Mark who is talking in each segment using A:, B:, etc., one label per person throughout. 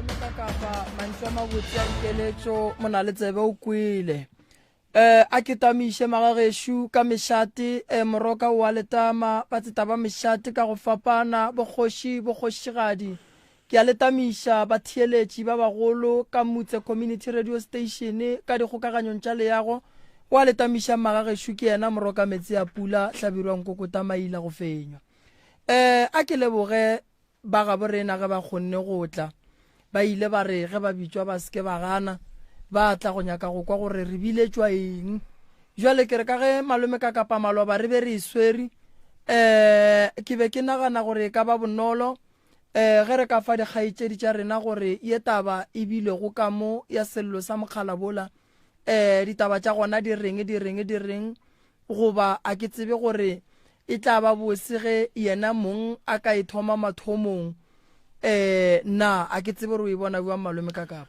A: Malome Kakapa, mantšu a mabotse a dikeletšo, mona le tsebe o kwele. Eh, a ke tamiše magagešo ka mešate, eh, moroka o a letama, batseta ba mešate ka go fapana, bokgoši, bokgošigadi. Ke a le tamiša batheeletši ba bagolo ka Mutse Community Radio Station ka dikgokaganyong tša leago. O a le tamiša magagešo ke yena moroka metsi a pula, Hlabirwa Nkokota Maila go fenywa. Eh, a ke leboge Ba gabo rena ge ba kgonne go tla, ba ile ba re ge ba bitšwa ba se ke ba gana, ba tla go nyaka go kwa gore re biletšwa eng. Bjale ke re ka ge malome ka kapa maloba re be re e swere, um ke be ke nagana gore e ka ba bonolo um ge re ka fa dikgaetšedi tša rena gore ye taba e bilego ka mo ya sello sa mokgalabola, um ditaba tša gona di reng, di reng, di reng, Goba a ke tsebe gore e tla ba bose ge yena mong a ka e thoma mathomong? Ee, na a ke tsebe gore o e bona bjang, Malome Kakapa?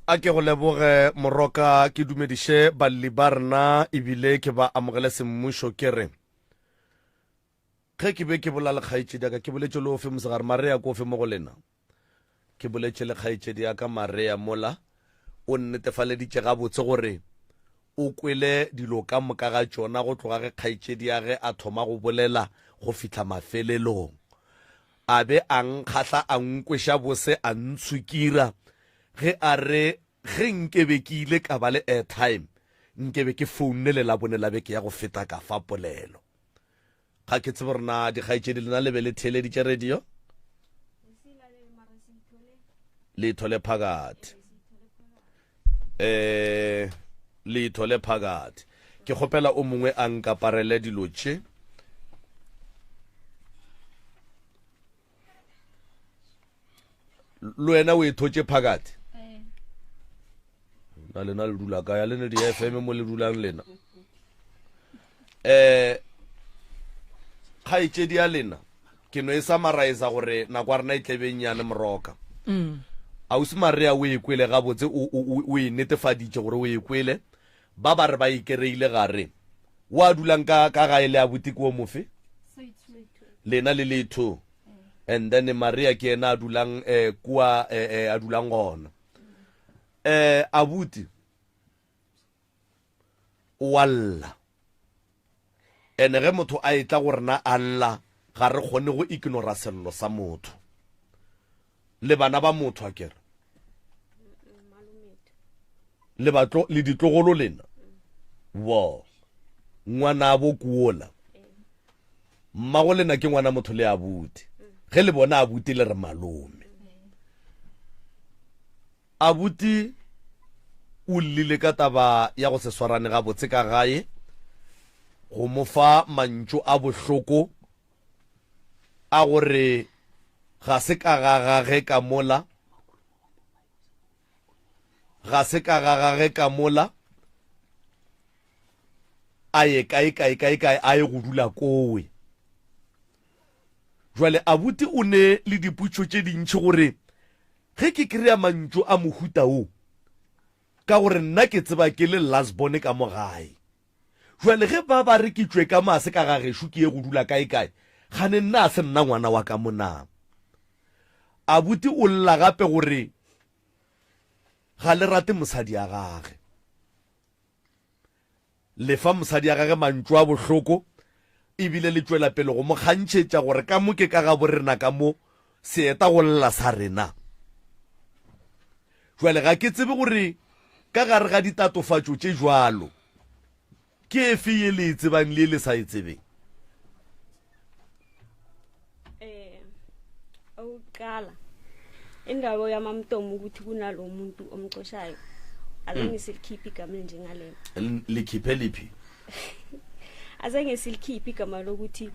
B: A ke go leboge, Moroka, ke dumediše balli ba rena ebile ke ba amogele semmušo ke re, Ge ke be ke bola le kgaetšedi ya ka, ke boletše le ofe mosegare? Maria ke ofe mo go lena? Ke boletše le kgaetšedi ya ka Maria mola, o nnetefaleditše gabotse gore o kwele dilo ka moka ga tšona go tloga ge kgaetšedi ya ge a thoma go bolela go fihla mafelelong. A be a nkgahla a nkweša bose a ntshukira ge a re ge nkebe ke ile ka ba le airtime nkebe ke founne le Labone la beke ya go feta ka fa polelo. Ga ke tsebe gore na dikgaetšedi lena le be le theeleditše radio? Le ithole phakathi. Eh, le ithole phakathi. Ke kgopela o mongwe a nkaparele dilo tše. Le wena o e thotše phakathi? Na lena le dula kae? A le ne di-FM mo le dulang lena? Eh, kgaetšedi ya lena ke no e summarize gore nako ya rena e tlebe nnyane moroka. Mm. Ausi Maria o e kwele gabotse, o, o, o e netefaditše gore o e kwele. Ba ba re ba e kereile gare. O a dulang ka, ka gae le abuti ke o mofe? Lena le letho. And then Maria ke yena a dulang eh, kua eh, eh, a dulang gona. Eh, abuti o a lla. Ene ge motho a etla go rena a lla, ga re kgone go ignora sello sa motho. Le bana ba motho a kere. Le batlo le ditlogolo lena. Wo. Ngwanabo kuola. Mmago lena ke ngwana motho le abuti. Ge le bona abuti le re malome. Abuti o llile ka taba ya go se swarane gabotse ka gae, go mo fa mantšu a bohloko a gore ga se ka ga gage ka mola, ga se ka ga gage ka mola, a ye kae kae kae kae a ye go dula kowe. Jwale abuti o ne le dipotšo tše dintši gore Ge ke kry-a mantšu a mohuta wo, ka gore nna ke tseba ke le last born ka mo gae. Jwale ge ba ba re ke tšwe ka mo a se ka ga gešo ke ye go dula kae kae, kgane nna a se nna ngwana wa ka mo na? Abuti o lla gape gore ga le rate mosadi ya gage. Le fa mosadi ya gage mantšu a bohloko e bile le tšwela pele go mo kgantšhetša gore ka mo ke ka gabo rena ka mo, seeta go lla sa rena. Jwale ga ke tsebe gore ka gare ga ditatofatšo tše bjalo ke efe ye le e tsebang le ye le sa e tsebeng.
C: Eh, okokuqala indaba yamamtomo ukuthi kunalo muntu omxoshayo azange silikhiphe igama elinjengalelo.
B: Likhiphe liphi?
C: Azange silikhiphe igama lokuthi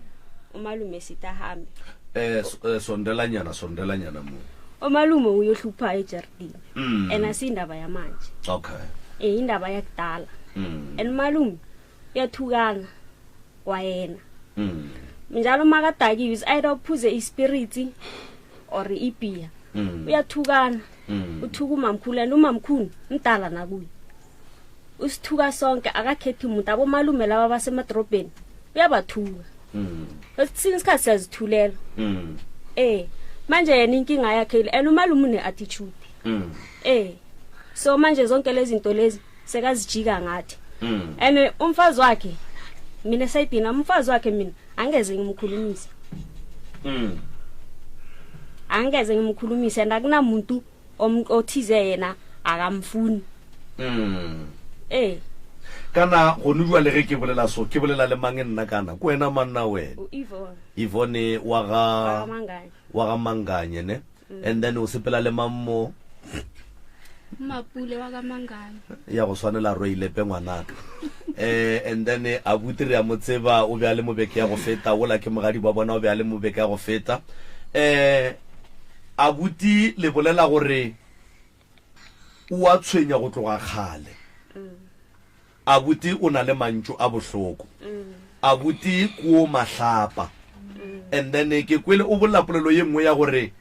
C: umalume sithi ahambe.
B: Eh, eh sondelanyana sondelanyana mo.
C: Umalume uyohlupha ejardini. Mm. And asindaba yamanje.
B: Okay.
C: Eh indaba yakudala. Mm. And umalume uyathukana kwayena mm. njalo makadakiwe is either uphuze ispirits or ibhiya mm. uyathukana mm. uthuka umamkhulu and umamkhulu mdala nakuye usithuka sonke akakhethi umuntu abomalume laba basemadorobheni uyabathuka mm. esinye isikhathi siyazithulela mm. eh manje yena inkinga yakhe ile and umalume une-attitude. Mm. Eh. So manje zonke lezi zinto lezi sekazijika ngathi. Mm. And umfazi wakhe mina esayidini umfazi wakhe mina angeze ngimkhulumise. Mm. Angeze ngimkhulumise and akunamuntu othize yena akamfuni.
B: Mm.
C: Eh.
B: Kana gone jwale ge ke bolela so ke bolela le mang nna kana ke wena manna wena?
C: U Yvonne.
B: Yvonne wa ga
C: Wa ga Manganye.
B: Wa ga Manganye ne? Mm. And then o sepela le mang mo?
D: Mapule wa ga Manganye.
B: Ya go swanela Roilepe ngwanaka. Eh and then abuti re a mo tseba o be a le mo beke ya go feta ola ke mogadi wa bona o be a le mo beke ya go feta. Eh abuti le bolela gore o a tshwenya go tloga kgale.
C: Mm.
B: Abuti o na le mantšu a bohloko. Abuti ko mahlapa. And then ke kwele o bolela polelo ye nngwe ya gore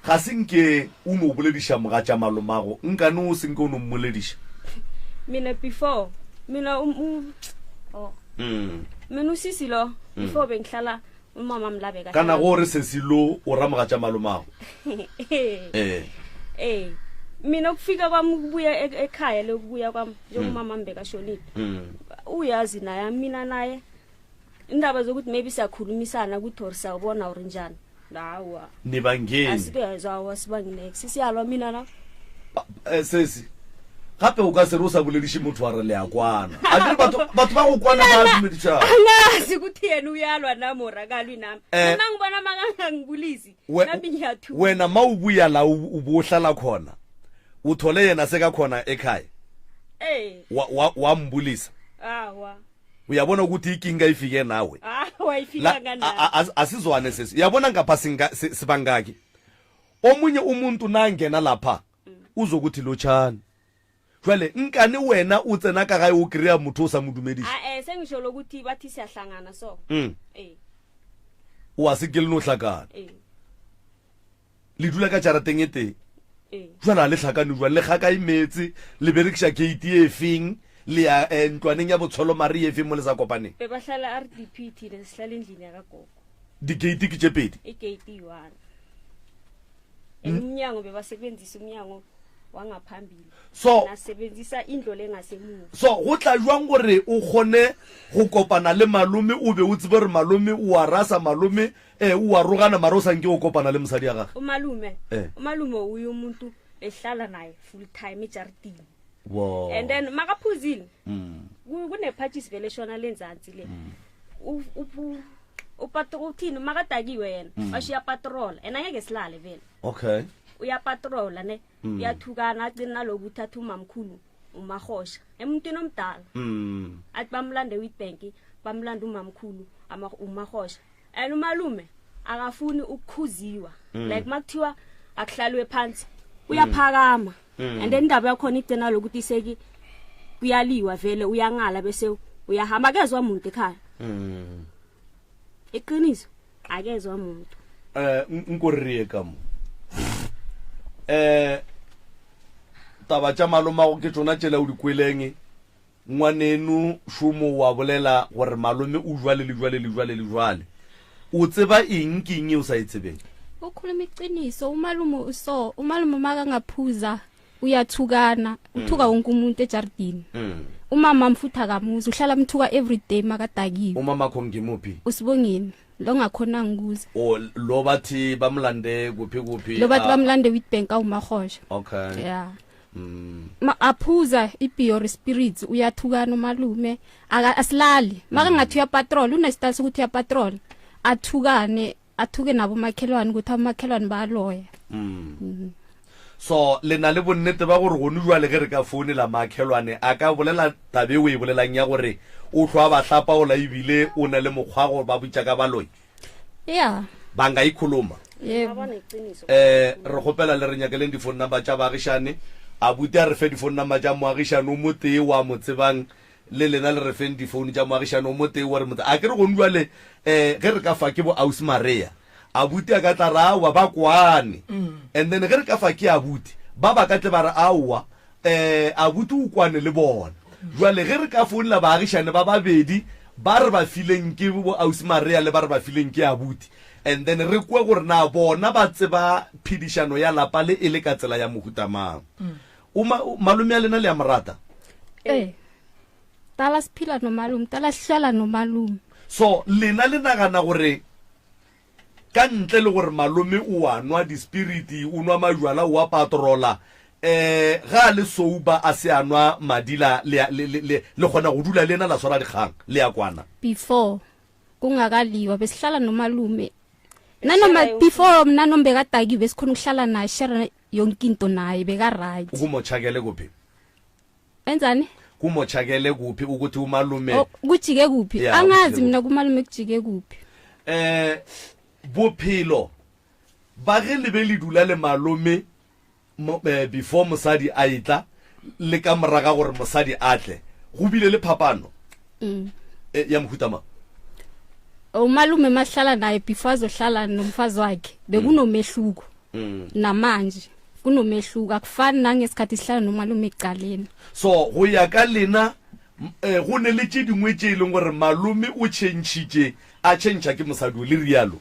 B: ga se nke o no bolediša mogatša malomago, nkane o se nke o no mmolediša.
C: Mina before mina um, um, oh.
B: Mm.
C: Mina usisi lo before bengihlala umama mlabe
B: kahle. Kana go re sesi lo o ra mogatša malomago.
C: Eh. Eh. Mina ukufika kwami ukubuya e-, ekhaya lokubuya kwami njengomama mm. mbekashonile.
B: Mm.
C: Uyazi naye mina naye indaba zokuthi maybe siyakhulumisana ukuthi or siyawubona or njani. Hawa.
B: Nibangeni.
C: Asibezwa sibanginex siyalwa mina na.
B: Eh, sesi gape o ka se re o sa bolediše motho wa re le a kwana a kere batho batho ba go kwana ba dumedišana
C: angazi ukuthi yena uyalwa nami or akalwi nami
B: Eh.
C: mina ngibona makangangibulisi
B: We-
C: nami ngiyathuka
B: wena ma o buya la o o bo o hlala khona o thole yena se ka khona ekhaya
C: eh
B: wa, wa, wa mbulisa
C: awa
B: uyabona ukuthi ikinga ifike nawe
C: awa
B: La-
C: ifikanga
B: a-
C: nami
B: a- as- asizwane sesi uyabona ngapha singa- si- sibangaki omunye umuntu nangena lapha uzokuthi lotshani jwale nkane wena o tsena ka gae o kry-a motho o sa mo dumediša
C: a eh sengisho lokuthi bathi siyahlangana so
B: mm.
C: eh
B: o a se ke le no hlakana
C: eh
B: le dula ka jarateng e tee
C: eh
B: jwale a le hlakane jwale le ga kae meetse le berekiša gate e feng le ya eh, ntlwaneng ya botsholo mare e feng mo le sa kopaneng
C: bebahlala RDP thina sihlala endlini yakagogo
B: di-gate ke tše pedi
C: igate iyi-one and umnyango bebasebenzisa umnyango wangaphambili
B: so
C: nasebenzisa indlo lengasemuva
B: so go tla jwang gore o kgone go kopana le malome o be o tsebe gore malome o a rasa malome eh o a rogana mara o sa nke o kopana le mosadi ya gage
C: umalume
B: Eh.
C: umalume uye umuntu ehlala naye full time ejaridini
B: Wo.
C: and then makaphuzile
B: Mm.
C: ku- kunephatshisi vele eshona lenzansi le U- uphu- upatro uthini makadakiwe yena
B: Mm.
C: basho uyapatrola and angeke silale vele
B: okay
C: uyapatrola ne
B: Mm.
C: uyathukana agcine naloku uthatha umamkhulu umahosha emuntwini omdala
B: mm.
C: athi bamlande witbank bamlande umamkhulu umahosha and umalume akafuni ukukhuziwa
B: Mm.
C: like makuthiwa akuhlaliwe phansi uyaphakama
B: Mm.
C: and then indaba yakhona igcina lokuthi iseki kuyaliwa vele uyangala bese uyahamba akezwa muntu ekhaya
B: Mm.
C: iqiniso akezwa muntu
B: eh nkorrie ka mo eh taba tša malomago ke tšona tšela o di kweleng Ngwaneno Šomo wa bolela gore malome o jwale le jwale le jwale le jwale. O tseba eng? Ke eng ye o sa e tsebeng?
D: Ukhuluma iqiniso umalume uso umalume makangaphuza uyathukana uthuka wonke umuntu ejardini umama mfutha akamuzi uhlala mthuka everyday makadakiwe
B: Umamakho ngimuphi?
D: usibongeni lo ngakhonanga ukuza
B: O lo bathi bamlande kuphi kuphi?
D: lo bathi
B: Ah,
D: bamlande witbank awumahosha
B: Okay.
D: yeah
B: Mm.
D: Ma, aphuza ibhior spirits uyathukana umalume aka asilali makangathi uyapatrol unesitayile sokuthi uyapatrol athukane athuke nabo makhelwane ukuthi abomakhelwane bayaloya
B: Mm. So le na le bonnete ba gore gone jwale ge re ka founela makhelwane a ka bolela taba e o e bolelang ya gore o hlwa ba hlapaola ebile o na le mokgwa go ba bitša ka baloi?
D: Yeah.
B: Bangaikhuluma.
D: Yebo.
B: Eh re kgopela le re nyakeleng di-phone number tša baagišane. Abuti a re fe di-phone number tša moagišane o motee wa mo tsebang le lena le re feng di-phone tša moagišane o motee wa re mo A ke re gone jwale eh ge re ka fa ke bo ausi Maria. Abuti a ka tla ra aowa ba kwane. And then ge re ka fa ke abuti ba ba ka tle ba re aowa eh abuti o kwane le bona. Jwale ge re ka founela baagišane ba babedi ba re ba fileng ke bo ausi Maria le ba re ba fileng ke abuti. And then re kwe gore na bona ba tseba phedišano ya lapa le e le ka tsela ya mohuta mang. O ma, malome a lena le a mo rata?
D: Ee. Tala siphila nomalume, tala sihlala nomalume.
B: So lena le nagana gore Ka ntle le gore malome o a nwa dispiriti, o nwa majwala, o a patrola, um ge a le sober a se a nwa madila, le a, le, le, le, le kgona go dula le yena la swara dikgang, le a kwana?
D: Before kungakaliwa besihlala nomalume nanoma before mna nombekadakiwe besikhona ukuhlala naye share yonke into naye beka right.
B: Kumotjhakele kuphi?
D: Enzani?
B: Kumotjhakele kuphi ukuthi umalume Oh,
D: kujike kuphi?
B: Yeah,
D: Angazi
B: kujike
D: mina kumalume kujike kuphi.
B: Eh bophelo ba ge le be le dula le malome mo, eh, before mosadi a etla le ka moraga gore mosadi a tle go bile le phapano
D: Mm.
B: eh, ya mohuta mang?
D: Umalume mahlala naye before azohlala nomfazi wakhe bekunomehluko.
B: Mm.
D: Namanje kunomehluko akufani nangesikhathi sihlala nomalume ekuqaleni.
B: So go ya ka lena eh, go ne le tše dingwe tše e leng gore malome o tšhentšhitše a tšhentšha ke mosadi o le rialo?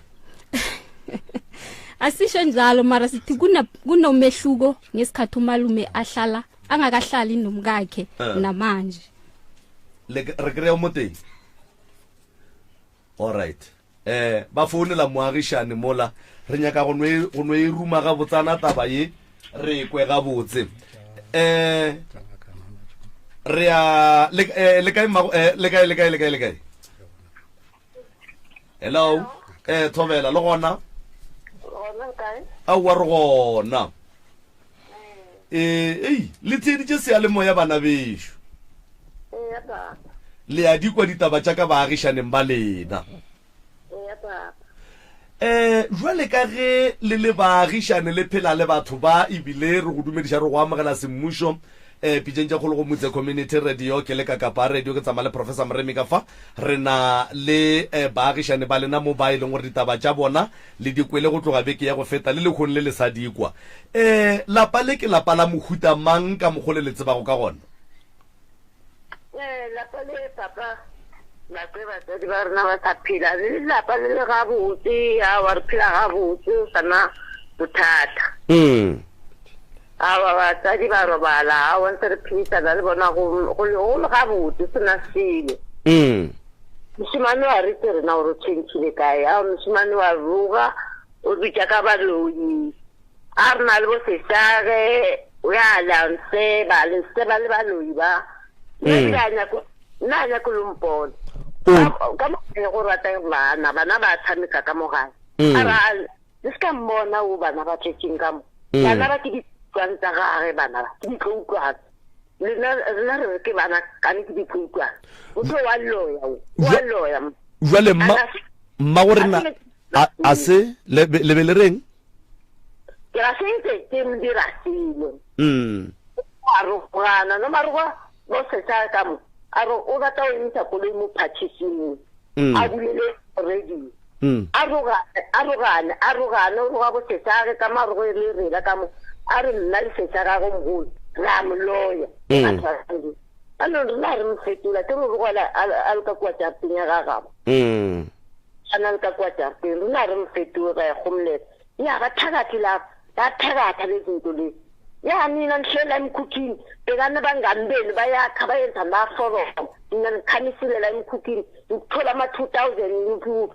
D: Asisho njalo mara sithi kuna kunomehluko ngesikhathi umalume ahlala angakahlali nomkakhe
B: Eh.
D: namanje.
B: Le re kry-a mo teng. Alright. Eh, ba founela moagišane mola. Re nyaka go no e, go no e ruma gabotsana taba ye, re e kwe gabotse. Eh, re a le, eh, le kae mmago, eh, le kae, le kae, le kae, le kae? Hello? Eh, thobela, le gona?
E: Gona kae?
B: Aowa, re gona. Ee, ei, le theeditše seyalemoya bana bešo.
E: Eya papa.
B: Le a di kwa ditaba tša ka baagišaneng ba lena.
E: Eya papa.
B: Eh, jwale ka ge le le baagišane le phela le batho ba ebile re go dumediša re go amogela semmušo eh pitšeng tša kgolo go Mutse Community Radio ke le ka Kapa Radio ke tsamaya le Professor Moremi ka fa re na le eh, baagišane ba lena mo ba e leng gore ditaba tša bona Le di kwele go tloga beke ya go feta, le lehono le le sa di kwa. Ee, lapa le ke lapa la mohuta mang ka mokgo le le tsebago ka gona?
E: Ee, lapa le, papa, nako e batswadi ba rena ba sa phela, le lapa le le gabotse, aowa re phela gabotse, go sa na bothata.
B: Mm.
E: Aowa batswadi ba robala, aowa ntse re phedisana le bona go go le go le gabotse, se na selo.
B: Mm.
E: Mošemane wa re tse rena gore o tšhentšhile kae, aowa mošemane wa roga, o bitša ka baloi, a re na le bo sesage, o ya le a nseba, le nseba le baloi ba. Nna ebile a nyako, nna a nyako lo mpona.
B: O-
E: Ka ka mo gae go rata bana, bana ba tshameka ka mo gae.
B: Mm.
E: A ra Le se ka mmona o bana ba tletseng ka mo.
B: Mm.
E: Bana ba ke ditlwane tsa gage bana ba, ke ditloutlwane. Lena rena re re ke bana kane ke ditloutlwane. Motho wa loya o, wa loya.
B: Jwale mma mma go rena a a se le be le be le reng?
E: Ke ra se ntse ke mo dira selo.
B: Mm.
E: A rogana no maroga bo sesa ka mo. A re o rata o emisa koloi mo phatšhising.
B: Mm.
E: A bulele radio.
B: Mm.
E: A rogane, a rogane, a rogane, o roga bosesage ka marogo e le rena ka mo. A re nna le sesa gagwe mogolo, re a mo loya.
B: Mm.
E: A no rena re mo fetola, ke re rogela a le ka kua jarateng ya gagabo.
B: Mm.
E: A na le ka kua jarateng, rena re mo fetola ra ya gomolela. Ya ba thakathi laba, ba thakatha lezi zinto lezi. Ya nina nihlela emkhukhwini, bhekani abangani benu bayakha bayenza amaforomo. Nina nikhamisile la emkhukhwini, ngithola ama-2000 ngiphi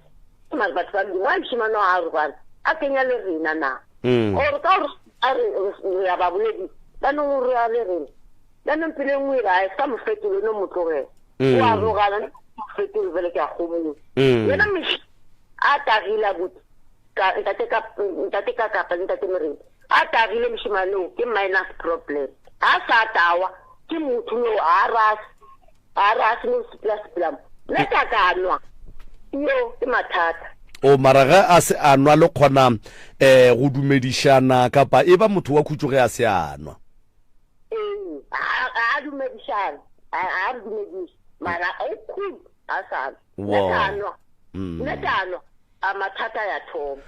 E: mare batho ba modimo a mošemane wa arogana a kenya le rena na
B: Mm.
E: or ka gore a re re ya ba boledi ba nong o rea le rena jaanong pele nngwe ra e sa mo fetole no mo tlogela
B: Mm.
E: o arogana no mo fetole fele ke a gomola
B: Mm.
E: yena meš a tagile abuti ka ntate ka ntate ka kapa le ntate morena a tagile mošemane o ke minus problem a sa tawa ke motho yo a rase A re a se no sepela sepela mo. Nna ka ka nwa. Yo ke mathata.
B: O mara ge a se a nwa le kgona eh go dumedišana kapa e ba motho wa khutšo ge a se a nwa?
E: Ee, a a dumedišana. A a re dumediše. Mara o cool a sa nwa. Nna ka nwa. Nna ka nwa. A mathata ya thoma.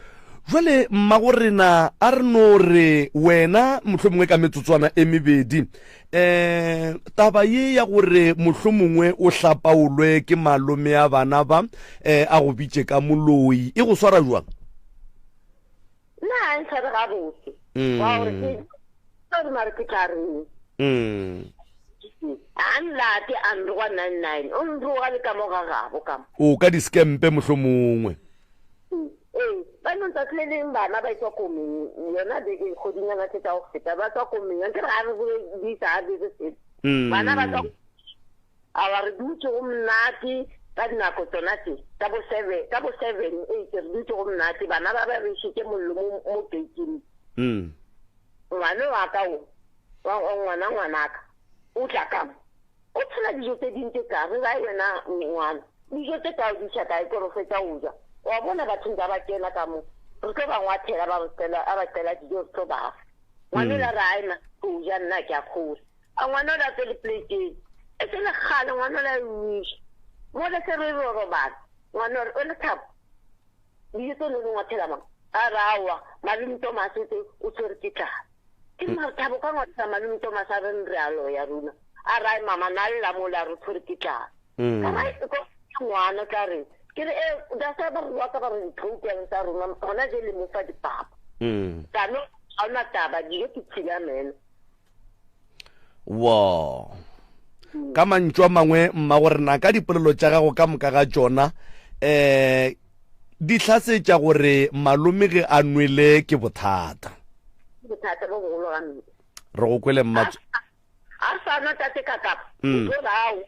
B: Jwale mmago rena a re no re wena mohlomongwe ka metsotswana e mebedi um taba ye ya gore mohlomongwe o hlapaolwe ke malome a bana ba um a go bitše ka moloi e go swara jwang?
E: Nna a ntshware gabotse. Wa gore ke sorry mare ke tla reng. A nlate a nroga 99 o nroga le ka mo ga gabo ka mo.
B: O ka di-scampe mohlomongwe.
E: Ee, ba no tsatsi le leng bana ba etswa komeng yona beke kgodinyana tse tsa go feta ba tswa komeng a ke re ga re boledisa ga re dire sepe. Bana ba tswa Awa re dutše go monate ka dinako tsona tše, ka bo seven, ka bo seven, eight, re dutše go monate, bana ba ba bešitše mollo mo, mo gate-ing.
B: Mm.
E: Ngwane wa ka o, wa, wa ngwana ngwanaka, o tla ka mo. O tshela dijo tse ding tse ka, re rae wena ngwana, dijo tse ka o di iša kae, ke re o fetša go ja. Wa bona batho nka ba kena ka mo, re tlo ba ngwathela ba re qela, a ba qela dijo re tlo ba fa. Ngwane ola re ae ma, ke o ja nna ke a kgora. A ngwana ola tswe le plate e se le kgale ngwana ola e wiša. Mole se re re robala. Ngwana ore o le thabo. Dijo tse ne di ngwathela mang? A re aowa malome Thomas o tse o tshwere ke tlala. Ke re mare Thabo ka ngwathela malome Thomas a re re a loya runa. A re ai mama na lla mola a re o tshwere ke tlala. Ka ra ko ngwana o tla reng? Ke re e da sa ba re wa ka ba re diprogram tsa rona gona je le mo fa dipapa. Ka no ga ona taba dijo ke tshila meno.
B: Wo. Ka mantšu a mangwe, mma gore na ka dipolelo tša gago ka moka ga tšona um di hlasetša gore malome ge a nwele ke bothata.
E: Bothata bo bogolo gampe.
B: Re go kwele mma.
E: A sa nwa tate ka kapa. O tlo rao.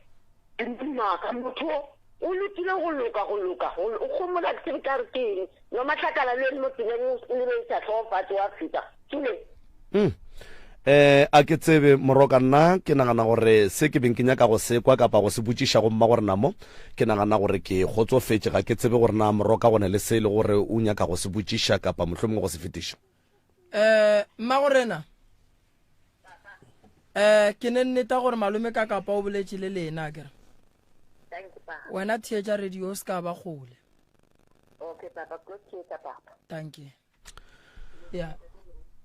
E: Ke maka motho o lokile go loka go loka o gomola ke tsebe ka re ke eng no mahlakala le mo tseleng o lebelisa hlogo fatshe wa feta tsule
B: mm. Eh, a ke tsebe moroka nna ke nagana gore se ke beng ke nyaka go se kwa kapa go se botšiša go mma gore namo ke nagana gore ke kgotsofetše ga ke tsebe gore na moroka go ne le se e le gore o nyaka go se botšiša kapa mohlomongwe go se fetiša
A: eh mma gorena eh ke ne nneta gore malome ka kapa o boletše le lena kere wena theetša radio o se ka ba kgole
E: okay papa ko theetša papa
A: thank you yeah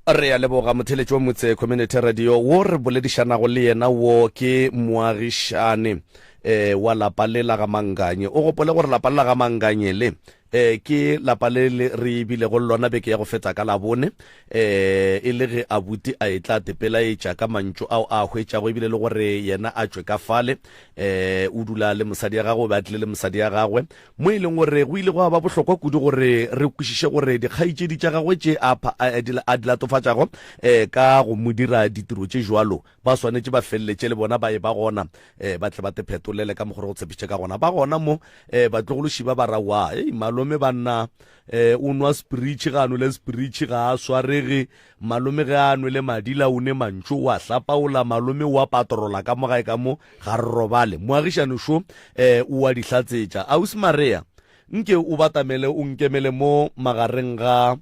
B: re a leboga motheletši wa motse community radio wo re boledišanago le yena wo ke moagišane eh wa lapa le la ga manganye o gopole gore lapa le la ga manganye le E, ke lapa le le re bilego le lona beke ya go feta ka Labone, e, e le ge abuti a etla tepelaetša ka mantšu ao a a hwetšago ebile le gore yena a tšwe ka fale. E, o dula le mosadi ya gagwe, o be a tlile le mosadi ya gagwe, mo e leng gore go ile gwa ba bohlokwa kudu gore re kwešiše gore dikgaetšedi tša gagwe tše a, a, a di latofatšago e, ka go mo dira ditiro tše jwalo Ba swanetše ba feleletše le bona ba eba gona, eh, ba tle ba te phetolele ka mokgwa re go tshepišitše ka gona. Ba gona mo, eh, batlogološi ba ba ra wa, ei, malome banna, eh, o nwa spiritšhi, ga a nwele spiritšhi, ga a swarege, malome ge a nwele madila o ne mantšu, o a hlapaola, malome o a patrola ka mo gae ka mo, ga re robale. Moagišani šo, eh, o a di hlatsetša. Ausi Maria, nke o batamele o nkemele mo magareng ga,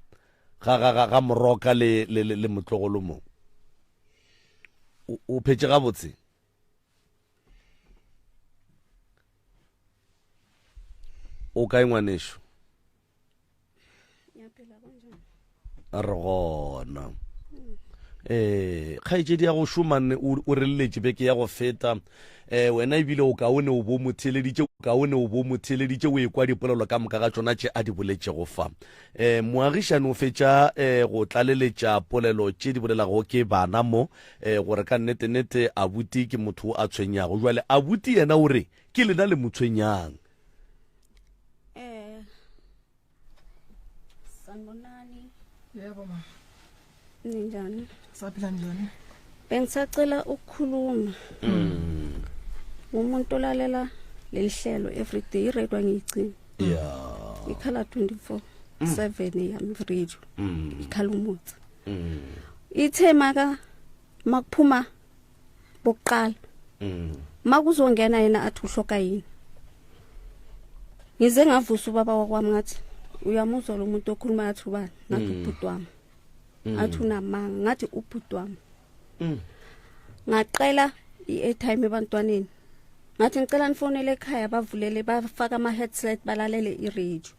B: ga, ga, ga, ga moroka le, le, le, le motlogolo mo. O phetše gabotse? O kae ngwanešo? Re gona. Ee, kgaetšedi ya go šomanne o re lletše beke ya go feta. Eh, wena ebile o kaone o bo mo theeleditše, o kaone o bo mo theeleditše o ekwa dipolelo ka moka ga tšona tše a di boletšego fa. Eh, moagišani o fetša eh, go tlaleletša polelo tše di bolelago ke bana mo eh, gore ka nnete-nnete abuti ke motho a tshwenyago. Jwale abuti yena o re ke lena le mo tshwenyang.
C: Eh, sanibonani.
A: Yebo ma.
C: Ninjani?
A: Saphila njani?
C: Bengisacela ukukhuluma.
B: Mm.
C: Ngumuntu olalela leli hlelo everyday i-radio angiyigcini.
B: Yeah.
C: Ikhala 24 7 yami radio.
B: Mm.
C: Ikhala umutsi.
B: Mm.
C: Ithe maka makuphuma bokuqala.
B: Mm.
C: Makuzongena yena athi uhloka yini. Ngize ngavusa ubaba wakwami ngathi uyamuzwa lo muntu okhuluma athi ubani ngathi ubhuti wami. Ngathi unamanga ngathi ubhuti wami. Ngaqela i-airtime ebantwaneni. Ngathi ngicela nifonele ekhaya bavulele bafaka ama headset balalele i-radio.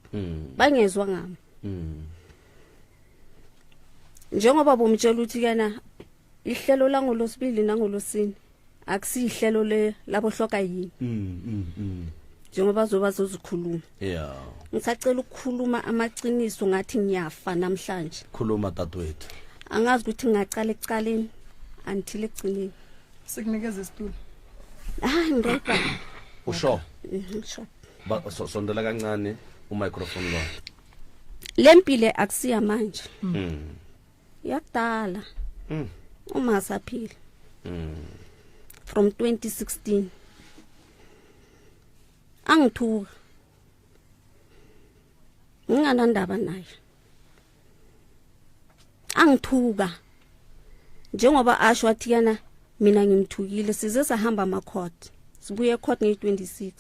C: Bangezwa ngami. Njengoba bomtshela ukuthi kana ihlelo langolosibili nangolosine akusihlelo le labohloka yini.
F: Njengoba zoba zozikhuluma.
B: Yeah.
F: Ngisacela ukukhuluma amaqiniso ngathi ngiyafa namhlanje.
B: Khuluma dadewethu.
F: Angazi ukuthi ngingaqala ekuqaleni until ekugcineni.
A: Sikunikeza isitulo.
F: Ah, ngirayibha.
B: Usho.
F: Mhm, sure.
B: Ba so, sondela kancane umicrophone lo.
F: Lempile akusiya manje.
B: Mm.
F: Yakudala. Uma saphila. From 2016. Angithuka. Nginganandaba naye. Angithuka. Njengoba asho wathi yana mina ngimthukile size sahamba ama court. Sibuye court nge26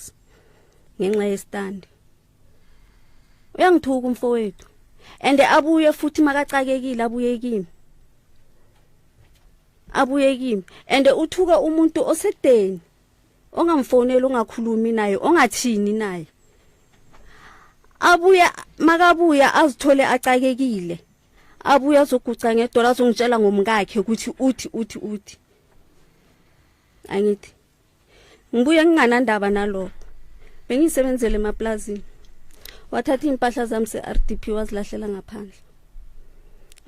F: ngenxa yestand. Uyangithuka umfowethu. And abuye futhi makacakekile abuye kimi. Abuye kimi and uthuka umuntu osekudeni ongamfoneli ongakhulumi naye ongathini naye. Abuye makabuya azithole acakekile. Abuye azoguca ngedola azongitshela ngomkakhe ukuthi uthi uthi uthi. Angithi ngibuye nginganandaba nalokho. Bengisebenzele emaplazini. Wathatha impahla zami se-RDP wazilahlela ngaphandle.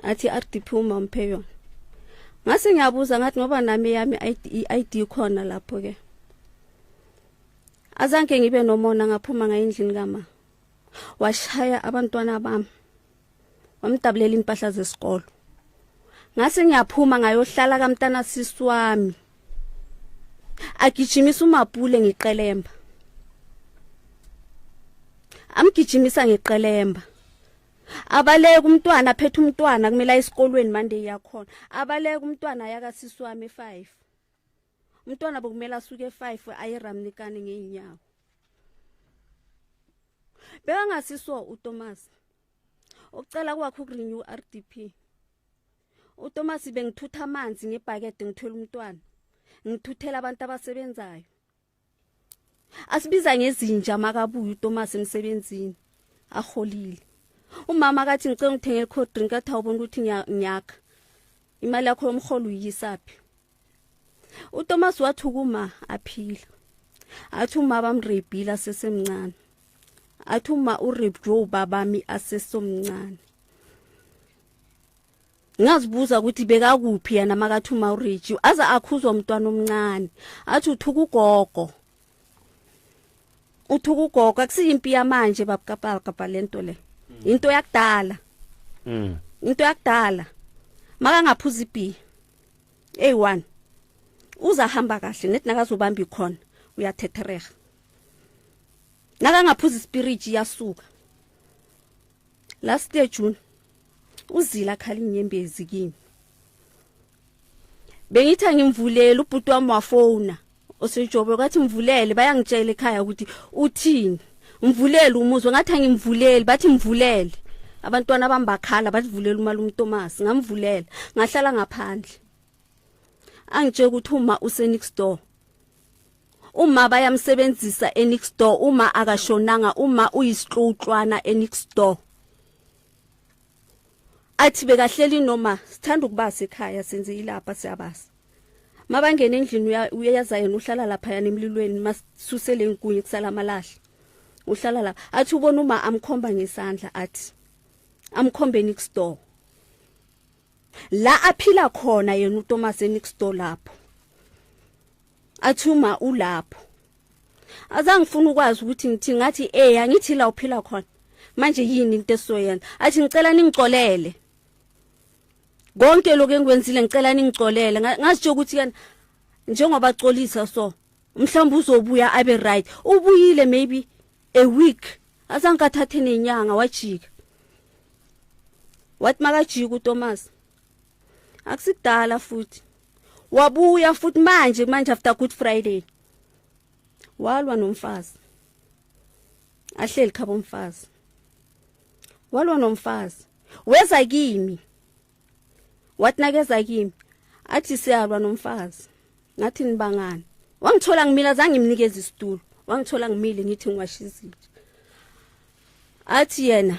F: Athi RDP uma umphe yona. Ngase ngiyabuza ngathi ngoba nami yami i-ID khona lapho ke. Azange ngibe nomona ngaphuma ngayindlini kama. Washaya abantwana bami. Wamdabulela impahla zesikolo. Ngase ngiyaphuma ngayohlala kamntana sisi wami. Agijimisa umapule ngiqelemba. Amgijimisa ngeqelemba. Abaleka umntwana aphethe umntwana kumele aye esikolweni Monday yakhona. Abaleka umntwana ayakasisi wami e5. Umntwana bokumele asuke e5 aye eRamnikane ngeenyawo. Bekangasiso uThomas. Ucela kwakhe ukurenew RDP. uThomas bengithutha amanzi ngebhakede ngithwele umntwana. Ngithuthela abantu abasebenzayo. Asibiza ngezinja makabuya uThomas emsebenzini. Aholile. Umama kathi ngicela ngithenge cold drink athi awubona ukuthi ngiyakha. Imali yakho yomholo uyisaphi? uThomas wathi ukuma aphila. Athi uma bamrepile asesemncane. Athi uma urepjwe ubabami asesomncane. Ngazibuza ukuthi bekakuphi yena makathi uma urejiwe aze akhuzwa umntwana omncane. Athi uthuka ugogo. Uthuka ugogo akusiyimpi yamanje babukapalka lento le. Into yakudala. Into yakudala. Makangaphuza ibhiya. A1 uzahamba kahle nethi nakazobamba ikhona uyathethereha. Nakangaphuza ispirit iyasuka. Last year June uzila khala inyembezi kimi. Bengithi angimvulele ubhuti wami wafona osejobe kwathi mvulele bayangitshela ekhaya ukuthi uthini. Mvulele umuzwe ngathi angimvuleli bathi mvulele. Abantwana bambakhala bathi vulela umalume Thomas ngamvulela ngahlala ngaphandle. Angitshela ukuthi uma use next door. Uma bayamsebenzisa e next door uma akashonanga uma uyisihluhlwana e next door. Athi bekahleli noma sithanda ukubasa ekhaya senze ilapha siyabasa. Mabangena endlini uyaza yena uhlala lapha yana emlilweni masisusele inkunye kusala amalahle. Uhlala lapha athi ubona uma amkhomba ngesandla athi amkhombe next door. La aphila khona yena uThomas next door lapho. Athi uma ulapho. Azange ngifuna ukwazi ukuthi ngithi ngathi eh angithi la uphila khona. Manje yini into esizoyenza? Athi ngicela ningicolele. Konke lokho engikwenzile ngicela ningicolele. Ngazitsho ukuthi yena njengoba axolisa so mhlawumbe uzobuya abe right. Ubuyile maybe a week. Azange athathe nenyanga wajika. Wathi makajika uThomas. Akusikudala futhi. Wabuya futhi manje manje after Good Friday. Walwa nomfazi. Ahleli khabo umfazi. Walwa nomfazi. Weza kimi. Wathi nakeza kimi athi siyalwa nomfazi. Ngathi nibangani. Wangithola ngimile azange ngimnikeze isitulo. Wangithola ngimile ngithi ngiwasha izinto. Athi yena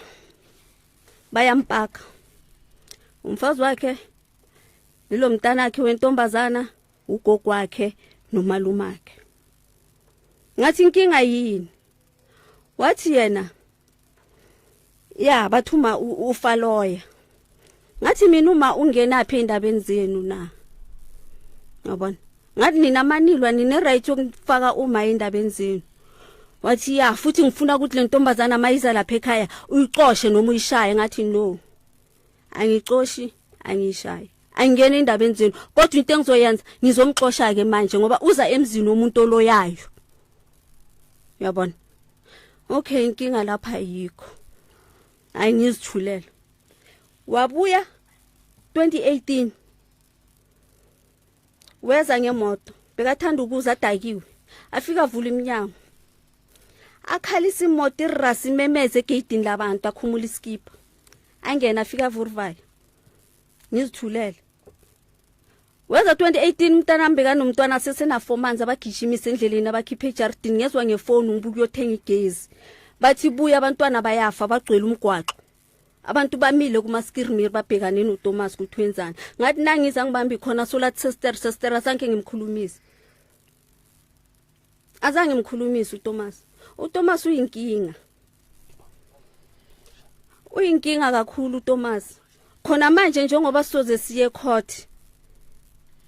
F: bayampaka. Umfazi wakhe lilo mntana wakhe wentombazana ugogo wakhe nomalumakhe. Ngathi inkinga yini? Wathi yena ya bathi uma ufaloya. Ngathi mina uma ungenaphi endabeni zenu na? Yabona? Ngathi nina manilwa nine right yokufaka uma endabeni zenu. Wathi ya futhi ngifuna ukuthi le ntombazana mayiza lapha ekhaya uyicoshe noma uyishaye ngathi no. Angicoshi angishayi. Angingena endabeni zenu kodwa into engizoyenza ngizomxosha ke manje ngoba uza emzini womuntu oloyayo. Uyabona? Okay inkinga lapha ayikho. Hayi ngizithulela. Wabuya 2018 weza ngemoto bekathanda ukuza adakiwe afika avula iminyango akhalisa imoto irasi imemeze egeyidini labantu akhumula iskipa angena afika avuruvaya ngizithulele weza 2018 umntanami bekanomntwana sesena-four months abagijimisa endleleni abakhiphe ejardini ngezwa ngefoni ngibuka uyothenga igezi bathi buya abantwana bayafa bagcwele umgwaqo abantu bamile kumaskirmir babhekane noThomas ukuthi wenzani ngathi nangiza ngibambi khona solathi sister sister azange ngimkhulumise azange ngimkhulumise uThomas uThomas uyinkinga uyinkinga kakhulu uThomas khona manje njengoba sizoze siye court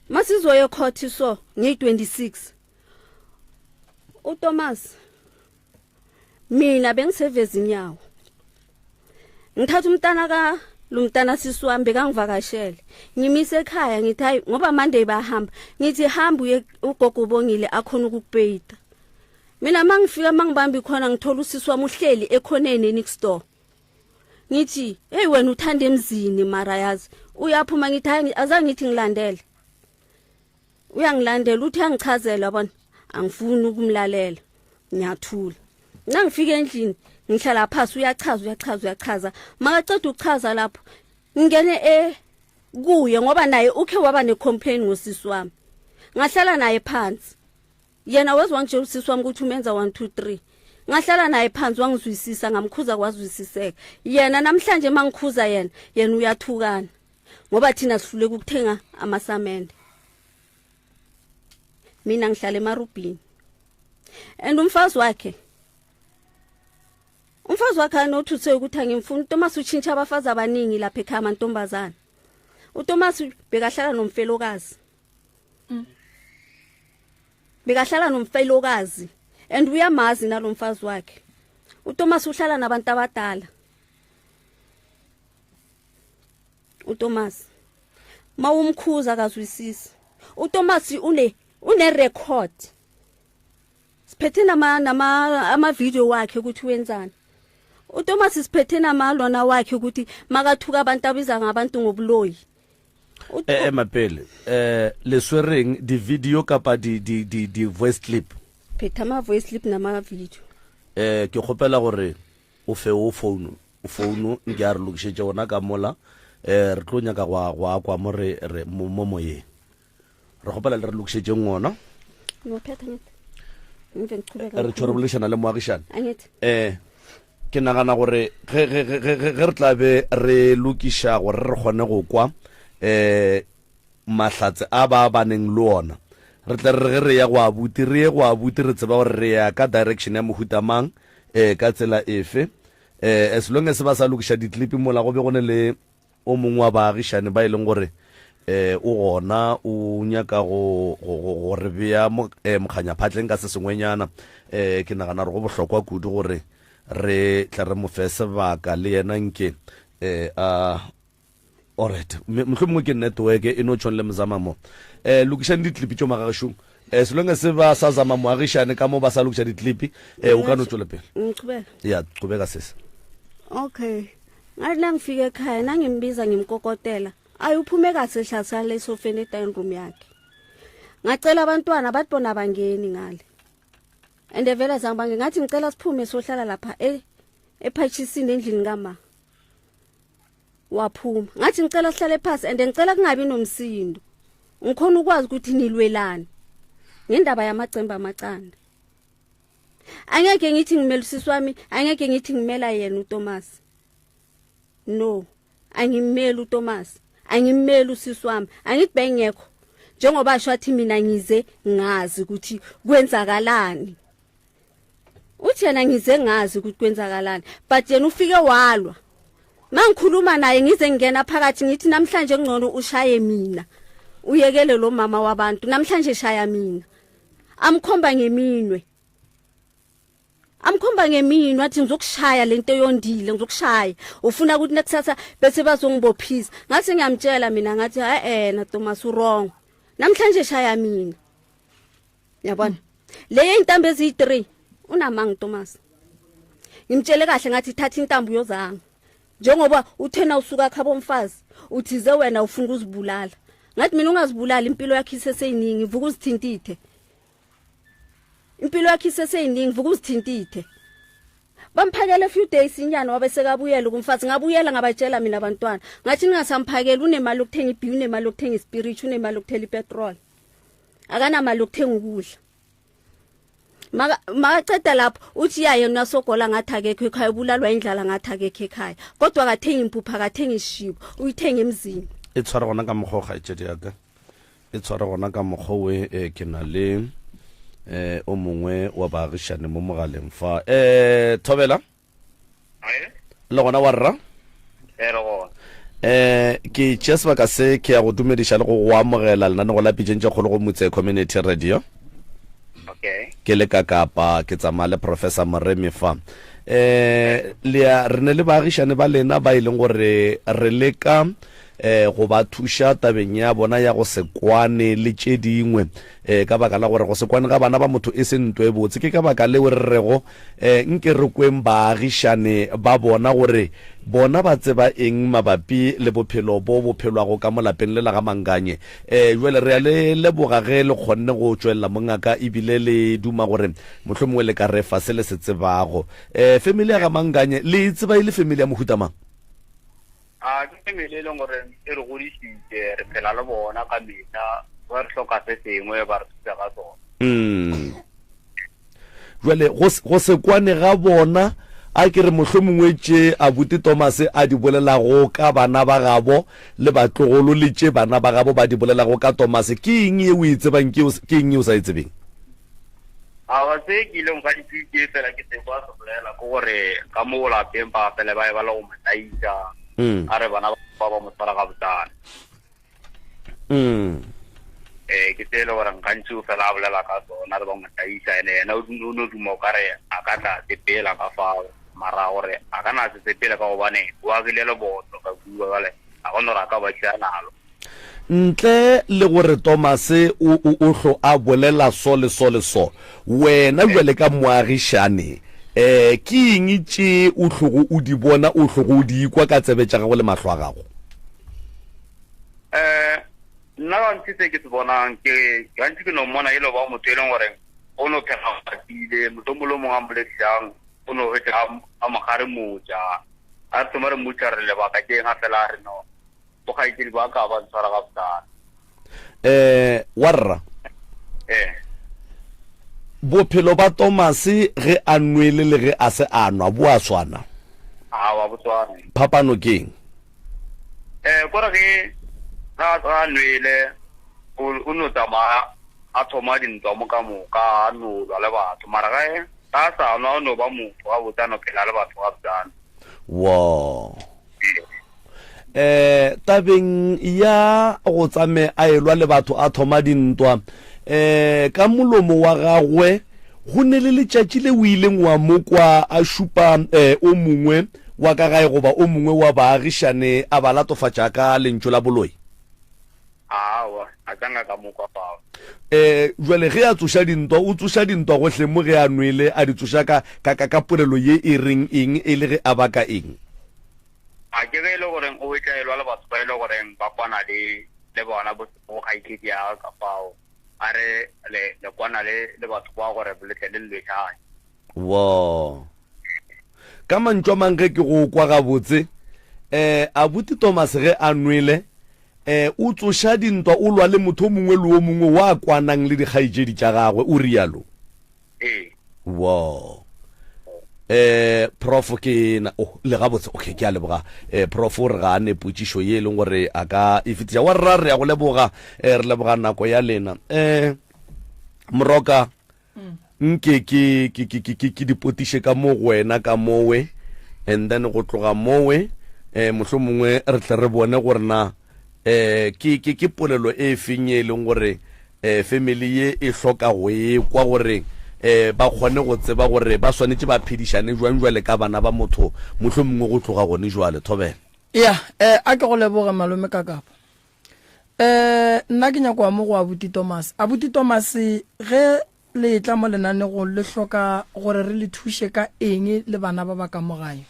F: masizoye court so ngeyi-26 uThomas mina bengiseveza inyawo ngithatha umntana ka lo mntana sisi wami bekangivakashele ngimise ekhaya ngithi hayi ngoba Monday bahamba ngithi hamba uye ugogo ubongile akhona ukukupeyita mina mangifika mangibamba ikhona ngithola usisi wami uhleli ekhoneni next door ngithi hey wena uthanda emzini mara yazi uyaphuma ngithi hayi azange ngithi ngilandele uyangilandela uthi angichazela yabona angifuni ukumlalela ngiyathula nangifika endlini ngihlala phasi uyachaza uyachaza uyachaza makaceda ukuchaza lapho ngingene e kuye ngoba naye ukhe waba necomplain ngosisi wami ngahlala naye phansi yena wezwa wangitshela usisi wami ukuthi umenza 1 2 3 ngahlala naye phansi wangizwisisa ngamkhuza kwazwisiseka yena namhlanje mangikhuza yena yena uyathukana ngoba thina sihluleka ukuthenga amasamende mina ngihlala emarubhini and umfazi wakhe umfazi wakhe anothuthe ukuthi angimfuni uThomas utshintsha abafazi abaningi lapha ekhaya amantombazana uThomas bekahlala nomfelokazi mm. bekahlala nomfelokazi and uyamazi nalomfazi wakhe uThomas uhlala nabantu abadala uThomas mawumkhuza akazwisisi uThomas une une record siphethe nama nama ama video wakhe ukuthi wenzani uThomas siphethe namalona wakhe ukuthi makathuka abantu abiza ngabantu ngobuloyi
B: eh, eh mapele eh le swereng di video kapa di di di di voice clip
F: phetha ama voice clip nama video
B: eh ke kgopela gore o fe o phone founu nke a re lokišetše ona ka mola um re tlo nyaka go a go a kwa mo re re mo mo moyeng re kgopela le re lokišetšeng ona
F: Ngiyophetha ngithi. Ngive ngiqhubeka.
B: re tšho re boledišana le moagišane
F: Angithi.
B: um ke nagana gore ge ge ge ge ge re tla be re lokiša gore re kgone go kwa um Mahlatse a ba ba neng le ona. Re tle re re ge re eya go abuti, re ye go abuti re tseba gore re ya ka direction ya mohuta mang, eh, ka tsela efe. Eh, as long as ba sa lokiša diklipi mola go be go ne le o mongwe wa baagišane ba e leng gore eh, o gona o nyaka go, go, go, go re bea mo, eh, mokganyaphatleng ka se sengwenyana. Eh, ke nagana gore go bohlokwa kudu gore re tle re mo fe sebaka le yena nke eh, a Alright, mohlomongwe ke network e no tšhong le mzama mo. Eh lokišang diklipi tšo magagešong. Eh so long as ba sa zama moagišane ka mo ba sa lokiša diklipi, eh o ka no tšwela pele.
F: Ngiqhubeka.
B: Ya, qhubeka sesi.
F: Okay. Ngathi nangifika ekhaya nangimbiza ngimkokotela. Ayi uphume kahle hlasala esofeni e-dining room yakhe. Ngacela abantwana bathi bona bangeni ngale. And vele zange bange ngathi ngicela siphume sohlala lapha e ephathisini endlini kama. Waphuma. Ngathi ngicela sihlale phansi and ngicela kungabi nomsindo. Ngikhona ukwazi ukuthi nilwelani. Ngendaba yamacembe amacanda. Angeke ngithi ngimela usisi wami, angeke ngithi ngimela yena uThomas. No, angimeli uThomas. Angimeli usisi wami. Angithi bengekho. Njengoba asho athi mina ngize ngazi ukuthi kwenzakalani. Uthi yena ngize ngazi ukuthi kwenzakalani but yena ufike walwa. Mangikhuluma naye ngize ngingena phakathi ngithi namhlanje ngcono ushaye mina. Uyekele lo mama wabantu namhlanje shaya mina. Amkhomba ngeminwe. Amkhomba ngeminwe athi ngizokushaya lento yondile ngizokushaya. Ufuna ukuthi nekusasa bese bazongibophisa. Ngathi ngiyamtshela mina ngathi eh eh na Thomas wrong. Namhlanje shaya mina. Yabona? Le intambo eziyi3 unamanga Thomas. Ngimtshele kahle ngathi thatha intambo uyozanga. Njengoba uthena usuka khabo umfazi uthize wena ufuna ukuzibulala. Ngathi mina ungazibulali impilo yakho iseseyiningi vuka uzithintithe. Impilo yakho iseseyiningi vuka uzithintithe. Bamphakela few days inyana wabe sekabuyela kumfazi ngabuyela ngabatshela mina abantwana ngathi ningasamphakeli unemali yokuthenga ibhiya unemali yokuthenga ispirit unemali yokuthela ipetrol. Akanamali yokuthenga ukudla. Maka makaceda lapho uthi ya yena uyasogola ngathi akekho ekhaya ubulalwa indlala ngathi akekho ekhaya kodwa akathengi impuphu akathengi ishibo uyithenga emzini.
B: E tshware gona ka mokgwa o kgaetšedi ya ka. E tshware gona ka mokgwa we eh, ke na le eh o mongwe wa baagišane mo mogaleng fa. Eh Thobela. Le gona wa rra?
G: E re gona.
B: Eh ke tšea sebaka se ke ya go dumediša le go go amogela lenanego la Pitšeng tše Kgolo go Motse Community Radio.
G: Okay.
B: Ke le ka Kapa ke tsamaya le Professor Moremi fa. Eh le ya re ne le baagišane ba lena ba e leng gore re leka eh go ba thuša tabeng ya bona ya go se kwane le tše dingwe eh ka baka la gore go se kwane ga bana ba motho e se ntwa e botse ke ka baka leo re rego E, nke re kweng baagišane ba bona gore bona ba tseba eng mabapi le bophelo bo bo phelwago ka mo lapeng le la ga Manganye. E, bjale re a le leboga ge le kgonne go tšwelela mongaka ebile le duma gore mohlomongwe le ka re fa se le se tsebago. E, family ya ga Manganye le e tseba e le family ya mohuta mang?
G: A ke family e leng gore e re godišitše, re phela le bona ka mehla, ge re hloka se sengwe ba re thuša ka sona.
B: Mm. Jwale go, go se kwane ga bona, a ke re mohlomongwe tše abuti Tomase a di bolelago ka bana ba gabo le batlogolo le tše bana ba gabo ba di bolelago ka Tomase, ke eng ye o e tsebang, ke, ke eng ye o sa e tsebeng?
G: Awa, se ke ileng ka di ke fela ke se kwa se bolela ke gore ka mo lapeng ba fele ba e ba le go mo tlaiša,
B: Mm.
G: a re bana ba ba mo tshwara gabotsana.
B: Mm.
G: Eh, ke se e le gore gantši o fela a bolela ka sona re ba mo tlaiša ene yena o o no duma o kare a ka tla sepela ka fao mara gore a ka na se sepele ka gobane o agile leboto ka kua jale a go no gore a ka ba tšea nalo.
B: Ntle le gore Tomase o, o, o hlo a bolela so le so le so, wena bjale ka moagišane, eh, ke eng tše o hlogo o di bona, o hlogo o di ikwa ka tsebe tša gago le mahlo a gago?
G: Eh, nna gantsi se ke se bonang ke gantsi ke no mmona e le ba motho e leng gore o no phela kwatile motho mongwe le mongwe a mmoledišang o no fetša a mo kgaremotša a re thoma re mmotša re lebaka ke eng a fela a re no bokgaitsedi ba ka ba ntshwara gabotsana.
B: Eh, warra.
G: Eh.
B: Bophelo ba Tomase ge a nwele le ge a se a nwa bo a swana?
G: Aowa, bo swane.
B: Phapano ke eng?
G: Eh, kore ge ga a nwele o no tsamaya a thoma dintwa mo ka moka a no lwa le batho mara ge a sa nwa o no ba motho gabotse a no phela le batho gabotsana.
B: Wo. Eh, tabeng ya go tsame a elwa le batho a thoma dintwa eh ka molomo wa gagwe go ne le letšatši le o ileng wa mo kwa a šupa eh, o mongwe wa ka gae goba o mongwe wa baagišane a ba latofatša ka lentšu la boloi?
G: Aowa, a ka nka ka mo kwa fao.
B: Eh, jwale ge a tsoša dintwa, o tsoša dintwa gohle mo ge a nwele, a di tsoša ka, ka, ka, ka polelo ye e reng eng, e le ge a baka eng?
G: A ke ge e le goreng o hwetša e lwa le batho ba e le goreng ba kwana le, le bona bo, bo kgaetšedi ya gagwe ka fao, a re le, le kwana le, le batho ba gore le tle le lwešane.
B: Wo. Ka mantšu a mang ge ke go kwa gabotse, eh, abuti Thomas ge a nwele, eh, o tsoša dintwa, o lwa le motho o mongwe le o mongwe wa kwanang le dikgaetšedi tša gagwe, o rialo.
G: Ee.
B: Wo. Eh, prof ke na, oh, le gabotse, okay, ke a leboga. Eh, prof o re ga a ne potšišo ye e leng gore a ka e fetiša. Wa rra, re ya go leboga, eh, re leboga nako ya lena. Eh, Moroka, mm. Nke ke, ke, ke, ke, ke, ke di potiše ka mo go wena ka mowe, and then go tloga mowe, eh, mohlomongwe re tle re bone gore na, eh, ke, ke, ke polelo e feng e leng gore, eh, family ye e hloka go e kwa gore, eh, ba kgone go tseba gore ba swanetše ba phedišane jwang jwale ka bana ba motho, mohlomongwe go tloga gone jwale. Thobela.
A: Ya, eh, a ke go leboge malome Kakapa. Eh, nna ke nyako mo go abuti Thomas. Abuti Thomas, ge le etla mo lenanegong le hloka gore re le thuše ka eng le bana ba ba ka mo gae?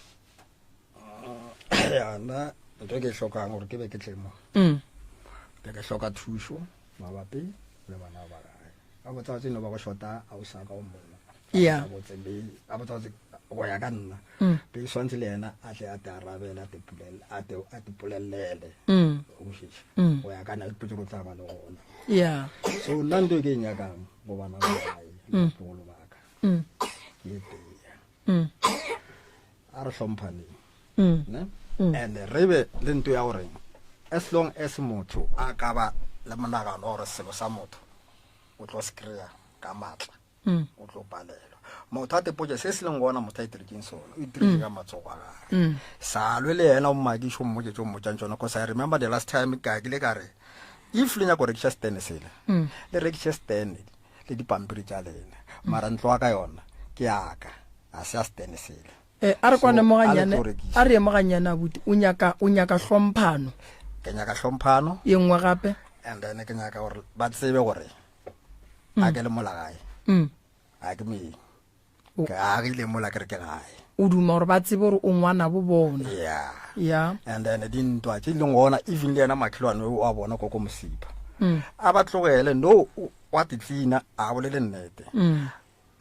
H: Ya, nna ntho e ke e hlokang gore ke be ke tle mo. Ke ke hloka thušo mabapi le bana ba gae. Ga botsa tse no ba go shota a o sa ka o mongwe.
A: Yeah.
H: Ga botse be ga botsa tse go ya ka nna. Be swantse le yena a tle a te arabele a te pulele a te a te pulelele. O šiša. Go ya ka nna ke potse go tla ba le gona.
A: Yeah.
H: So nna ntho e ke e nyakang go bana ba gae le batlogolo ba ka. Ke e tee. A re hlomphaneng. Ne? And re be le ntho ya gore as long as motho a ka ba le monagano wa gore selo sa motho o tlo se kry-a ka maatla mm. o tlo palelwa motho a tepotša se se leng gona motho a itirekeng sona o itiretše mm. ka matsogo a gage mm. sa lwe le yena o mmakišo mmotše tso mmotšang tsona cause i remember the last time ka kile ka re if le nyako rekiša stene sele le rekiše stene le dipampiri tša lena mara ntlo wa ka yona ke yaka a se ya stene sele
A: Eh, a re kwane mo ganyane a re ye mo ganyane abuti o nyaka o nyaka hlomphano
H: ke nyaka hlomphano
A: ye nngwe gape
H: and then ke nyaka gore ba tsebe gore mm. a ke le mola gae
A: mm.
H: a ke moeng ke agile mola ke re ke gae
A: o duma gore ba tsebe gore o ngwana bo bona
H: yeah
A: yeah
H: and then dintwa tse leng gona even le yena makhelwane o a bona koko mosipha mm. a ba tlogele no wa titlina a bolele nnete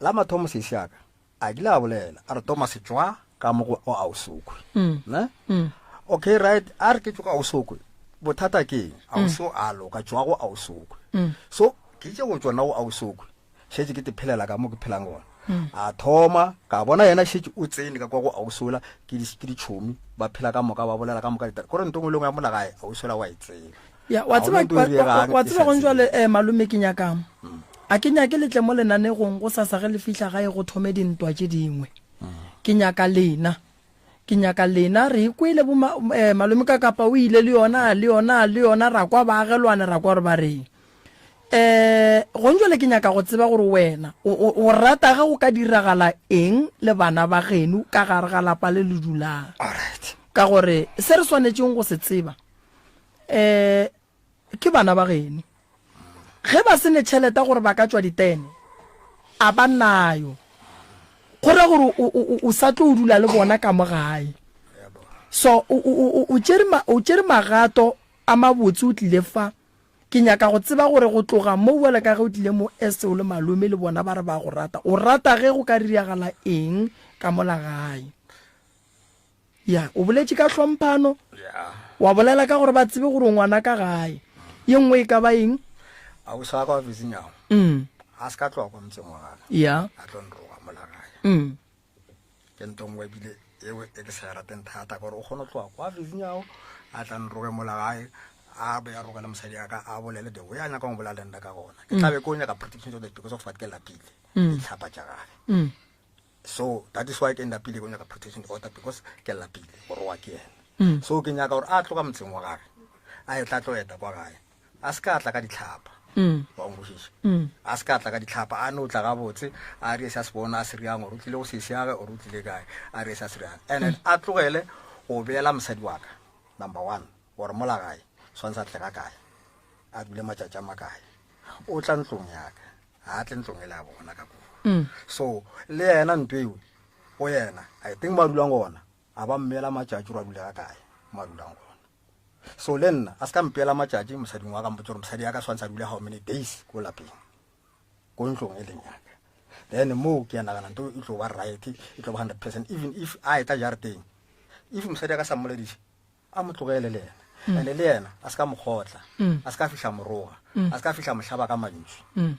H: la mathomo sesi aka A kile a bolela, a re, Thomas, tšwa ka mo go Ausokwe.
A: Mm.
H: Ne?
A: Mm.
H: Okay, right, a re ke tšwa go Ausokwe. Bothata ke eng? Auso a loka, tšwa go Ausokwe.
A: Mm.
H: So, ke itše go tšwa nna go Ausokwe. Šetše ke te phelela ka mo ke phelang gona. A thoma, ka bona yena šetše o tsene ka kwa go Ausola, ke di, ke ditšhomi, ba phela ka moka, ba bolela ka moka ditaba. Kore ntho e nngwe le nngwe ya mola gae, Ausola wa e tseba.
A: Ya, wa
H: Ga
A: tseba,
H: gona ntho e diegang
A: wa
H: e
A: tseba
H: sa
A: gong jwale
H: tsebeng.
A: eh, malome ke nyakang. A ke nyake le tle mo lenanegong go sasa ge le fihla gae go thome dintwa tše dingwe. Ke nyaka lena. Ke nyaka lena re e kwele bo ma, eh, malome ka kapa o ile le yona, le yona, le yona ra kwa baagelwane ra kwa gore ba reng. Eh, gong jwale ke nyaka go tseba gore wena o, o, o rata ge go ka diragala eng le bana ba geno ka gare ga lapa le le dulang.
H: Alright.
A: Ka gore se re swanetšeng go se tseba eh ke bana ba geno ge ba se ne tšhelete gore ba ka tšwa ditene a ba nayo go ra gore o sa tlo o dula le bona ka mo gae so o tšere magato a mabotse o tlile fa ke nyaka go tseba gore go tloga mo bjale ka ge o tlile mo ese o le malome le bona ba re ba go rata o rata ge go ka diragala eng ka mola gae Ya, o boletše ka hlomphano.
H: Ya.
A: Wa bolela ka gore ba tsebe gore o ngwana ka gae. Ye nngwe e ka ba eng?
H: Ausi wa ka wa Vizinyago.
A: Mm.
H: A se ka tloga kwa motseng wa gagwe.
A: Ya.
H: A tlo nroga mola gae.
A: Mm.
H: Ke nto nngwe ebile eo e ke sa e rateng thata gore o kgone go tloga kwa Vizinyago a tla nroge mola gae a be a roge le mosadi ya ka a bolele the way a nyakang go bolela le nna ka gona. Ke tla be ke o nyaka protection because of what ke lapile. Ditlhapa tša gage.
A: Mm.
H: So that is why ke ndapile go nyaka protection order because ke lapile go roa ke yena.
A: Mm.
H: So ke nyaka gore a tloga motseng wa gage a e tla tlo eta kwa gae a se ka tla ka ditlhapa.
A: Mm.
H: Wa nkwešiša?
A: Mm.
H: A se ka tla ka ditlhapa a no tla gabotse a re se a se bona a se riang gore o tlile go sesiage or o tlile kae a re se a se riang and then a tlogele go beela mosadi wa ka number one gore mola gae swantse a tle ga kae a dule matšatši a makae o tla ntlong yaka a tle ntlong e le a bona ka koo
A: mm.
H: so le yena nto eo go yena i think mo a dulang gona a ba mmeela matšatši gore a dule ga kae mo a dulang gona so le nna a se ka mpeela matšatši mosading wa ka mpotse gore mosadi ya ka swantse a dule how many days ko lapeng ko ntlong e leng yaka then moo ke ya nagana nto e tlo ba right e tlo ba 100 percent even if a e tla jareteng if mosadi a ka sa mmolediše A mo tlogele le yena.
A: Mm.
H: And le yena a se ka mo kgotla.
A: Mm.
H: A se ka fihla moroga.
A: Mm.
H: A se ka fihla mohlaba ka mantšu.
A: Mm.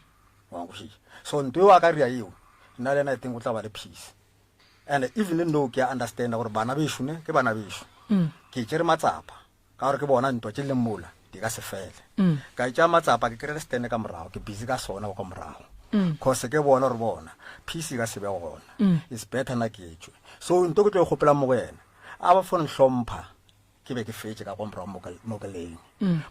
H: Wa nkwešiša? So nto eo a ka ria eo, nna le yena I think o tla ba le peace. And even no ke a understand gore bana bešo ne ke bana bešo.
A: Mm.
H: Ke tšere matsapa ka gore ke bona ntwa tše leng mola di ka se fele.
A: Mm.
H: Ka tšea matsapa ke kry-e le stand ka morago, ke busy ka sona ka morago. Cause ke bona gore bona peace e ka se be gona. It's better na ke tšwe. So nto ke tlo e kgopelang mo go yena, a ba fo nhlompha ke be ke fetše ka kwa morago mo ke- mo ke leng.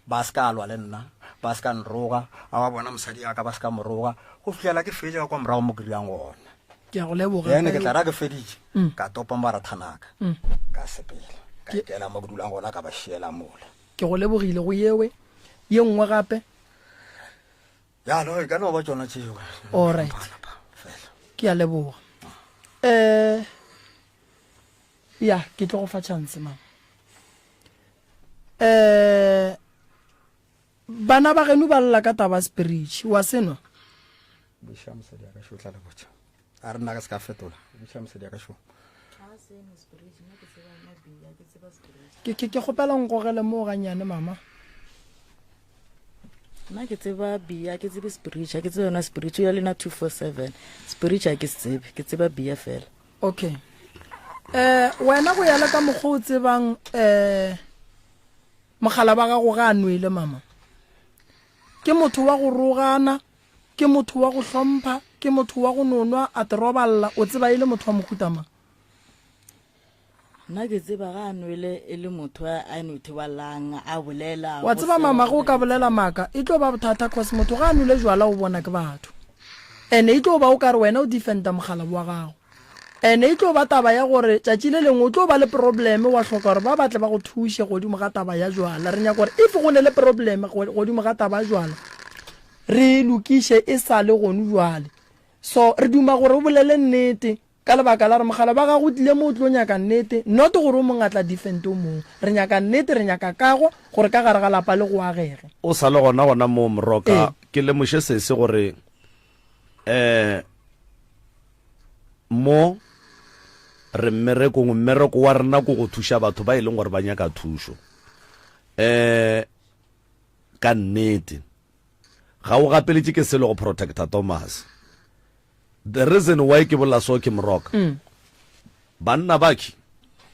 H: Ba se ka lwa le nna, ba se ka nroga, a ba bona mosadi ya ka ba se ka mo roga, go fihlela ke fetše ka kwa morago mo ke dulang gona.
A: Ke a go leboga.
H: Then ke tla ra ke feditše, ka topa marathanaka, ka sepela, ka ikela mo ke dulang gona ka ba šiela mola.
A: Ke go lebogile go yewe. Ye nngwe gape?
H: Ya no, e ka no ba tšona tšeo.
A: All right. Ke a leboga. Eh ya, ke tlo go fa chance mama. Eh bana ba geno ba lla ka taba spirit wa senwa.
H: Buša mosadi ya ka šo tla le botša. A re nna ka se ka fetola. Buša mosadi ya ka šo.
A: Ke ke ke kgopela nkogele mo ganyane mama.
I: Nna ke tseba bia, ke tsebe spirit, ke tsebe yona spirit ya lena 247. Spirit ha ke se tsebe, ke tseba bia fela.
A: Okay. Eh wena go ya le ka mokgwa o tsebang eh mogala ba gago ga a nwele mama. Ke motho wa go rogana, ke motho wa go hlompha, ke motho wa go nonwa a te roballa, o tseba e le motho wa mohuta mang?
I: Nna ke tseba ga a nwele e le motho a no ithobalang a bolela.
A: Wa tseba mama ge o ka bolela maaka e tlo ba bothata cause motho ga a nwele jwala o bona ke batho. Ene e tlo ba o kare wena o defenda mogala wa gago. Ene e tlo ba taba ya gore tšatši le lengwe o tlo ba le probleme wa hloka gore ba batle ba go thuše godimo ga taba ya jwala. Re nyaka gore if go ne le probleme godimo ga taba ya jwala re e lokiše e sa le gonu jwale. So re duma gore o bolele nnete Ka lebaka la gore mogala ba gago o tlile mo o tlo nyaka nnete, not gore o mongwe a tla defend o mongwe. Re nyaka nnete, re nyaka kago gore ka gare ga lapa le go agege.
B: O sa le gona gona moo Moroka, ke lemoše sesi gore um mo re mmerekong, mmereko wa rena ko go thuša batho ba e leng gore ba nyaka thušo. Um ka nnete ga o gapeletše ke selo go protecta Thomas. The reason why ke bolela so ke Moroka. Mm. Banna bakhi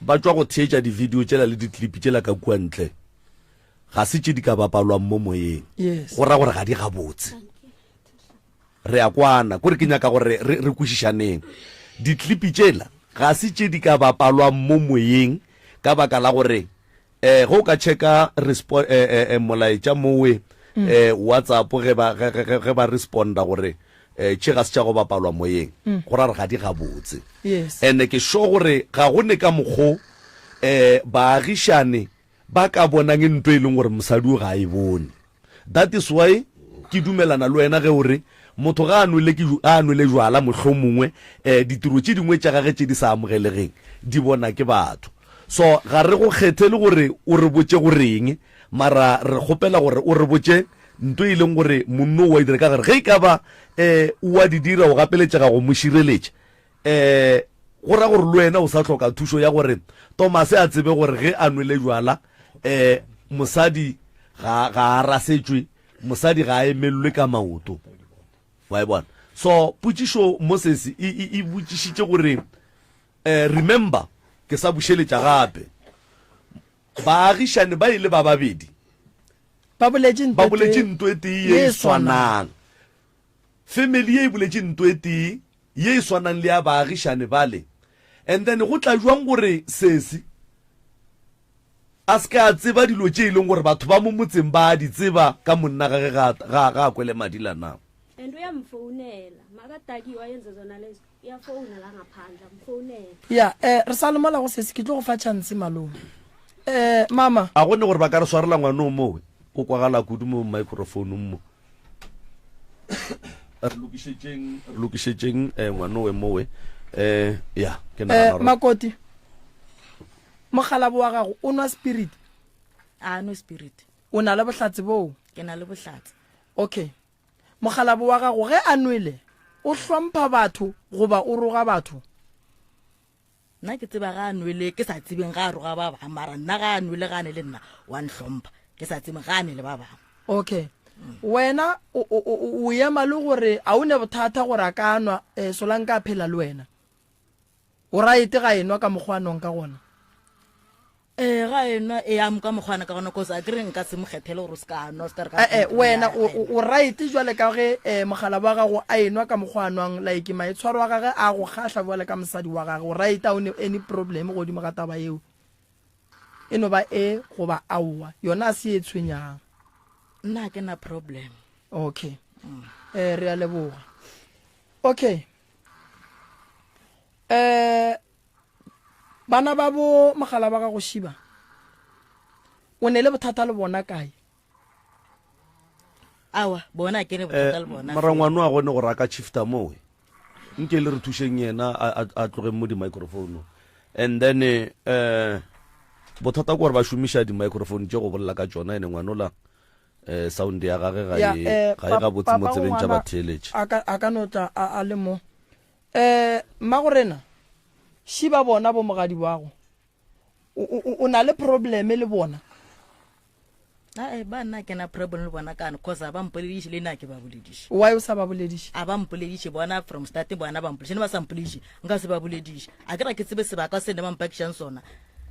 B: ba tšwa go theetša di-video tšela le di-clip tšela ka kua ntle. Ga se tše di ka bapalwang mo moyeng.
A: Yes.
B: Go ra gore ga di gabotse. Re a kwana, kore ke nyaka gore re, re kwešišaneng. Di-clip tšela ga se tše di ka bapalwang mo moyeng ka baka la gore Eh, ge o ka checka respo, eh, eh, eh, molaetša mowe mm. eh, whatsapp ge ba, ge, ge, ge ba responda gore eh, tše ga se tša go bapalwa moyeng mm. go ra re ga di gabotse
A: yes.
B: ene ke sure gore ga go ne ka mokgo eh, baagišane ba ka bonang nto e leng gore mosadi o ga a e bone That is why ke dumelana le wena ge o re motho ga a nwele ke a nwele jwala mohlomongwe eh, ditiro tše dingwe tša gage tše di sa amogelegeng di bona ke batho. So ga re go kgethele gore o re botše goreng, mara re kgopela gore o re botše nto e leng gore monno o a e dira ka gare. Ge e ka ba eh, o a di dira o gapeletšega go mo šireletša, eh, go ra gore le wena o sa hloka thušo ya gore Tomase a tsebe gore ge a nwele jwala eh, mosadi ga, ga a rasetšwe, mosadi ga a emelelwe ka maoto. Wa e bona? So potšišo Moses e, e, e botšišitše gore eh, remember, ke sa bušeletša gape, baagišane ba ile ba babedi
A: ba boletše
B: ba boletše nto e tee ye e swanang. Family ye e boletše nto e tee ye e swanang le ya baagišane bale. And then go tla jwang gore sesi a se ka tseba dilo tše e leng gore batho ba mo motseng ba a di tseba ka monna gage ga, ga, ga a kwele madila na?
C: And uyamfonela makadakiwe ayenze zona lezo uyafona la ngaphandle amfonela.
A: Ya, eh, re sa le mola go sesi ke tlo go fa chance malome. Eh, mama.
B: A go ne gore ba ka re swarela ngwana o mowe o kwagala kudu mo microphone mo. Re lokišetšeng, re lokišetšeng eh, ngwanowe mowe. Eh, ya, ke nagana
A: Eh,
B: gore
A: Makoti. Mokgalabo wa gago o nwa spirit?
I: A nwe spirit.
A: O na le bohlatse boo?
I: Ke na le bohlatse.
A: Okay. Mokgalabo wa gago ge a nwele o hlompha batho goba o roga batho?
I: Nna ke tseba ga a nwele ke sa tsebeng ga a roga ba bangwe, mara nna ga a nwele ga a ne le nna wa nhlompha, ke sa tsebeng ga a ne le ba bangwe.
A: Okay. Wena o, o, o, o ema le gore a o ne bothata gore a ka nwa eh, solanka a phela le wena. O right ga enwa ka mokgwa a nwang ka gona?
I: Ee, ga enwa e a ka mokgwana ka gona cause a kere nka se mo kgethele gore o se ka nwa o se ka re ka
A: Eh, eh, wena o, o, o right jwale ka ge eh, mogala wa gago a enwa ka mokgwa a nwang like maitshwaro a gage a go kgahla jwale ka mosadi wa gage o right a o ne any problem godimo ga taba yeo e no ba e goba aowa yona a se e tshwenyang
I: nna ga ke na problem
A: okay mm. eh re a leboga okay eh Bana ba bo mogala ba gago Shiba, o ne le bothata le bona kae?
I: Awa, bona ke ne bothata le bona.
B: Eh, mara ngwano a gone gore a ka shifta mowe. Nke le re thušeng yena a tlogeng mo di-microphone. And then eh bothata ke gore ba šomiša di-microphone tše go bolela ka tšona ene ngwanola eh sound ya gage ga e eh, ga e gabotse mo tsebeng tša batheeletši.
A: A ka no tla a le mo. Eh, mmagorena, šiba bona bo mogadi wago. O, o, o na le probleme le bona?
I: Ae, ba nna ke na problem le bona kana cause a ba mpolediše le nna ke ba bolediše.
A: Why o sa ba bolediše?
I: A ba mpolediše bona from start bona ba mpolediše ne ba sa mpolediše nka se ba bolediše. A ke ra ke tsebe sebaka se ne ba mpakišang sona.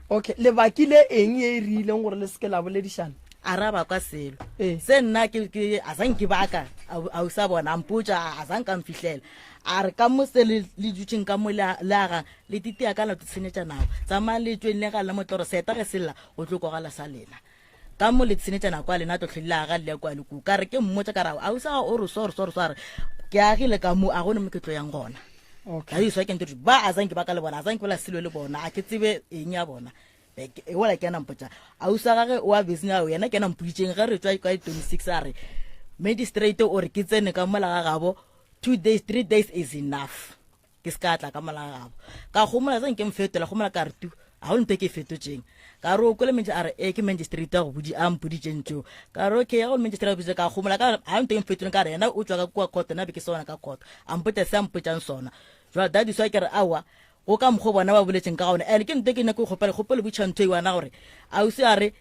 A: Okay, le bakile eng ye e riileng gore le seke la boledišana?
I: A ra ba kwa selo. Eh. Se nna ke ke a sa nke baka a o sa bona a mpotša a sa nka mfihlela. A re ka mo se le le dutšeng ka mo le le agang le titia ka la tshenyetša nako. Tsamayang le tšweng le ga le motloro seta ge se lla go tlo kwagala sa lena. Ka mo le tshenyetša nako a lena tlo hlwe le aga le ya kwa le ku. Ka re ke mmotša ka ra a o sa o re so re so re so a re ke agile ka mo a gone mo ke tlo yang gona.
A: Okay.
I: Ka iswa ke ntho ba a zanke ba ka le bona a zanke ba selo le bona a ke tsebe eng ya bona. E wala ke ena mpotša ausi wa gage wa busy ao yena ke ena mpoditšeng ge re tswa ka 26 a re magistrate o re ke tsene ka mola ga gabo two days three days is enough ke se ka tla ka mola ga gabo ka gomola se nke mfetola gomola ka re tu ga go nto ke e fetotseng ka re o kwele mentse a re e ke magistrate a go bodi a mpoditseng tseo ka re okay ya go magistrate a boditse ka gomola ka ga nto ke mfetoleng ka re yena o tswa ka kua court nna be ke se gona ka court a mpotsa se a mpotsang sona jwale that is why ke re aowa go ka mokgwa bona ba boletseng ka gona and ke nte ke nyako kgopela kgopelo botšha ntho e wana gore ausi a re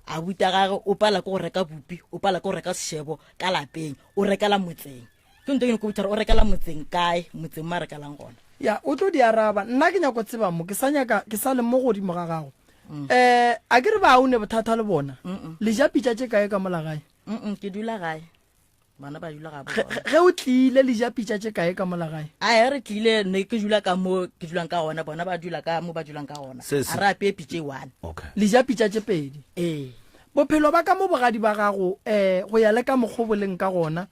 I: a buta gage o pala ke go reka bupi o pala ke go reka sešebo ka lapeng o rekela motseng ke nto ke nyako botša gore o rekela motseng kae motseng mo a rekelang gona
A: ya o tlo di araba nna ke nyako tseba mo ke sa nyaka ke sa le mo godimo ga gago um a ke re ba o ne bothata le bona le ja pitša tše kae ka mola gae
I: ke dula gae bana ba dula ga
A: bona ge o tlile le ja pitša tše kae ka mola gae
I: a re tlile ne ke dula ka mo ke dulang ka gona bona ba dula ka mo ba dulang ka gona a re apeye pitše e one
B: okay
A: le ja pitša tše pedi
I: ee
A: bophelo ba ka mo bogadi ba gago um go ya le ka mokgwa bo leng ka gona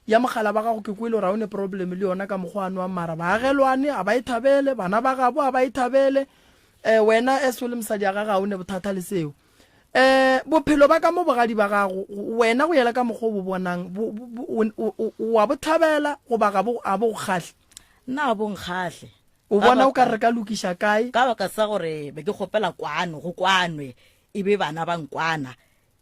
A: ya mogala ba gago ke kwele gore ga o ne problem le yona ka mokgwa a nwang mara baagelwane a ba e thabele bana ba gabo a ba e thabele um wena as o le mosadi ya gage ga o ne bothata le seo Um bophelo ba ka mo bogadi ba gago, wena go yela ka mokgwa o bo bonang, bo, bo, bo, o, o, o a bo thabela goba ga bo, a bo go kgahle?
I: Nna ga bo nkgahle.
A: O bona o ka re ka lokiša kae?
I: Ka baka sa gore be ke kgopela kwano, go kwanwe, e be bana ba nkwana,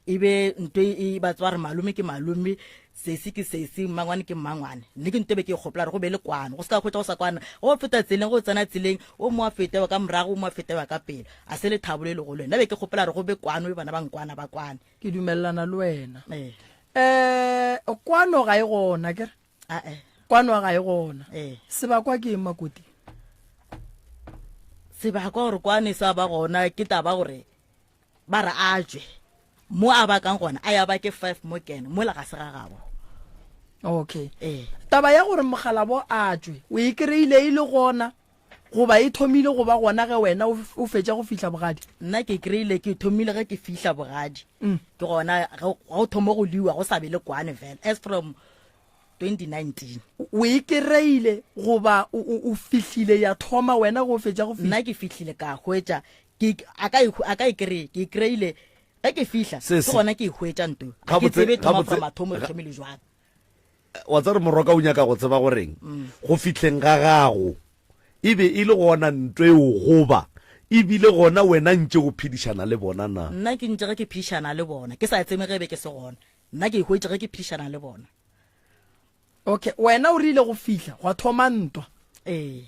I: e be nto e, ba tseba gore malome ke malome, sesi ke sesi, mmangwane ke mmangwane. Nne ke nto e be ke e kgopela gore go be le kwano, go se ka hwetša go sa kwana. Go feta tseleng, go tsena tseleng, o mongwe a fete wa ka morago, o mongwe a fete wa ka pele. A se lethabo le legolo. Nna be ke kgopela gore go be kwano, be bana ba nkwana ba kwane.
A: Ke dumelelana le wena.
I: Ee.
A: Eh, kwano ga e gona, ke re?
I: Ae.
A: Kwano ga e gona.
I: Ee.
A: Sebakwa ke eng, Makoti?
I: Sebakwa gore kwano e sa ba gona ke taba gore Ba re a tšwe mo a bakang gona, a ya bake five mo kene mola ga se ga gabo.
A: Okay.
I: Ee.
A: Taba ya gore mogalabo a tšwe, o e kry-ile e le gona goba e thomile go ba gona ge wena o fetša go fihla bogadi?
I: Nna ke kry-ile ke thomile ge ke fihla bogadi. Ke gona ge go thoma go liwa go sa be le kwane fela as from 2019.
A: O e kry-ile goba o fihlile ya thoma wena ge o fetša go fihla?
I: Nna ke fihlile ka hwetša ke a ka e a ka e kry ke e kry-ile ge ke fihla
B: Se-
I: ke
B: se-
I: gona ke e hwetša nto a ke
B: Gabotse-
I: tsebe thoma
B: gabotse-
I: from mathomo e
B: ga-
I: thomile jwang
B: wa tsare moroka o nyaka go tseba goreng go fihleng ga gago e be e le gona nto eo goba e bile gona wena ntše o phedišana le bona na
I: nna ke ntše ge ke phedišana le bona ke sa tsebe ge be ke se gona nna ke e hwetše ge ke phedišana le bona
A: okay wena o rile go fihla gwa thoma ntwa
I: ee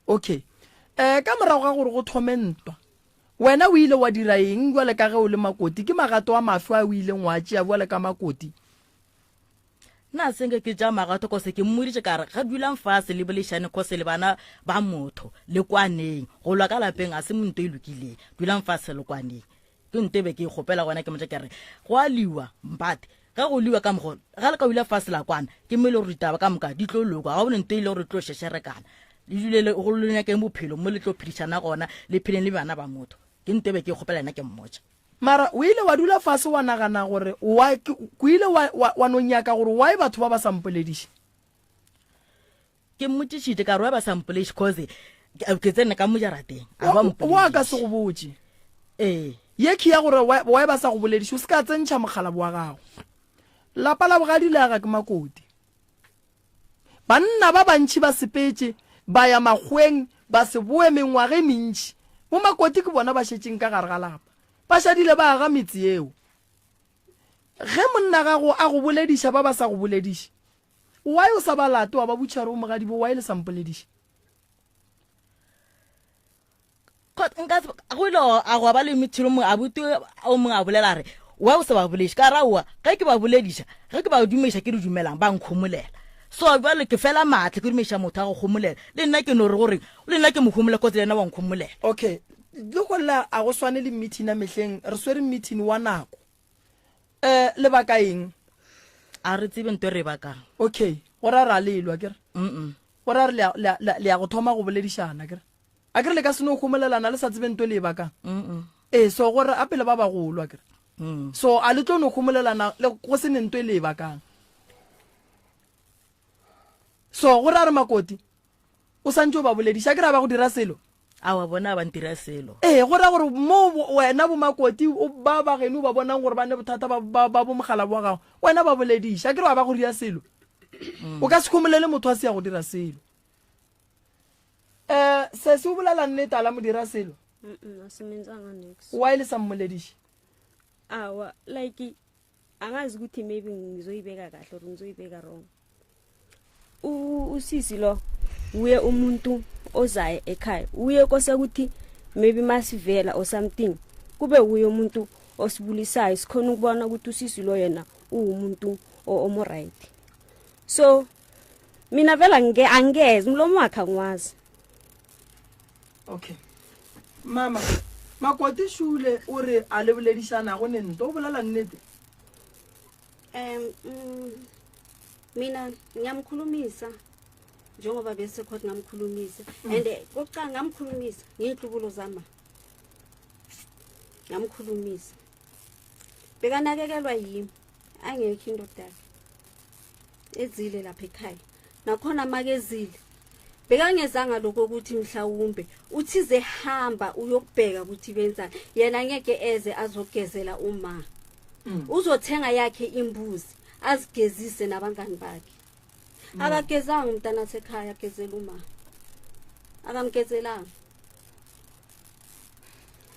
A: Okay. Eh, ka morago ga gore go thome ntwa, wena o ile wa dira eng bjale ka ge o le makoti? Ke magato a mafe a o ileng wa tšea bjale ka makoti?
I: Nna se nke ke tša magato kose ke mmoditše ka re ga dulang fase le bolešane kose le bana ba motho le kwaneng go lwa ka lapeng a se monto e lokileng dulang fase le kwaneng. Ke nto e be ke e kgopela gona ke motša ke re go a liwa but ge go liwa ka mokgo ga le ka wila fase la kwana ke mo e le gore ditaba ka moka di tlo loka ga bone nto e le gore tlo šešerekana le dule le go le nyakeng bophelo mo le tlo phedišana gona le pheleng le bana ba motho ke nto e be ke e kgopela yena ke mmotša.
A: Mara o ile wa dula fase wa nagana gore why ke ile wa, wa, wa no nyaka gore why batho ba ba sa mpolediše?
I: Ke mmotšišitše ka re why ba sa mpolediše cause ke tsene ka mo jarateng a ba mpolediše.
A: Wa ka se go botše.
I: Ee.
A: Ye ke ya gore why, why ba sa go bolediše o se ka tsentšha mokgalabo wa gago. Lapa la bogadi le aga ke makoti. Banna ba bantši ba sepetše ba ya makgoweng ba se boe mengwaga e mentši. Bomakoti ke bona ba šetšeng ka gare ga lapa. Ba šadile ba aga metse yeo. Ge monna gago a go bolediša ba ba sa go bolediše, why o sa ba late wa ba butšha re o mogadibo why le sa mpolediše?
I: Nka go ile a go ba le motho mongwe abuti o mongwe a bolela re wa o sa ba bolediše ka ra oa ge ke ba bolediša ge ke ba dumediša ke di dumelang ba nkhomolela so jale ke fela maatla ke dumediša motho a go kgomolela le nna ke no re gore le nna ke mo homola kotsi le yena wa nkhomolela.
A: Okay le go lla a go swane le meeting ya mehleng re swere meeting wa nako um lebaka eng?
I: A re tsebe nto e re e bakang.
A: Okay go ra ra lelwa kere go ra re le ya go thoma go boledišana kere A ke re le ka se no homolelana le sa tsebe nto le e bakang? Ee, so gore a pele ba bagolo a kere. Mm. So a le tlo no homolelana le go se ne nto e le e bakang. So gore a re makoti o santse o ba bolediša a ke re a ba go dira selo.
I: Awa bona ba ntira selo.
A: Ee, go ra gore mo wena bomakoti ba ba geno ba bonang gore ba ne bothata ba ba ba bomogala wa gago, wena ba bolediša a ke re wa ba go dira selo. Mm. O ka se homolele motho a se ya go dira selo. Eh, sesi o bolela nnete a la mo dira selo?
C: Mm-mm, asimenzanga niks.
A: Why le sa mmolediše?
C: Awa, like angazi ukuthi maybe ngizoyibeka kahle or ngizoyibeka wrong. U usisi lo uye umuntu ozayo ekhaya. Uye kose ukuthi maybe masivela or something kube uye umuntu osibulisayo sikhona ukubona ukuthi usisi lo yena uwumuntu omo right. So mina vele ange angeze umlomo wakhe angiwazi
A: okay mama makoti shule o re a le boledišanago ne nto o bolela nnete
F: um mm, mina ngiyamkhulumisa njengoba bese court ngamkhulumisa mm. and eh, kokuqala ngamkhulumisa ngiyinhlubulo zama ngamkhulumisa bekanakekelwa yimi angekho indoda yakhe ezile lapha ekhaya nakhona makezile bekangezanga lokho ukuthi mhlawumbe uthize hamba uyokubheka ukuthi benzani yena ngeke eze azogezela uma mm. uzothenga yakhe imbuzi azigezise nabangani bakhe mm. akagezanga umntana sekhaya agezela uma akamgezelanga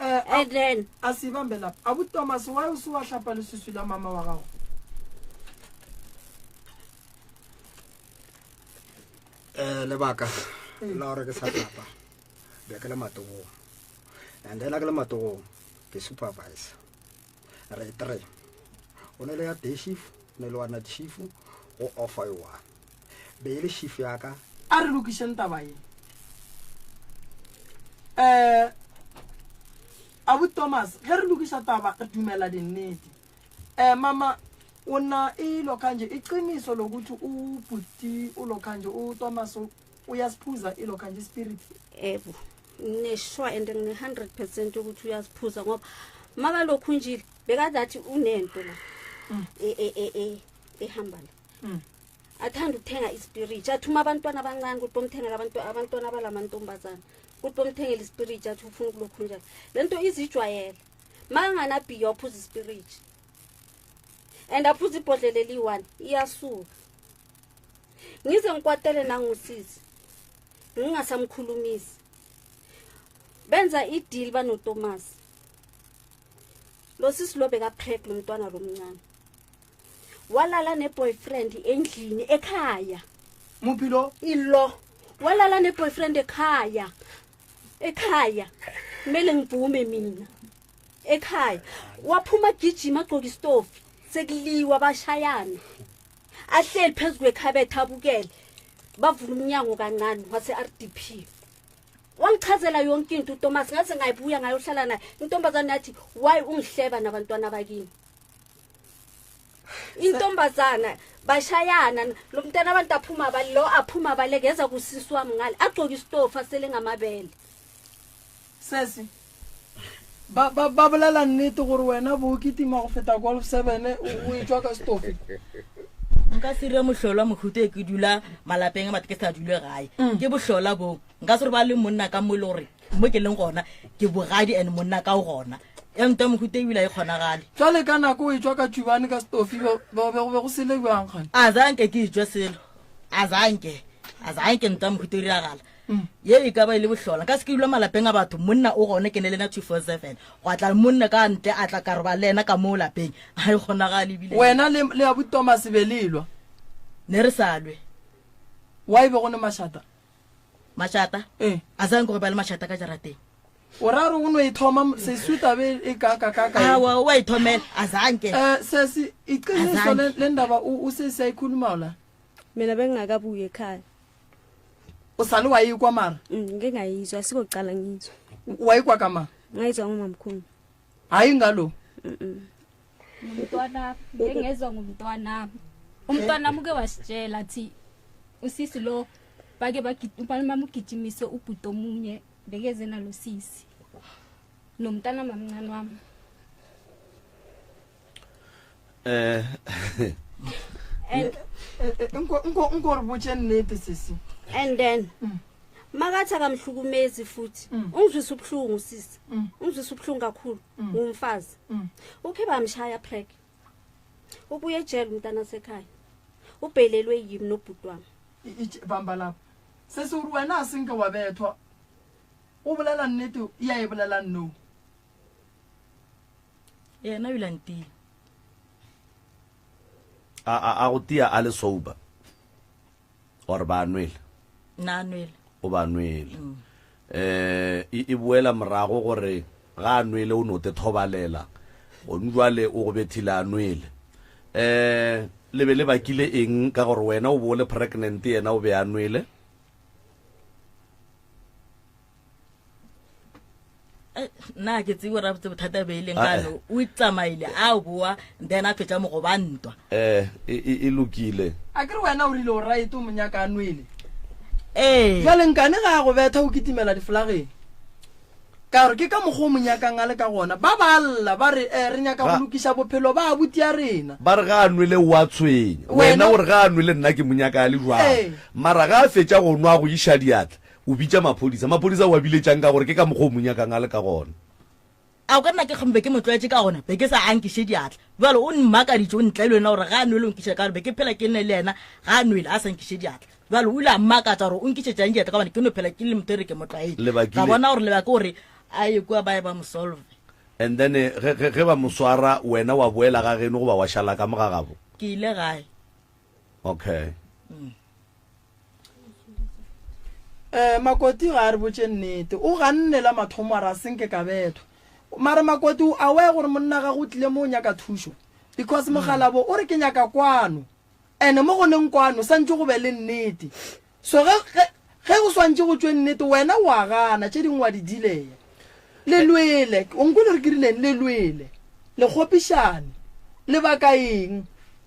A: Eh,
F: and then
A: a se bambe lapa abu thomas why o se wa hlapa leswiswi la mama wa gago
H: um lebaka la gore ke sa hlapa be ke le matogong and then a ke le matogong ke supervisor re three o ne le ya day shift o ne le wa night shift go offer e one be e le shift ya ka
A: a re lokišeng taba ye um abu thomas ge re lokiša taba re dumela dinnete um mama o na e lokhanje iqiniso lokuthi ubhuti ulokhanje uthomas uyasiphuza ilokhanje ispirit
F: ebo ngineshwa and ngine-hundred percent ukuthi uyaziphuza ngoba makalokhu njile bekadathi unento la mm. e, e, e, e, ehamba la mm. athanda ukuthenga ispirit athuma abantwana abancane ukuthi bomthengela abantwana abalamantombazana ukuthi bomthengela ispirit athi ufuna ukulokhu njalo le nto izijwayele makanganabhiya waphuza ispirit and aphuza ibhodlela eliyi-one iyasuka ngize ngikwatele nangusisi ngingasamkhulumisi benza ideal banotomasi lo sisi lo bekapreg lo mntwana lo mncane walala ne-boyfriend endlini ekhaya
A: muphi lo
F: ilo walala ne-boyfriend ekhaya ekhaya kumele ngivume mina ekhaya waphuma gijima agqoka isitofi sekuliwa bashayana ahleli phezu kwekhabethe abukele bavula umnyango kancane wase-r d p. Wangichazela yonke into uThomas ngaze ngayibuya ngayohlala naye. Intombazane yathi why ungihleba nabantwana bakini. Intombazana bashayana lo mntana abantu aphuma ba lo aphuma baleke eza kusisi wami ngale agcoka isitofu asele ngamabele.
A: Sesi ba ba ba bolela nnete gore wena bo kitima go feta golf 7 o e tswa ka stofi.
I: Nka se dire mohlolo wa mohuta e ke dula malapeng a batho ke sa dule gae. Ke bohlola bo. Nka se re ba le monna ka mo e le gore mo ke leng gona ke bogadi and monna ka o gona. Ya nta mohuta ebile a e kgonagale.
A: Jwale ka nako o e tswa ka tšubane ka stofi be be go be go sele bjang gane?
I: A zanke ke etswa selo. A zanke. A zanke nta mohuta o diragala. Ye e ka ba e le bohlola. Nka se ke dula malapeng a batho, monna o gone ke ne le na 247. Gwa tla monna ka ntle a tla ka roba le yena ka moo lapeng. Ga e kgonagale ebile.
A: Wena le le abuti Thomas be le lwa?
I: Ne re sa lwe.
A: Why be go ne mašata?
I: Mašata?
A: Ee.
I: A zanke go ba le mašata ka jarateng.
A: O ra re o no e thoma sesi o tabe e ka ka ka ka.
I: Awa o a ithomela a zanke.
A: Eh sesi iqiniso le le ndaba o o sesi a ikhulumayo la.
C: Mina bengingakabuyi ekhaya.
A: O sale wa ikwa mara?
C: Mm, ngike ngayizwa asikokuqala ngizwa.
A: Wa ikwa ka mang?
C: Ngayizwa ngomamkhulu.
A: Hayi ngalo.
C: Mm.
D: Ngumntwana, ngike ngezwa ngumntwanami. Umntwanami uke wasitshela athi usisi lo bake bamugijimise ubhuti omunye bekeze nalo sisi. Nomntana mamncane wami.
B: Eh
F: And
A: Nko nko nko re botše nnete sesi.
F: And then makathi akamhlukumezi futhi ungizwisa ubuhlungu sisi. Ungizwisa ubuhlungu kakhulu ngumfazi. Ukhe bamshaya prek. Ubuye ejele umntana sekhaya. Ubhelelwe yimi nobhuti wami.
A: Bamba lapho. Sesi o re wena a senke wa bethwa. O bolela nnete ya e bolela no.
I: Yena o ile a ntia.
B: A a a go tia a le sober or ba nwele?
I: Na nwele.
B: O ba nwele. Mm. Eh e, e boela morago gore ga a nwele o no te thobalela. Gone jwale o go bethile a nwele. Eh le be le bakile eng ka gore wena o bo le pregnant yena o be a nwele?
I: Eh, nna ke tsebe gore botse bothata be e leng ah, kano eh. o tsamaile a boa then a fetsa mogo ba ntwa
B: eh e, e, e lokile
A: a ke re wena o rile o right o monyaka a nwele
I: ee
A: jale nkane ga a go betha o kitimela difolageng ka gore ke ka mokgwa o monyakang a le ka gona ba ba lla ba re eh, re nyaka go lokiša bophelo ba abuti ya rena
B: ba re ga a nwele o a tshwenya wena o re ga a nwele nna ke monyaka a le jwang mara ga a fetša go nwa go iša diatla O bitša maphodisa. Maphodisa o a biletšang ka gore ke ka mokgwa o mo nyakang a le ka gona.
I: A o ka nna ke kgombe ke mo tlwaetše ka gona, be ke sa a nkiše diatla. Bjale o mmakaditše, o ntlaile wena gore ga a nwele o nkiša ka gore be ke phela ke nne le yena, ga a nwele a sa nkiše diatla. Bjale o ile a mmakatša gore o nkišetšang diatla ka gobane ke no phela ke le motho e re ke mo tlwaetše.
B: Lebakile.
I: Ka bona gore lebaka gore a ye kua ba ye ba mo solve.
B: And then ge, ge, ge ba mo swara, wena wa boela ga geno goba wa šala ka mo ga gabo?
I: Ke ile gae.
B: Okay.
I: Mm.
A: Um Makoti ga a re botše nnete. O ganne la mathomo a re a senke ka bethwa. Mara Makoti o aware gore monna gagwe o tlile mo o nyaka thušo because mogalabo o re ke nyaka kwano ene mo go neng kwano santše go be le nnete. So ge ge ge go swantše go tšwe nnete wena o a gana tše dingwe wa di dileya. Le lwele, o nkwele gore ke rileng? Le lwele, le kgopišane. Lebaka eng?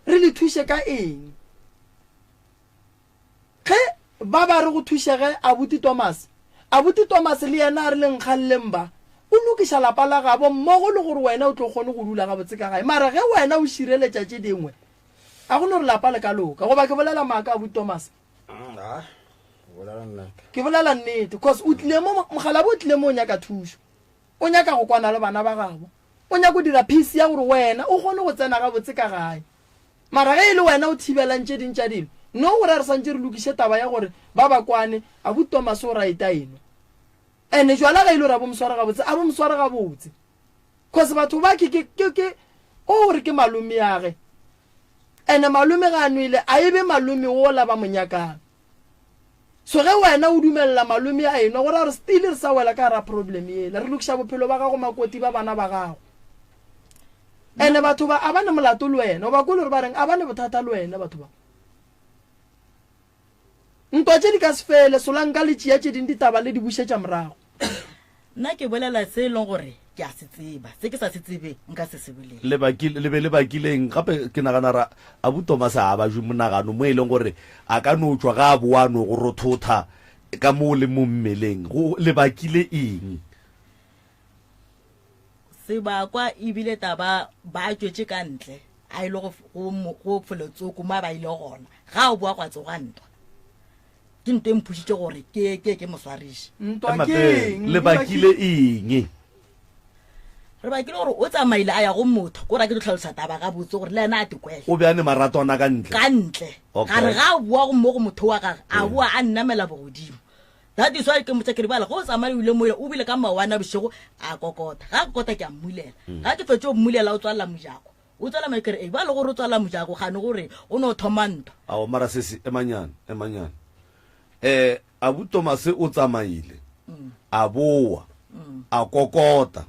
A: Re le thuše ka eng? Ge ba ba re go thušege abuti Thomas, abuti Thomas le yena a re le nkgalleng ba, o lokiša lapa la gabo mmogo le gore wena o tlo kgone go dula gabotse ka gae. Mara ge wena o šireletša tše dingwe, a go no re lapa le ka loka. Goba ke bolela maaka abuti Thomas? Ke bolela nnete, cause o tlile mo, mokgalabje o tlile mo o nyaka thušo. O nyaka go kwana le bana ba gabo. O nyaka go dira peace ya gore wena o kgone go tsena gabotse ka gae. Mara ge e le wena o thibelang tše ding tša dilo, no gore re santše re lokiše taba ya gore ba ba kwane, abuti Thomas o right a enwa. Ene jwala ge e le gore a bo mosware gabotse, a bo mosware gabotse. Cause batho ba ke ke ke ke o re ke malome ya ge. Ene malome ga a nwele, a e be malome wola ba mo nyakang. So ge wena o dumelela malome a enwa, go ra gore still re sa wela ka gara problem yela. Re lokiša bophelo ba gago makoti ba bana ba gago. Ene batho ba a ba ne molato le wena. O ba kwele gore ba reng? A ba ne bothata le wena batho ba. Ntwa tše di ka se fele, solanka le tšea tše ding ditaba le di bušetša morago.
I: Nna ke bolela se e leng gore ke a se tseba, se ke sa se tsebeng nka se se bolele.
B: Le bakile, le be le bakile eng? Gape ke nagana ra Abu Thomas a ba jwe monagano mo e leng gore a ka no tšwa ga a boa a no go rothotha ka mo le mo mmeleng. Go, le bakile eng?
I: Sebakwa e bile taba ba tšwetše ka ntle a ile go, go, go felotsoko mo a ba ile gona. Ga a boa gwa tsoga ntwa. Ke nto e mphušitše gore ke, ke, ke mo swariše.
A: Ntwa
B: Ema
A: ke
B: pele,
A: eng?
B: le bakile eng?
I: Re bakile gore o tsamaile a ya go motho, ko ra ke tlo hlalosa taba gabotse gore le yena a te kwele.
B: O be a ne maratwana ka ntle.
I: Ka ntle.
B: Okay.
I: Ga re ga a boa go mo go motho wa gage, a boa a nnamela bogodimo. That is why ke mmotša ke re bjale ge o tsamaile o ile mola, o bile ka maowana bošego a kokota. Ga a kokota ke a mmulela. Ga ke fetše go mmulela o tswalela mojako. O tswala mojako ke re, Ei, bjale gore o tswala mojako gane gore o no thoma ntwa.
B: Ao, mara sesi, emanyana, emanyana. Eh, Abu Tomase o tsamaile, a boa, a kokota,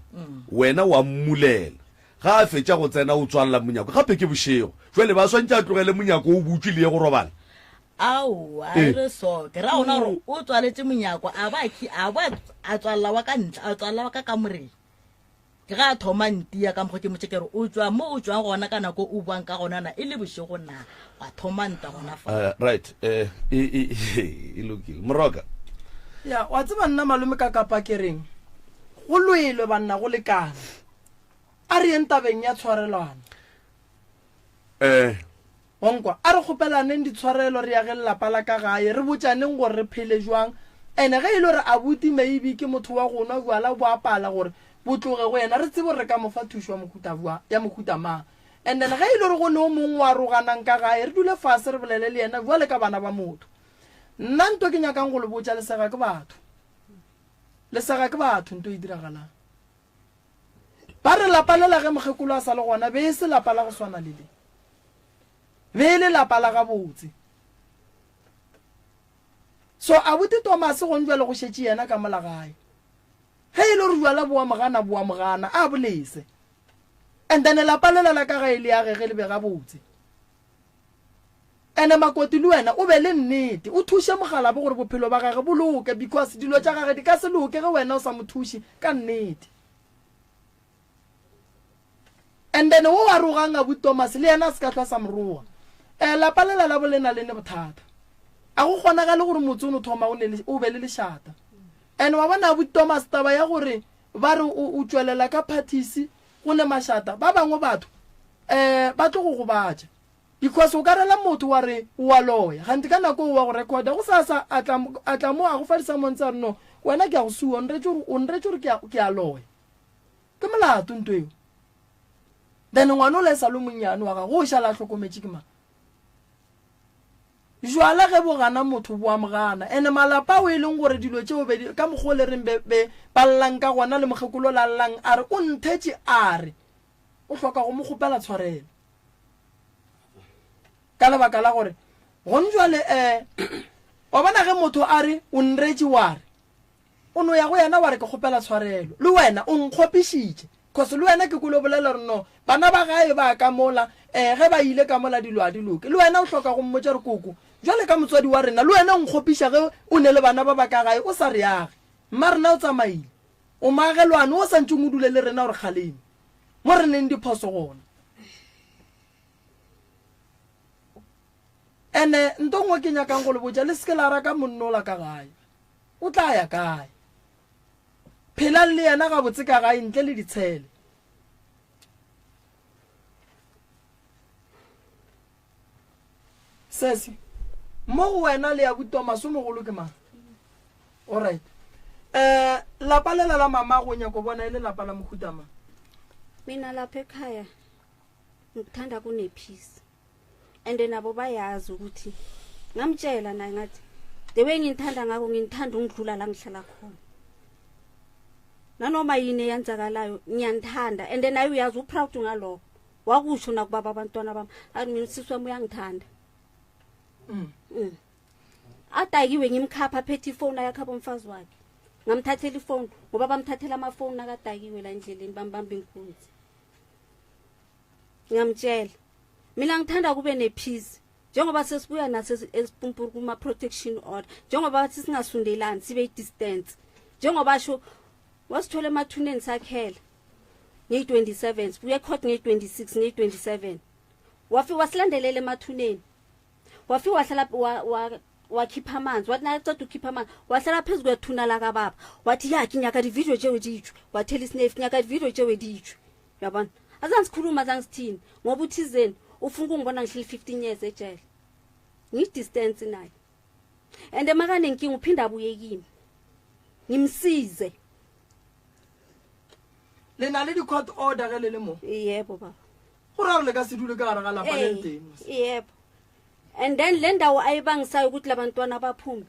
B: wena wa mmulela. Ga a fetša go tsena o tswalela monyako, gape ke bošego. Jwale ba swantše a tlogele monyako o butšwe le ye go robala?
I: Aowa, e re so. Ke ra gona gore o tswaletše monyako, a ba a ba a tswalela wa ka ntle, a tswalela wa ka kamoreng. Ke ga a thoma ntia ka mokgwa ke motše ke re o tšwa mo o tšwang gona ka nako o buang ka gona na e le bošego na gwa thoma ntwa gona fa.
B: Uh, right eh e e e lokile moroka.
A: Ya wa tseba nna malome ka kapa ke reng go lwelwe banna go lekana a re yeng tabeng ya tshwarelwana.
B: Eh.
A: Wa nkwa? A re kgopelaneng ditshwarelo re ageng lapa la ka gae, re botšaneng gore re phele jwang. Ene ge e le gore abuti maybe ke motho wa go nwa bjala bo a pala gore bo tloge go yena, re tsebe gore re ka mo fa thušo ya mohuta bjang, ya mohuta mang. And then ge e le gore go ne o mongwe o aroganang ka gae, re dule fase re bolele le yena bjale ka bana ba motho. Nna nto ke nyakang go le botša, lesega ke batho. Lesega ke batho nto e diragalang. Ba re lapa lela ge mokgekolo a sa le gona be e se lapa la go swana le le. Be e le lapa la gabotse. So abuti Thomas gong jwale go šetše yena ka mola gae. Ge e le gore jwala bo a mo gana bo a mo gana a bo lese. And then lapa lela la ka gae le agege le be gabotse. Ene makoti le wena o be le nnete o thuše mokgalabo gore bophelo ba gage bo loke because dilo tša gage di ka se loke ge wena o sa mo thuše ka nnete. And then wo a rogang abuti Thomas le yena a se ka hlwa sa mo roga. Eh lapa lela la bo lena le ne bothata. A go kgonagale gore motse o no thoma o ne o be le lešata. And wa bona abuti Thomas taba ya gore ba re o o tšwelela ka parties go ne mašata ba bangwe batho eh ba tlo go gobatša. Because o ka rela motho wa re o a loya, kganthe ka nako o wa go recorda, gosasa a tla, a tla mo a go fa di-summons a re no, wena ke a go sua, o nretše gore, o nretše gore ke a, ke a loya. Ke molato nto eo. Then ngwana ola e sa le monnyane wa gago, o šala a hlokometše ke mang? Jwala ge bo gana motho bo a mo gana. Ene malapa ao e leng gore dilo tšeo be di, ka mokgwa o le reng be, be ba llang ka gona le mokgekolo la llang a re o nthetše a re o hloka go mo kgopela tshwarelo. Ka lebaka la gore gone jwale um wa bona ge motho a re o nretše wa re o no ya go yena wa re ke kgopela tshwarelo le wena o nkgopišitše cause le wena ke kolo bolela gore no bana ba gae ba ka mola um ge ba ile ka mola dilo a di loke le wena o hloka go mmotša re koko jwale ka motswadi wa rena le wena o nkgopiša ge o ne le bana ba ba ka gae o sa re age mma rena o tsamaile o maagelwane o sa ntseng o dule le rena gore kgaleme mo re neng diphoso gona ene nto nngwe ke nyakang go le botša le seke la raka monnola ka gae o tla ya kae phelang le yena gabotse ka gae ntle le ditshele sese mo go wena le ya butomaso mogolo ke mang Alright. Eh lapa lela la mama go nyako bona e le lapa la mohuta mang?
F: Mina lapha ekhaya ngikuthanda kune peace. And nabo bayazi ukuthi ngamtshela naye ngathi the way ngithanda ngako ngithanda ungidlula la ngihlala khona. Nanoma yini eyenzakalayo ngiyanithanda and naye uyazi uproud ngalokho. Wakusho nakubaba abantwana bami athi mina usisi wami uyangithanda. Mm. Mm. adakiwe ngimkhapha aphethe ifoni ayakhapha umfazi wakhe ngamthathela ifoni ngoba bamthathela amafoni akadakiwe la endleleni bambamba inkunzi ngiyamtshela mina ngithanda kube nepeace. Njengoba sesibuya naso esipumpuru kuma-protection order, njengoba bathi singasundelani sibe i-distance, njengoba sho wasithola emathuneni sakhela ngeyi-27, sibuye ecourt ngeyi-26, ngeyi-27 wafika wasilandelela emathuneni, wafika wahlala wakhipha amanzi, wathi naceda ukukhipha amanzi wahlala phezu kwethuna lakababa, wathi ya ke nyaka di-video tšeo di tšwe, wathela isinefi, nyaka di-video tšeo di tšwe. Uyabona, azange sikhuluma, azange sithini, ngoba uthizeni ufuna ukungibona ngihleli 15 years ejele, ngiyi-distance naye, and makanenkinga uphinda abuye kimi ngimsize.
A: Le na le di-court order ge le le mo?
F: Yebo baba.
A: Go ra gore le ka se dule ka gare ga lapa le le teng?
F: Yebo. And then le ndawo ayibangisayo ukuthi labantwana baphume,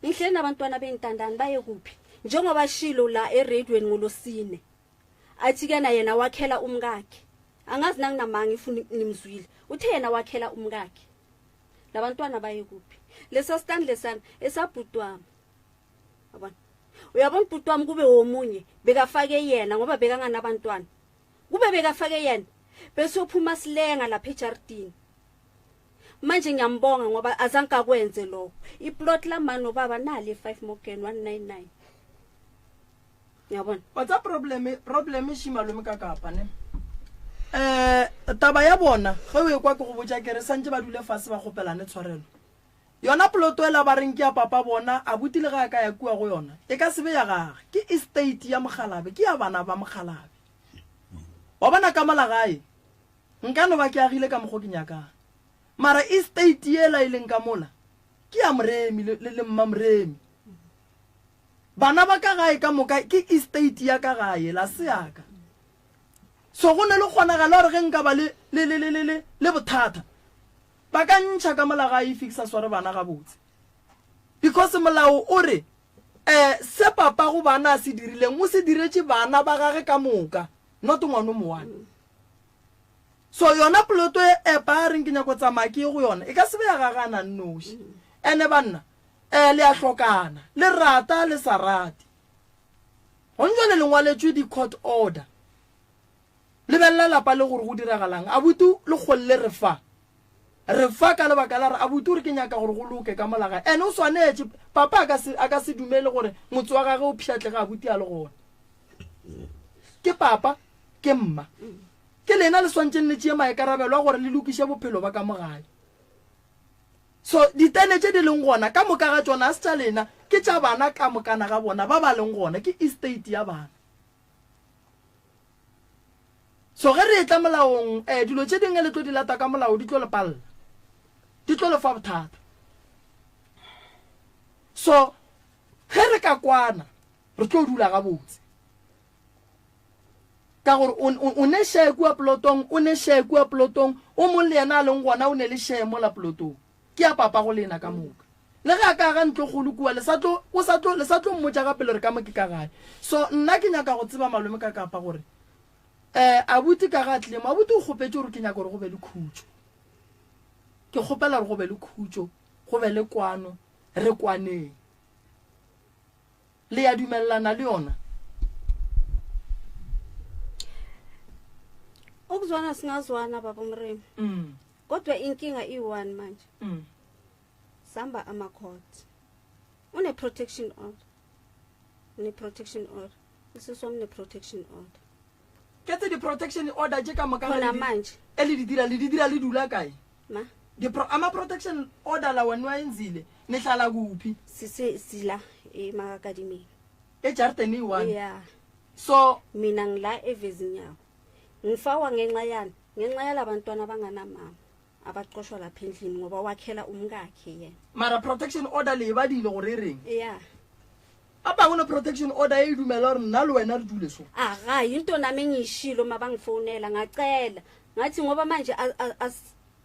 F: ngihleli nabantwana beyintandane, baye kuphi? Njengoba shilo la eradweni ngolosine, athi kena yena wakhela umkakhe, angazi nanginamanga if nimzwile, uthe yena wakhela umkakhe, labantwana baye kuphi? Lesa stand lesana esabhuti wami, yabona, uyabona ubhuti wami kube womunye bekafake yena, ngoba bekanganabantwana, kube bekafake yena besophuma silenga lapha ejardini. Manje ngiyambonga ngoba azange akwenze lokho. Iplot lamani nobaba nali e-5 Morgan 199, uyabona.
A: Wa tsa problem e šimalome ka kapa ne taba ya bona ge o e kwa ke go botša kere santse ba dule fase ba kgopelane tshwarelo. Yona poloto ela ba reng ke ya papa bona, abuti le ge a ka ya kua go yona e ka se be ya gage, ke estate ya mokgalabe, ke ya bana ba mokgalabe. Wa bona ka mola gae nka no ba ke agile ka mokgo ke nyakang, mara estate yela e leng ka mola ke ya Moremi le mma Moremi. Bana ba ka gae ka moka ke estate ya ka gae la se ya ka. So go ne le kgonagalo gore ge nka ba le bothata ba ka ntšha ka mola gae if ke sa sware bana gabotse, because molao o re se papa go bana a se dirileng o se diretše bana ba gage ka moka, not ngwana o mowane. So yona poloto e epa a reng ke nyako tsamaya ke ye go yona e ka se be ya gage a na nnoši. Ene banna le a hlokana, le rata le sa rate. Gone jwale le ngwaletšwe di-court order. Lebelela lapa le gore go diragalang. Abuti le kgolle re fa. Re fa ka lebaka la re abuti o re ke nyaka gore go loke ka mola gae. Ene o swanetše, papa a ka se dumele gore motse wa gage o pšhatlege abuti a le gona. Ke papa, ke mma. Ke lena le swantšeng le tšee maikarabelo a gore le lokiše bophelo ba ka mo gae. So ditene tše di leng gona ka moka ga tšona a se tša lena, ke tša bana ka mokana ga bona ba ba leng gona, ke estate ya bana. So ge re etla molaong, dilo tše dingwe le tlo di lata ka molao di tlo le palla, di tlo le fa bothata. So ge re ka kwana re tlo dula gabotse, ka gore o ne share kua plotong, o ne share kua plotong, o mong le yena a leng gona o ne le share mola plotong, ke ya papa go lena ka moka. Le ge a ka aga ntlo kgolo kua, le sa tlo, o sa tlo, le sa tlo mmotša gape le re ka mo ke ka gae. So nna ke nyaka go tseba malome ka kapa gore abuti ka ga tlile mo, abuti o kgopetše gore ke nyaka gore go be le khutšo. Ke kgopela gore go be le khutšo, go be le kwano, re kwaneng. Le ya dumelelana le yona?
F: Ukuzwana singazwana baba Moremi. Kodwa inkinga iyi-one manje. Samba ama-court. Une protection order. Une protection order. Usisi wami une protection order.
A: Ke tse di-protection order tše ka moka
F: Khona manje.
A: E le di dira, le di dira le dula kae?
F: Ma?
A: Ama protection order la wena wa enzile, ne hlala kuphi?
F: Sise sila emakadimeni.
A: E jarateng e one.
F: Yeah.
A: So
F: mina ngila evezinyawo. Ngifakwa ngenxa yani? Ngenxa yalabantwana abanganamama abaxoshwa lapha endlini ngoba wakhela umkakhe yena.
A: Mara protection order le e badile gore e reng?
F: Yeah.
A: Ba bangwe no protection order e dumela gore nna le wena re dule so.
F: Aga into nami engiyishilo uma bangifonela ngacela ngathi ngoba manje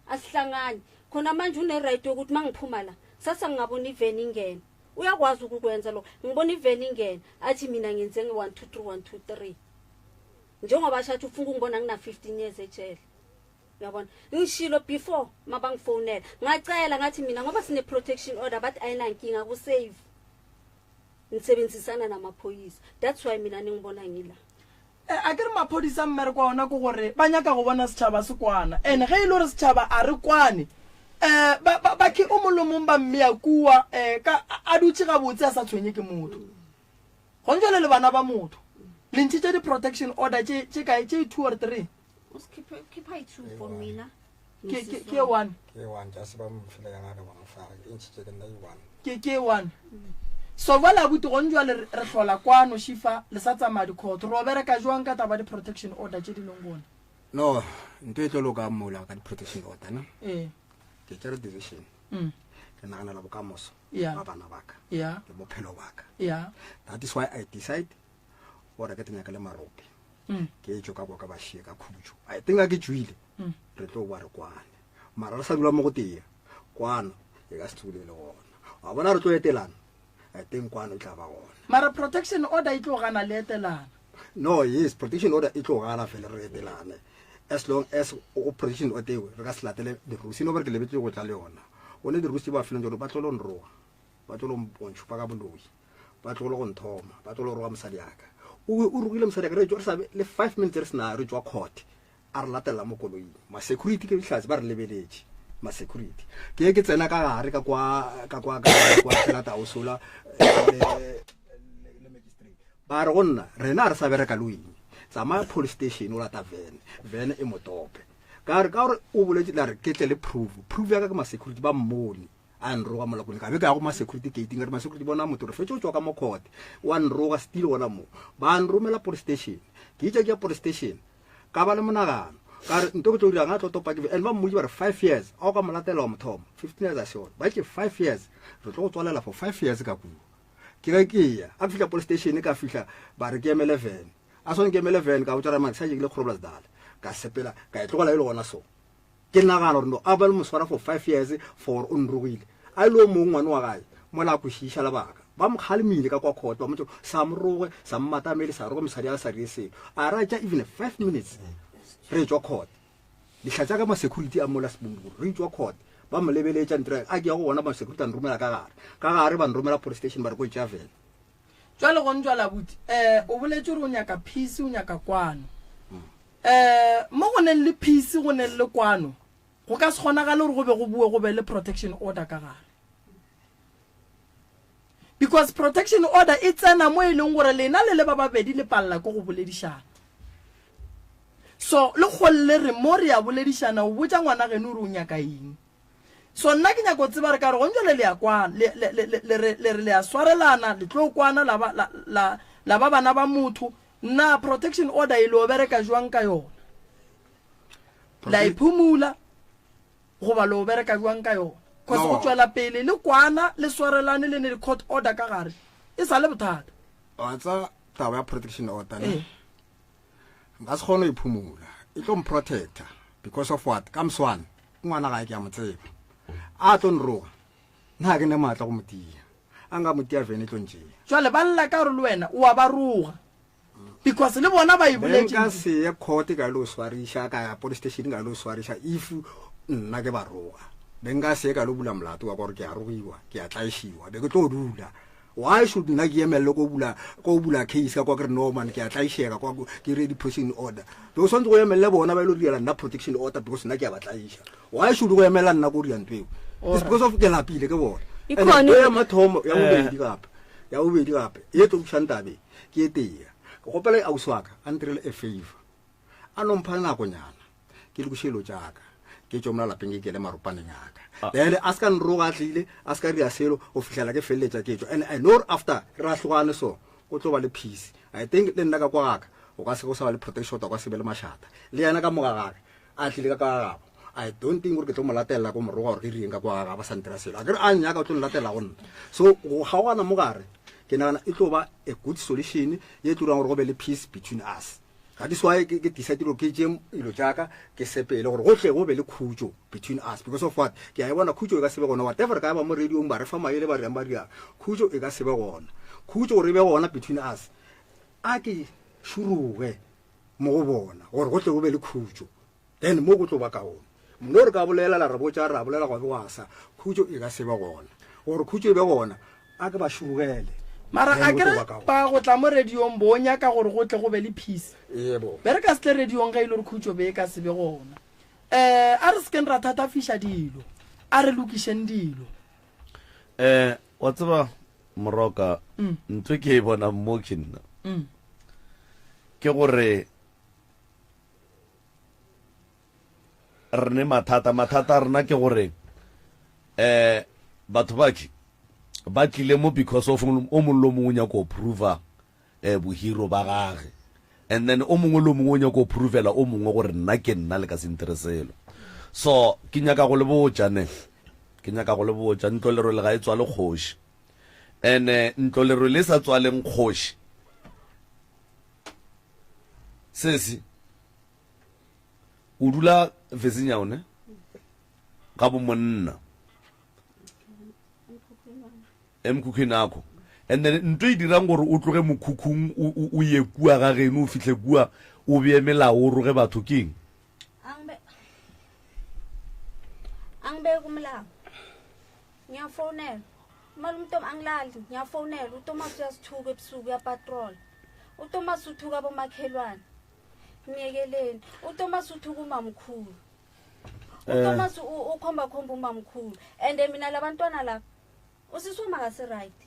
F: asihlangani khona manje une right yokuthi mangiphuma la sasa ngingabona iveni ingena, uyakwazi ukukwenza lokho, ngibona iveni ingena athi mina ngenze nge 1 2 3 1 2 3, njengoba ashathi ufuna ukungibona ngina 15 years ejele. Uyabona, ngishilo before mabangifonela ngacela ngathi mina ngoba sine protection order, bathi ayinankinga ku save nisebenzisana namaphoyisa, that's why mina ningibona ngila.
A: A ke re maphodisa mmereko wa ona ke gore ba nyaka go bona setšhaba se kwana, and ge e le gore setšhaba a re kwane. Um ba, ba, ba ke o mong le mong ba mmea kua, um ka, a dutše gabotse a sa tshwenye ke motho. Gone jwale le bana ba motho. Le ntšhitše di-protection order tše, tše kae, tše two or three?
F: O se khiphe, khipha i two for mina.
A: Ke, ke, ke one.
H: Ke one, just ba mo file yona ka ba mo fa, e ntšhitše ke nna e one.
A: Ke, ke one. So jwale abuti gone jwale re, re hlola kwano šifa le sa tsamaya di-court. Re o bereka jwang ka taba di-protection order tše di leng gona?
H: No, nto e tlo loka mola ka di-protection order, ne?
A: Ee.
H: Ke tšere decision.
A: Mm.
H: Ke naganela bokamoso.
A: Yeah.
H: Ba bana ba ka.
A: Yeah.
H: Le bophelo ba ka.
A: Yeah.
H: That is why I decide gore ke tenya ke le marope.
A: Mm.
H: Ke tšo ka kwa ka ba šie ka khutšo. I think a ke tšwile.
A: Mm.
H: Re tlo boa re kwane. Mara re sa dula mo go tee. Kwano e ka se tsule le gona. Wa bona re tlo etelana. I think kwano e tla ba gona.
A: Mara protection order e tlo gana le etelana.
H: No, yes, protection order e tlo gana fela re etelane. As long as o protection order eo re ka se latele di-rules. No bare ke lebetse go tla le yona. One di-rules tse ba fileng tsone ba tlo lo nroga. Ba tlo lo ntšhupa ka boloi. Ba tlo lo go nthoma. Ba tlo lo roga mosadi ya ka. O o rogile mosadi ya ka re tšwa re sa le 5 minutes re sena re tšwa court. A re latela mo koloing. Ma security ke dihlatse ba re lebeletše. Ma security. Ke ke tsena ka gare ka kwa ka kwa ka kwa tsela ta osola le le magistrate. Ba re go nna rena re sa bereka le wena. Tsamaya police station o lata van. Van e motope. Ka re ka gore o boletse la re ke tle le proof. Proof ya ka ke ma security ba mmone. A nroga mola kone ka be ka ya go ma security gate ngare ma security bona motho re fetše o tšwa ka mo court. Wa nroga still gona mo. Ba nromela police station. Ke itše ke ya police station. Ka ba le monagano. Ka re nto ke tlo dirang a tlo topa ke and ba mmotse ba re 5 years a o ka mo latela wa mothomo 15 years a se yona. Ba ke 5 years re tlo go tswalela for 5 years ka kua. Ke ge ke ya a fihla police station ka fihla ba re ke emele van. A sone ke emele van ka botsa ramang sa ke le Groblersdal. Ka sepela ka e tlogela e le gona so. Ke nagana gore no a ba le moswara for 5 years for o nrogile. A ile o mongwe ngwane wa gae mola a kwešiša lebaka. Ba mo kgalemile ka kwa court ba mo sa mo roge sa mmatamele sa roge mosadi a sa rie selo. A ra tša even 5 minutes re tšwa court. Dihla tša ka ma security a mola Sibungubungu re tšwa court ba mo lebeletša ntle a ke ya go bona ma security a nromela ka gare. Ka gare ba nromela police station ba re ko tšea van.
A: Jwale go ntšwa labuti eh o boletše gore o nyaka peace o nyaka kwano. Eh mo go neng le peace go neng le kwano go ka se kgonagale gore go be go bue go be le protection order ka gare. Because protection order e tsena mo e leng gore lena le le ba babedi le palela ke go boledišana. So le kgolle re mo re ya boledišana o botša ngwana geno gore o nyaka eng. So nna ke nyako tseba re ka re gong jwale le ya kwa le le le le re le re le ya swarelana le tlo kwana la ba la la la ba bana ba motho na protection order e lo bereka jwang ka yona la iphumula goba lo bereka jwang ka yona cause go tšwela pele le kwana le swarelane le ne di court order ka gare e sa le bothata
H: wa tsa taba ya protection order ne nka se kgone go iphumula e tlo mprotecta because of what ka moswane ngwana gae ke a mo tseba a tlo nroga nna ke ne maatla go mo tia a nka mo tia vene e tlo ntšea
A: jwale ba lla ka gore le wena o a ba roga because le bona ba e boletše
H: nka se ye court ka lo swariša ka ya police station ka lo swariša if nna ke ba roga be nka se ka lo bula molato wa gore ke a rogiwa ke a tlaišiwa be ke tlo dula Why should nna ke emelele ko bula ko bula case ka kwa ke re no man ke a tlaišega kwa ke re di-protection order be o swanetse go emelele bona ba ile go direla nna protection order because nna ke a ba tlaiša why should go emela nna ko dira ntho eo it's because of ke lapile ke bona and ya mathomo ya bobedi gape ya bobedi gape e tlo bušang tabe ke e tee ke gopela ausi wa ka a ntirele a favor a no mpha nakonyana ke lokiše dilo tšaka ke tšo mola lapeng ke kele maropaneng aka ah. then a se ka nroga a tlile a se ka ria selo go fitlhela ke feleletša ke tšwa and i know after re a hlogane so o tlo ba le peace i think le nna ka kwa gaka o ka se go sa ba le protection o ka se be le mašata le yena ka moga gaka a tlile ka kwa gabo i don't think gore ke tlo mo latelela ko moroga gore ke rieng ka kwa gaka ba sa ntira selo a kere a nnyaka o tlo nlatela go nna so go kgaogana mo gare ke nagana e tlo ba a good solution ye tlo dirang gore go be le peace between us That is why ke decide gore ke tše dilo tša ka ke sepele gore go tle go be le khutšo between us because of what ke a e bona khutšo e ka se be gona whatever re ka ba mo radiong ba re fa maele ba reng ba riang khutšo e ka se be gona khutšo gore e be gona between us a ke šuruge mo go bona gore go tle go be le khutšo Then mo go tlo ba kaone. Mno re ka bolela la re botša ra bolela gwa be gwa sa. Khutšo e ka se be gona. Gore khutšo e be gona, a ke ba šurugele.
A: Mara
H: Then
A: a
H: go
A: ke
H: tlo
A: re
H: ba kaone.
A: ba go tla mo radiong bo nyaka gore go tle go be le peace.
H: Yebo.
A: Be re ka se tle radiong ge e le gore khutšo be e ka se be gona. Um a re se keng ra thatafiša dilo. A re lokišeng dilo.
B: Um wa tseba Moroka, ntho e ke e bonang mo ke nna ke gore re ne mathata. Mathata a rena ke gore um batho ba ke ba tlile mo because of o mongwe le o mongwe o nyaka go prova um bohero ba gage and then o mongwe le o mongwe o nyaka go provela o mongwe gore nna ke nna le ka se ntire selo. So ke nyaka go le botša ne, ke nyaka go le botša ntlo lerole ga e tswale kgoši and ntlo lerole e sa tswaleng kgoši sesi o dula Virginia ne ga bo monna emkhukhwini akho and then nto e dirang gore o tloge mokhukhung o ye kua ga geno o fihle kua o bee melao o roge batho keng?
F: Angibeki umlawo ngiyafonela malume uTom angilali ngiyafonela uTomas uyasithuka ebusuku uyapatrola uTomas uthuka abomakhelwane myekeleni uTomas uthuka umamkhulu eh. uTomas ukhomba khomba umamkhulu and mina labantwana laba usisi wami akasi-right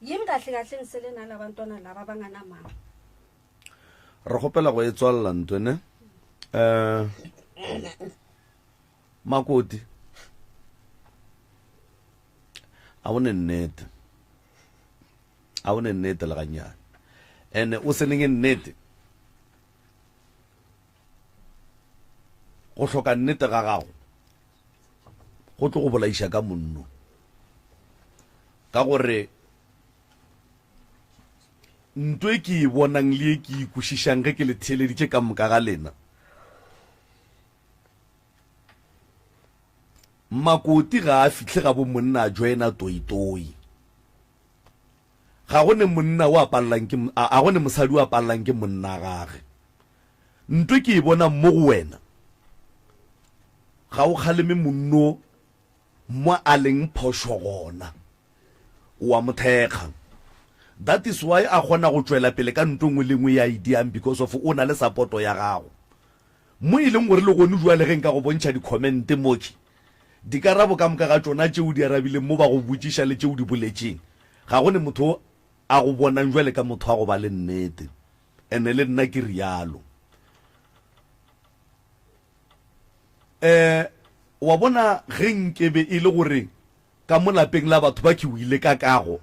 F: yimi kahle kahle ngisele nalabantwana laba abanganamama
B: re kgopela go e tswalela ntwe ne um makoti a o ne nnete a o ne nnete le gannyane and o seneng nnete go hloka nnete ga gago go tlo go bolaiša ka monno ka gore nto e ke e bonang le e ke e kwešišang ge ke le theeleditše ka moka ga lena makoti ga a fihle ga bo monna a joina toitoi Ga go ne monna o a pallang ke, a, a go ne mosadi o a pallang ke monna gage. Nto ke e bonang mo go wena, ga o kgaleme monno mo a leng phošo gona. O a mo thekga. That is why a kgona go tšwela pele ka nto nngwe le nngwe ye a e diang because of o na le sapoto ya gago. Mo e leng gore le gone bjale ge nka go bontšha di-comment mo ke, dikarabo ka moka ga tšona tše o di arabileng mo ba go botšiša le tše o di boletšeng, ga go ne motho a go bonang bjale ka motho wa go ba le nnete. Ene le nna ke realo. Um wa bona ge nkebe e le gore Ka mo lapeng la batho ba ke o ile ka kago,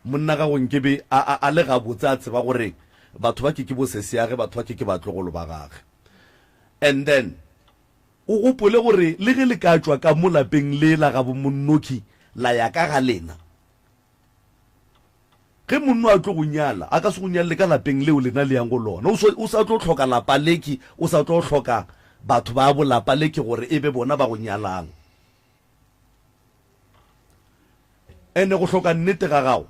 B: monna gago nkebe a, a, a le gabotse a tseba gore batho ba ke ke bosesiage, batho ba ke ke batlogolo ba gage. And then o gopole gore le ge le ka tšwa ka mo lapeng le la gabo monnoki la ya ka ga lena, ge monno a tlo go nyala, a ka se go nyalele ka lapeng leo lena le yang go lona. O, o sa tlo hloka lapa leki, o sa tlo hloka batho ba bo lapa leki gore e be bona ba go nyalang. Ene go hloka nnete ga gago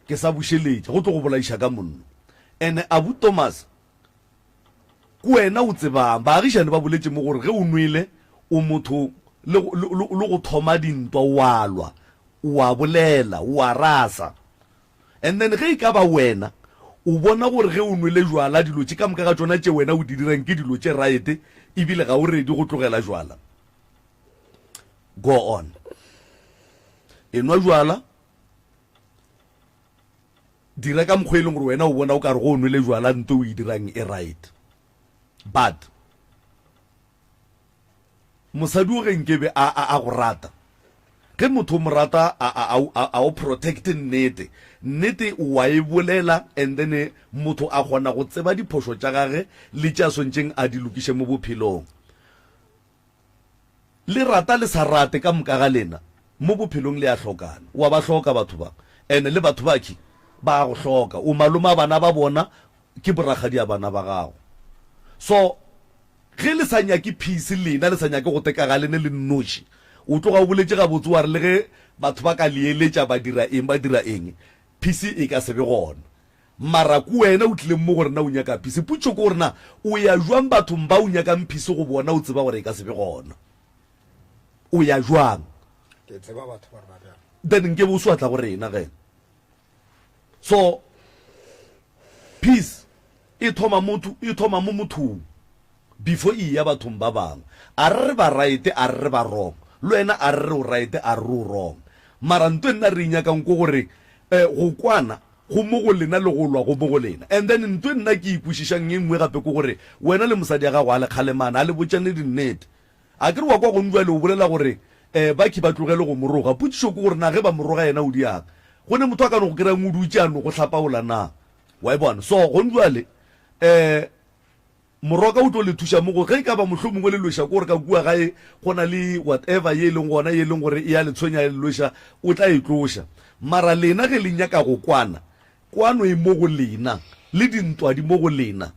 B: ke sa bušeletša go tlo go bolaiša ka mollo. Ene Abu Thomas ke wena o tsebang baagišane ba boletše mo gore ge o nwele o motho le, le, le, le go thoma dintwa o a lwa o a bolela o a rasa. And then ge e ka ba wena o bona gore ge o nwele jwala dilo tše ka moka ga tšona tše wena o di dirang ke dilo tše right ebile ga o ready go tlogela jwala, go on. Enwa jwala, dira ka mokgwa e leng gore wena o bona o ka re go o nwele jwala nto o e dirang e right. But Mosadi o ge nkebe a, a, a go rata. Ge motho o mo rata, a, a, a, a, a o protect nnete. Nnete o a e bolela and then motho a kgona go tseba diphošo tša gage le tše a swantšeng a di lokiše mo bophelong. Le rata le sa rate ka moka ga lena mo bophelong le a hlokana. O a ba hloka batho ba and le batho bakhi ba a go hloka. O malome a bana ba bona, ke borakgadi a bana ba gago. So Ge le sa nyake peace lena le sa nyake go teka ga lene le nnoši. O tloga o boletše gabotse wa re le ge batho ba ka le eletša ba dira eng ba dira eng peace e ka se be gona. Mara ke wena o tlileng mo gore na o nyaka peace. Potšo ke gore na o ya jwang bathong ba o nyakang peace go bona o tseba gore e ka se be gona. O ya jwang?
H: Ke tseba batho ba re ba bjang.
B: Then nke be o se wa tla go rena ge. So peace e thoma motho e thoma mo mothong. before e eya bathong ba bangwe. A re re ba right, a re re ba wrong. Le wena a re re o right, a re re o wrong. Mara nto e nna re e nyakang ke gore um go kwana go mo go lena le go lwa go mo go lena. And then nto e nna ke e kwešišang e nngwe gape ke gore wena le mosadi ya gago a le kgalemana, a le botšane dinnete. A ke re wa kwa gong bjale o bolela gore um bakhi ba tlogele go mo roga. Potšišo ke gore na ge ba mo roga yena o diang? Go ne motho a ka no go kry-ang o dutše a no go hlapaola na? Wa e bona? So gong bjale um Moroka o tlo le thuša mo go ge e ka ba mohlomongwe le lweša ke gore ka kua gae go na le whatever ye e leng gona ye e leng gore e a le tshwenya e le lweša, o tla e tloša. Mara lena ge le nyaka go kwana, kwano e mo go lena, le dintwa di mo go lena.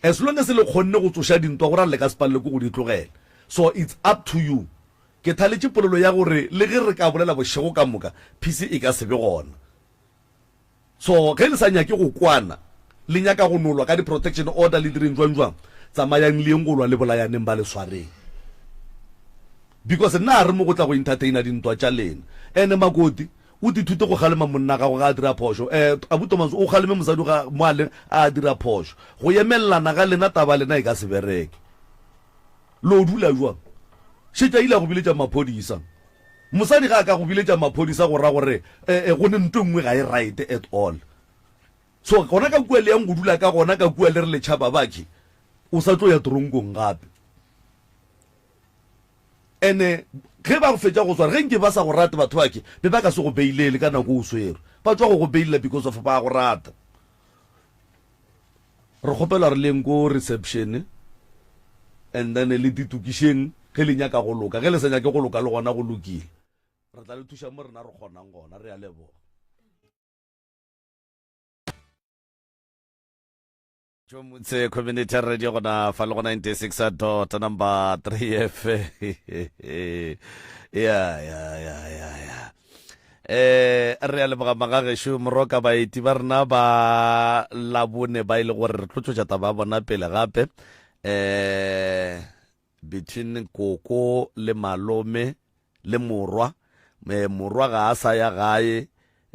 B: As long as le kgonne go tsoša dintwa go ra le ka se palelwe ke go di tlogela. So it's up to you. Ke thaletše polelo ya gore le ge re ka bolela bošego ka moka, peace e ka se be gona. So ge le sa nyake go kwana, le nyaka go no lwa ka di protection order le direng jwang jwang, tsamayang le yeng go lwa le bolayaneng ba le swareng. Because nna a re mo go tla go entertainer dintwa tša lena. Ene makoti, o tithute go kgalema monna gago ga a dira phošo. Eh, abu Thomas, o kgaleme mosadi ga mo a le a dira phošo. Go emelelana ga lena taba lena e ka se bereke. Lo dula jwang? Šetša ile a go biletša maphodisa. Mosadi ga a ka go biletša maphodisa go ra gore eh, eh, go ne nto nngwe ga e right at all. So gona ka kua le yang go dula ka gona ka kua le re le tšhaba bakhe, o sa tlo ya toronkong gape. Ene ge ba go fetša go swara, ge nke ba sa go rate batho bakhe, be ba ka se go beilele ka nako o swerwe. Ba tšwa go go beilela because of ba go rata. Re kgopela re leng ko reception and then le ditokišeng ge le nyaka go loka. Ge le sa nyake go loka le gona go lokile. Re tla le thuša mo rena re kgonang gona. Re a leboga. Tšomutse Community Radio gona fa le go 96 dot number 3 F. Ya ya ya ya ya. Eh re a leboga magagešo moroka baeti ba rena ba labone ba ile e gore re tlo tšwetša taba ya bona pele gape eh between koko le malome le morwa eh, morwa ga a sa ya gae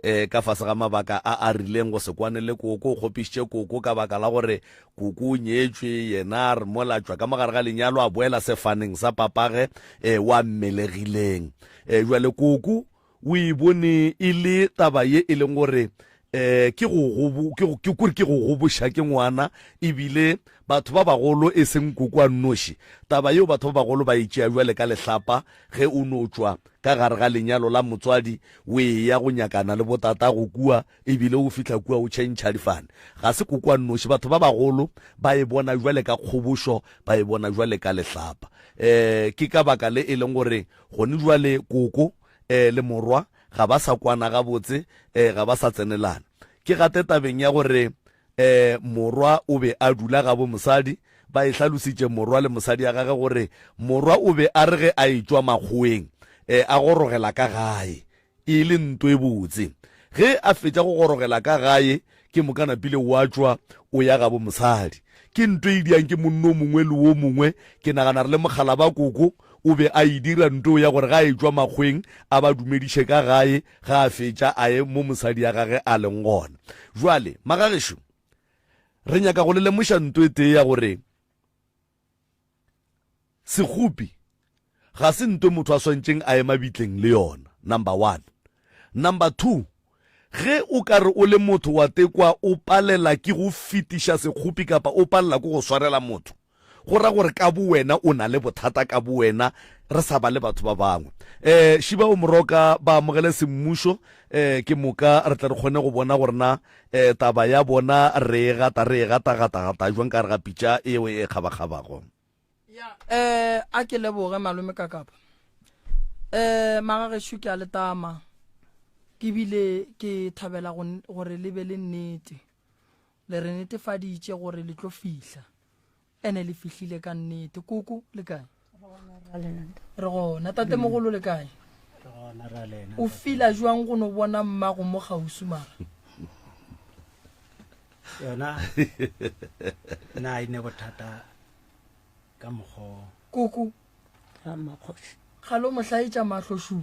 B: eh, ka fase ga mabaka a a rileng go se kwane le koko o kgopišitše koko ka baka la gore koko o nyetšwe yena a re mola tšwa ka mogare ga lenyalo a boela sefaneng sa papage eh, wa mmelegileng eh, jwale koko o e bone e le taba ye e leng gore eh ke go gobo ke go ke kore ke go goboša ke ngwana ebile batho ba bagolo e seng koko a nnoši taba yeo batho ba bagolo ba e tšea jwale ka lehlapa ge o no tšwa ka gare ga lenyalo la motswadi o eya go nyakana le botatago kua ebile o fihla kua o tšhentšha difane ga se koko a nnoši batho ba bagolo ba e bona jwale ka kgobošo ba e bona jwale ka lehlapa eh ke ka baka le e leng gore gone jwale koko eh le morwa ga ba sa kwana gabotse eh ga ba sa tsenelana ke gate tabeng ya gore eh morwa o be a dula gabo mosadi ba e hlalositše morwa le mosadi ya gage gore morwa o be a re ge a etšwa makgoweng eh a gorogela ka gae e le nto e botse ge a fetša go gorogela ka gae ke moka napile wa tšwa o ya gabo mosadi ke nto e diang ke monno o mongwe le wo mongwe ke nagana re le mogala ba koko O be a e dira nto ya gore ga a etšwa makgweng a ba dumediše ka gae, ga a fetša a ye mo mosadi ya gage a leng gona. Bjale, magagešo, re nyaka go le lemoša nto e tee ya gore sekgopi ga se nto motho a swantšeng a ye mabitleng le yona, number one. Number 2, ge o ka re o le motho wa tekwa o palela ke go fetiša sekgopi kapa o palela ke go swarela motho, go ra gore ka bowena o na le bothata ka bowena re sa ba le batho ba bangwe um šiba o moroka ba amogele semmušo um ke moka re tle re kgone go bona gore na um taba ya bona re e gata re e gata gata gata jwang ka re ga pitša eo e kgabakgabago
A: ya eh a ke leboge malome ka kapa eh magagešo ke a letama ke bile ke thabela gore le be le nnete Le re netefaditše gore le tlo fihla. Ene le fihlile ka nnete. Koko, le kae? Re gona. Tatemogolo le kae? O fila jwang go no bona mmago mo kgauswi mara?
J: Yona na e ne bothata ka mokgo.
A: Koko.
K: Makgoši.
A: Ga lo mo hlaetša mahlo šu.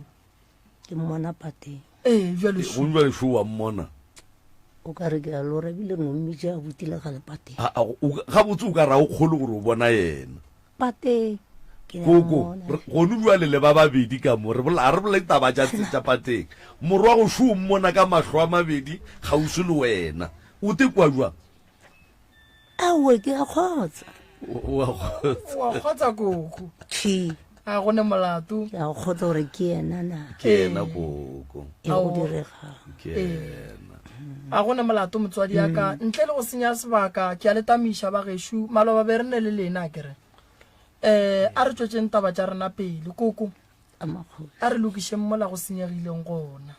K: Ke mmona pateng.
A: Ee, bjale šu.
B: Gomme bjale šu wa mmona.
K: O ka re ke a lora ebile no mmitša a butile ga lepateng.
B: Gabotse o ka ra o kgole gore o bona yena.
K: Pateng.
B: Koko, gonu bjale le ba babedi ka mo, re bola, re bolele taba tša tša pateng. Morwa go šo o mmona ka mahlo a mabedi kgauswi le wena. O te kwa jwang?
K: Aowa, ke a kgotsa.
B: O a kgotsa.
A: O a kgotsa koko.
K: Tšhi.
A: A go ne molato.
K: Ke a kgotsa gore ke yena na.
B: Ke yena koko.
K: E go diregang.
B: Ke yena.
A: A go ne molato motswadi ya ka. Ntle le go senya sebaka, ke a le tamiša ba gešo. Maloba be re ne le lena ke re. Eh, a re tšwetšeng taba tša rena pele koko. A re lokišeng mola go senyegileng gona.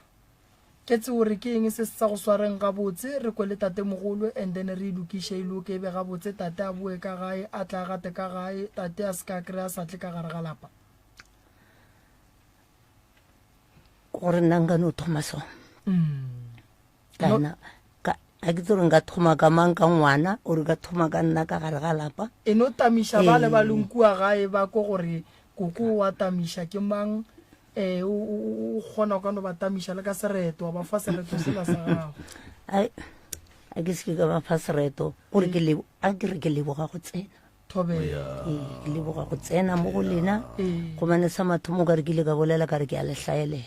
A: Ke tse gore ke eng se se sa go swareng gabotse, re kwe le tatemogolo and then re e lokiše e loke e be gabotse, tate a boe ka gae, a tle a gate ka gae, tate a se ka kry a sa tle ka gare ga lapa.
K: Gore nna nka no thoma so. Kana ka a ke tsore nka thoma ka mang ka ngwana ore ka thoma ka nna ka gare ga lapa.
A: E no tamiša ba le ba leng kua gae ba ko gore koko wa tamiša ke mang Ee, o, o, o kgona o ka no ba tamiša le ka sereto, wa ba fa sereto sela sa gago.
K: Ai, a ke se ke ka ba fa sereto, gore ke lebo, a ke re ke leboga go tsena.
A: Thobela.
K: Ee, ke leboga go tsena mo go lena.
A: Ee.
K: Gobane sa mathomo ka re ke ile ka bolela ka re ke a le hlaelela.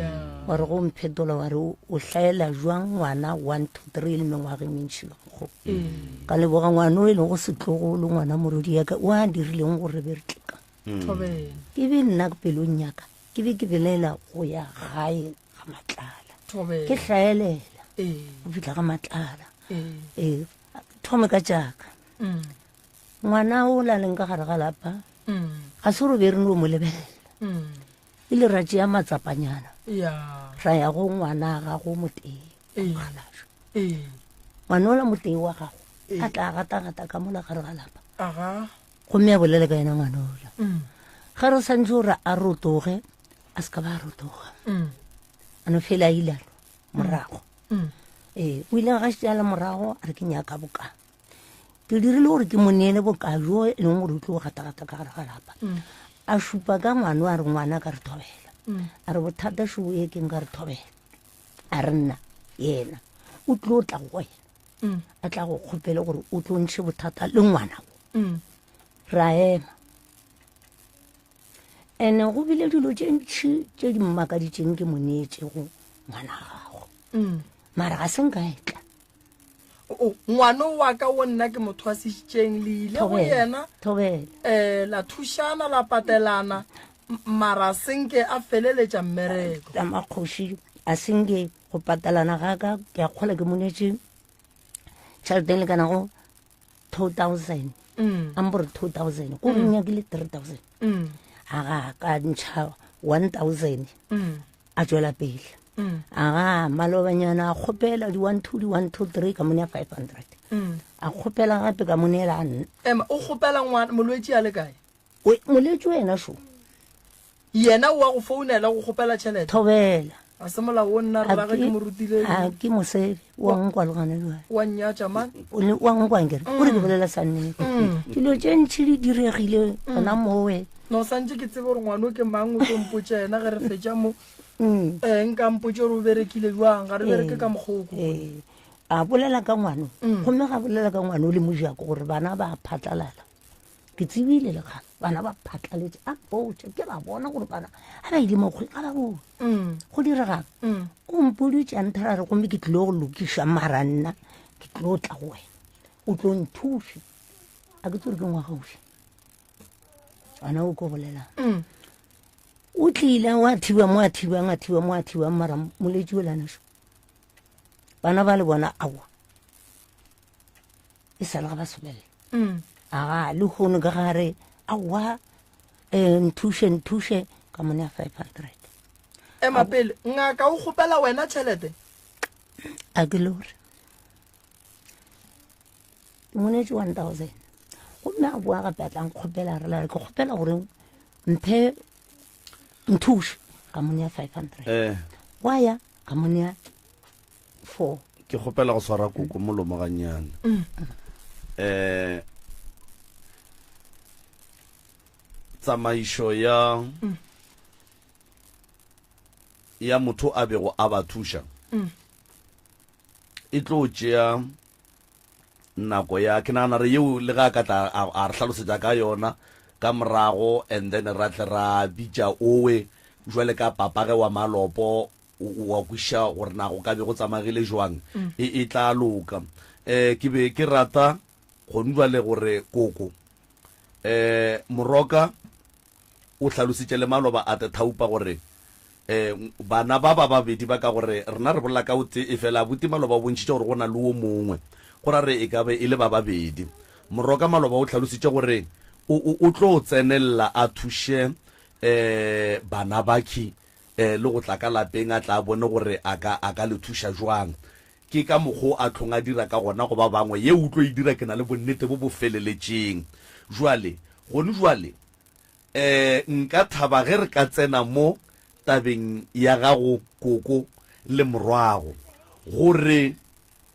A: Ya.
K: Wa re go mphetola wa re o o hlaela jwang ngwana 1 2 3 le mengwaga e mentši ka mokgo.
A: Ee.
K: Ka leboga ngwana o e leng go setlogolo ngwana morodi ya ka o a dirileng gore re be re tle ka.
A: Thobela.
K: Ke be nna pelong ya ka ke be ke belaela go ya gae ga Matlala.
A: Thobela.
K: Ke hlaelela
A: Ee.
K: go fihla ga Matlala.
A: Ee.
K: Ee, thome ka tšaka.
A: Mm.
K: Ngwana o la leng ka gare ga lapa
A: Mm.
K: ga se gore be re no mo lebelela.
A: Mm.
K: Ile ra tšea matsapanyana
A: Ya.
K: ra ya go ngwana gago motee.
A: Ee.
K: Mokgalajwe.
A: Ee.
K: Ngwana ola motee wa gago
A: Ee.
K: a tla gata-gata ka mola gare ga lapa.
A: Aga.
K: Gomme a bolela ka yena ngwana ola.
A: Mm.
K: Ge re santse gore a rotoge, a se ka ba a rotoga.
A: Mm.
K: A no fela a ile a morago.
A: Mm.
K: Ee, o ile ga šala morago a re ke nyaka boka. Ke dirile gore ke mo neele boka jo e leng gore o tlo gata-gata ka gare ga lapa.
A: Mm.
K: A šupa ka ngwana a re ngwana ka re thobela.
A: Mm.
K: A re bothata šo e ke nka re thobela. A re nna yena o tlo tla go wena.
A: Mm.
K: A tla go kgopele gore o tlo ntshe bothata le ngwana wo.
A: Mm.
K: Ra ema. Ene go bile dilo tše ntši tše di mmakaditšeng ke mo neetšego ngwana gago.
A: Mm.
K: Mara ga se nka e tla.
A: O, ngwano wa ka wo nna ke motho wa sešitšeng, le ile go
K: Thobela,
A: yena.
K: Thobela.
A: Eh, la thušana, la patelana, mara a senke a feleletša mmereko.
K: La makgoši, a senke go patelana ga ka, ke a kgola ke mo neetše tšhelete e lekanago 2000.
A: Mm.
K: A mpore 2000, ko re
A: Mm.
K: nyakile 3000.
A: Mm.
K: A ga ka ntšha 1000.
A: Mm.
K: A tšwela pele.
A: Mm.
K: A ga malobanyana a kgopela di 1 2 di 1 2 3 ka mo nea 500.
A: Mm.
K: A kgopela gape ka mo neela a nna.
A: Ema, o kgopela ngwana, molwetši a le kae?
K: O, molwetši wena šo.
A: Yena o a go founela go kgopela tšhelete?
K: Thobela.
A: A se molao o nna
K: A
A: rra ge ke
K: ke-
A: mo rutile.
K: A ke mosebe, wa nkwa le gona jwale.
A: Wa nnyatša man.
K: O ne, wa nkwa nkere, o re ke
A: Mm.
K: bolela sa nnete.
A: Mm.
K: Dilo tše ntši di diregile gona mowe.
A: No santše ke tsebe gore ngwano ke mang, o tlo mpotša yena ge re fetša mo.
K: Mm.
A: Eh, nka mpotše gore o berekile jwang, ga re bereke
K: Eh,
A: ka mokgwa o ko.
K: eh, a bolela ka ngwano.
A: Mm.
K: Gomme ga bolela ka ngwano le mojako gore bana ba phatlalala. Ke tsebile le kgale, bana ba phatlaletše, a mpotše, ke ba bona gore bana ga ba ile mokgweng, ga ba bone.
A: Mm.
K: Go diregang?
A: Mm.
K: O mpoditše a nthera re gomme ke tlilo go lokiša mara nna, ke tlilo tla go wena. O tlo nthuša. A ke tsore ke ngwaga ofe. Ngwana o ko bolelang.
A: Mm.
K: O tlile wa thiba mo a thibang, a thiba mo a thibang, mara moletši o lana šo. Bana ba le bona aowa. E sa le ga ba sobelela.
A: Mm.
K: Aga, le hono ka gare, aowa, eh, nthuše, nthuše, ka mo nea 500.
A: Ema pele, ngaka o kgopela wena tšhelete?
K: A ke lore. Ke mo neetše 1000. Gomme a boa gape a tla nkgopela, a re, la re, ke kgopela gore mphe nthuše, ka mo nea 500.
B: Eh.
K: Wa ya, ka mo nea 4.
B: Ke kgopela go swara koko molomo gannyane.
A: Mm.
B: Eh, tsamaišo ya
A: Mm.
B: ya motho a bego a ba thuša
A: Mm.
B: e tlo tšea nako ya ke nagana re yeo le ga a ka tla a re hlalosetša ka yona ka morago and then ra tle ra bitša owe jwale ka papage wa malopo wa kwiša gore na go ka be go tsamagile jwang mm. e, e tla loka um ke be ke rata gone jwale gore koko um moroka o hlalositše le maloba a Tethaupa gore um bana ba ba babedi ba ka gore rena re bolela ka o tee efela abuti maloba o bontšhitše gore go na le wo mongwe go ra re e ka be e le ba babedi. Moroka maloba o hlalositše gore o, o, o tlo tsenelela a thuše um bana bakhi um le go tla ka lapeng a tla a bone gore a ka, a ka le thuša jwang. Ke ka mokgo a tlhong a dira ka gona go ba bangwe, ye o tlo e dira ke na le bonnete bo bo feleletšeng. Jwale, gone jwale, um nka thaba ge re ka tsena mo tabeng ya gago koko le morwago, gore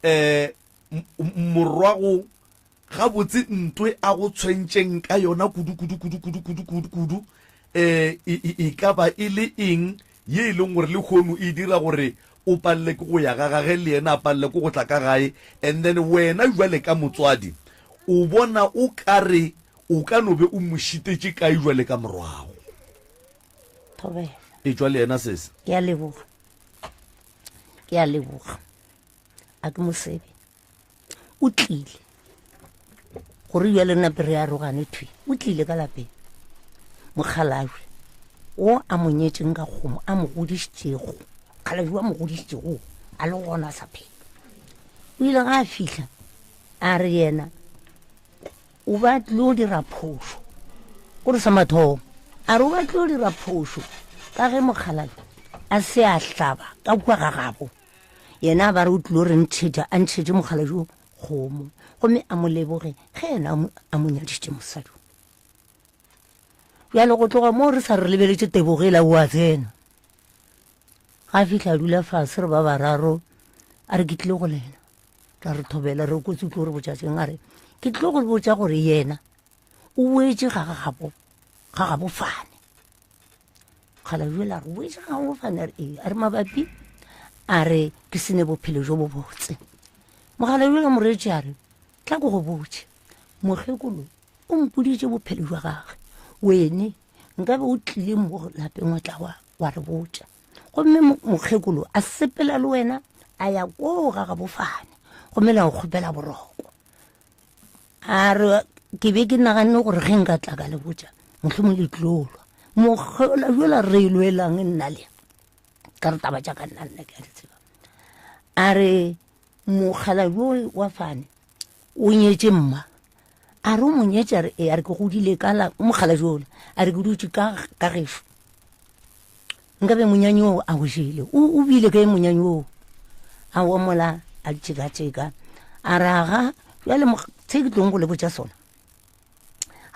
B: um morwago gabotse ntwe a go tshwentšeng ka yona kudu kudu kudu kudu kudu kudu kudu um e, e, e ka ba e le eng ye e leng gore lehono e dira gore o palele ke go ya ga gage le yena a palele ke go tla ka gae and then wena jwale ka motswadi o bona o ka re o ka no be o mo šitetše kae jwale ka morwago
K: thobela
B: e tšwa le yena sese
K: ke a leboga ke a leboga a ke mosebe o tlile gore jale nape re arogane thwi o tlile ka lapeng mokgalajwe o a mo nyetseng ka kgomo a mo godišitšego mokgalajwe a mo godišitšego a le gona a sa phela o ile ga a fihla a re yena o ba tlilo dira phošo gore sa mathomo a re o ba tlilo dira phošo ka ge mokgalajwe a se a hlaba ka kua ga gabo yena a ba re o tlilo re ntšhetša a ntšhetše mokgalajwe o kgomo gomme a mo leboge ge yena a mo nyadišitše mosadi bjale go tloga moo re sa re lebeletše tebogela o a tsena ga fitlha a dula fase re ba bararo a re ke tlile go lena ra re thobela re kotsi o tlo re botšatšeng a re ke tlile go botša gore yena o boetše ga gagabo ga gabo fane kgala jela re boetše ga gabo fane a re ee a re mabapi a re ke sene bophelo jo bo botse mogala jela moreetši a re tla ko go botše mokgekolo o mpoditše bophelo jwa gage wene nkabe o tlile mo lapeng wa tla wa re botša gomme mokgekolo a sepela le wena a ya koo ga gabofane gomme la go kgopela boroko a re ke be ke naganne gore ge nka tla ka le botša mohlomong le tlolwa mokgola jola re e lwelang nna le ka re taba tša ka nna nna ke a di tseba a re mokgala yo wa fane o nyetše mma a re o mo nyetše a re ee a re ke godile ka la mokgala jola a re ke dutše ka ka gešo nkabe monyanyi oo a o jele o bile kae monyanyi oo a omola a tšekatšeka a raga jale se ke tlong go le botša sona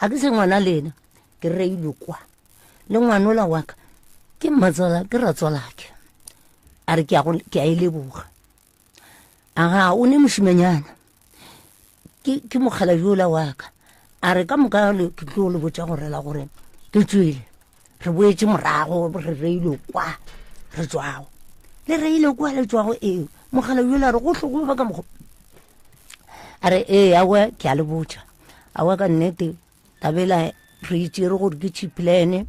K: ga ke se ngwana lena ke reilwe kwa le ngwanola wa ka ke mmatswala ke ratswalake a re ke a e leboga aga o ne mošimanyana ke ke mokgala yola wa ka a re ka moka le ke tlo le botša gore la gore ke tswele re boetše morago re reile kwa re tswago le reile kwa le tswago ee mogala yola re gohle go ba ka mokgo a re ee awe ke a le botša awe ka nnete tabela re itšere gore ke cheap plan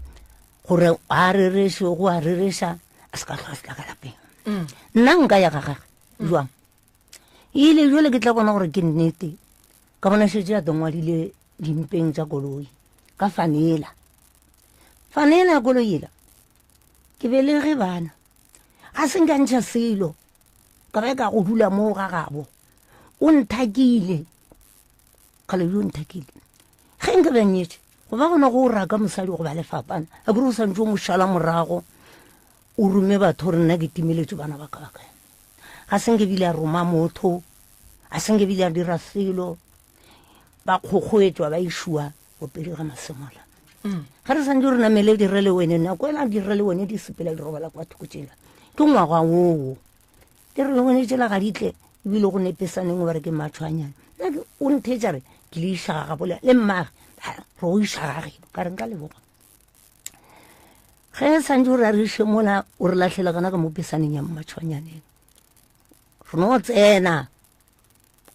K: gore a rereše go a rereša a se ka tlhoa se tla ka lapeng mm. nna nka ya ga gage jwang ile jale ke tla bona gore ke nnete ka bona šetse a tongwadile dimpeng tša koloi ka fanela fanela ya koloi ela ke belege bana ga se nka ntšha selo ka ba ka go dula moo ga gabo o nthakile kgale yo nthakile ge nka be nyetse go ba gona go o raka mosadi go ba lefapana a kere o santse o mo šala morago o rome batho gore nna ke timeletse bana ba ka ba kae ga se nke bile a roma motho a se nke bile a dira selo ba kgokgoetswa ba išua bopedi ga masemola mm. ga re santse re namele dire le wene nako ela dire le wene di sepela di robala kwa thoko tsela ke ngwaga oo dire le wene tsela ga ditle ebile go nepesaneng ba re ke matshwanyana nna o ntheetsa re ke le iša ga gabole le mmage re go iša gage ka re nka leboga ge santse o re a re iše mola o re latlhela gona ka mo pesaneng ya mmatshwanyaneng Re no tsena.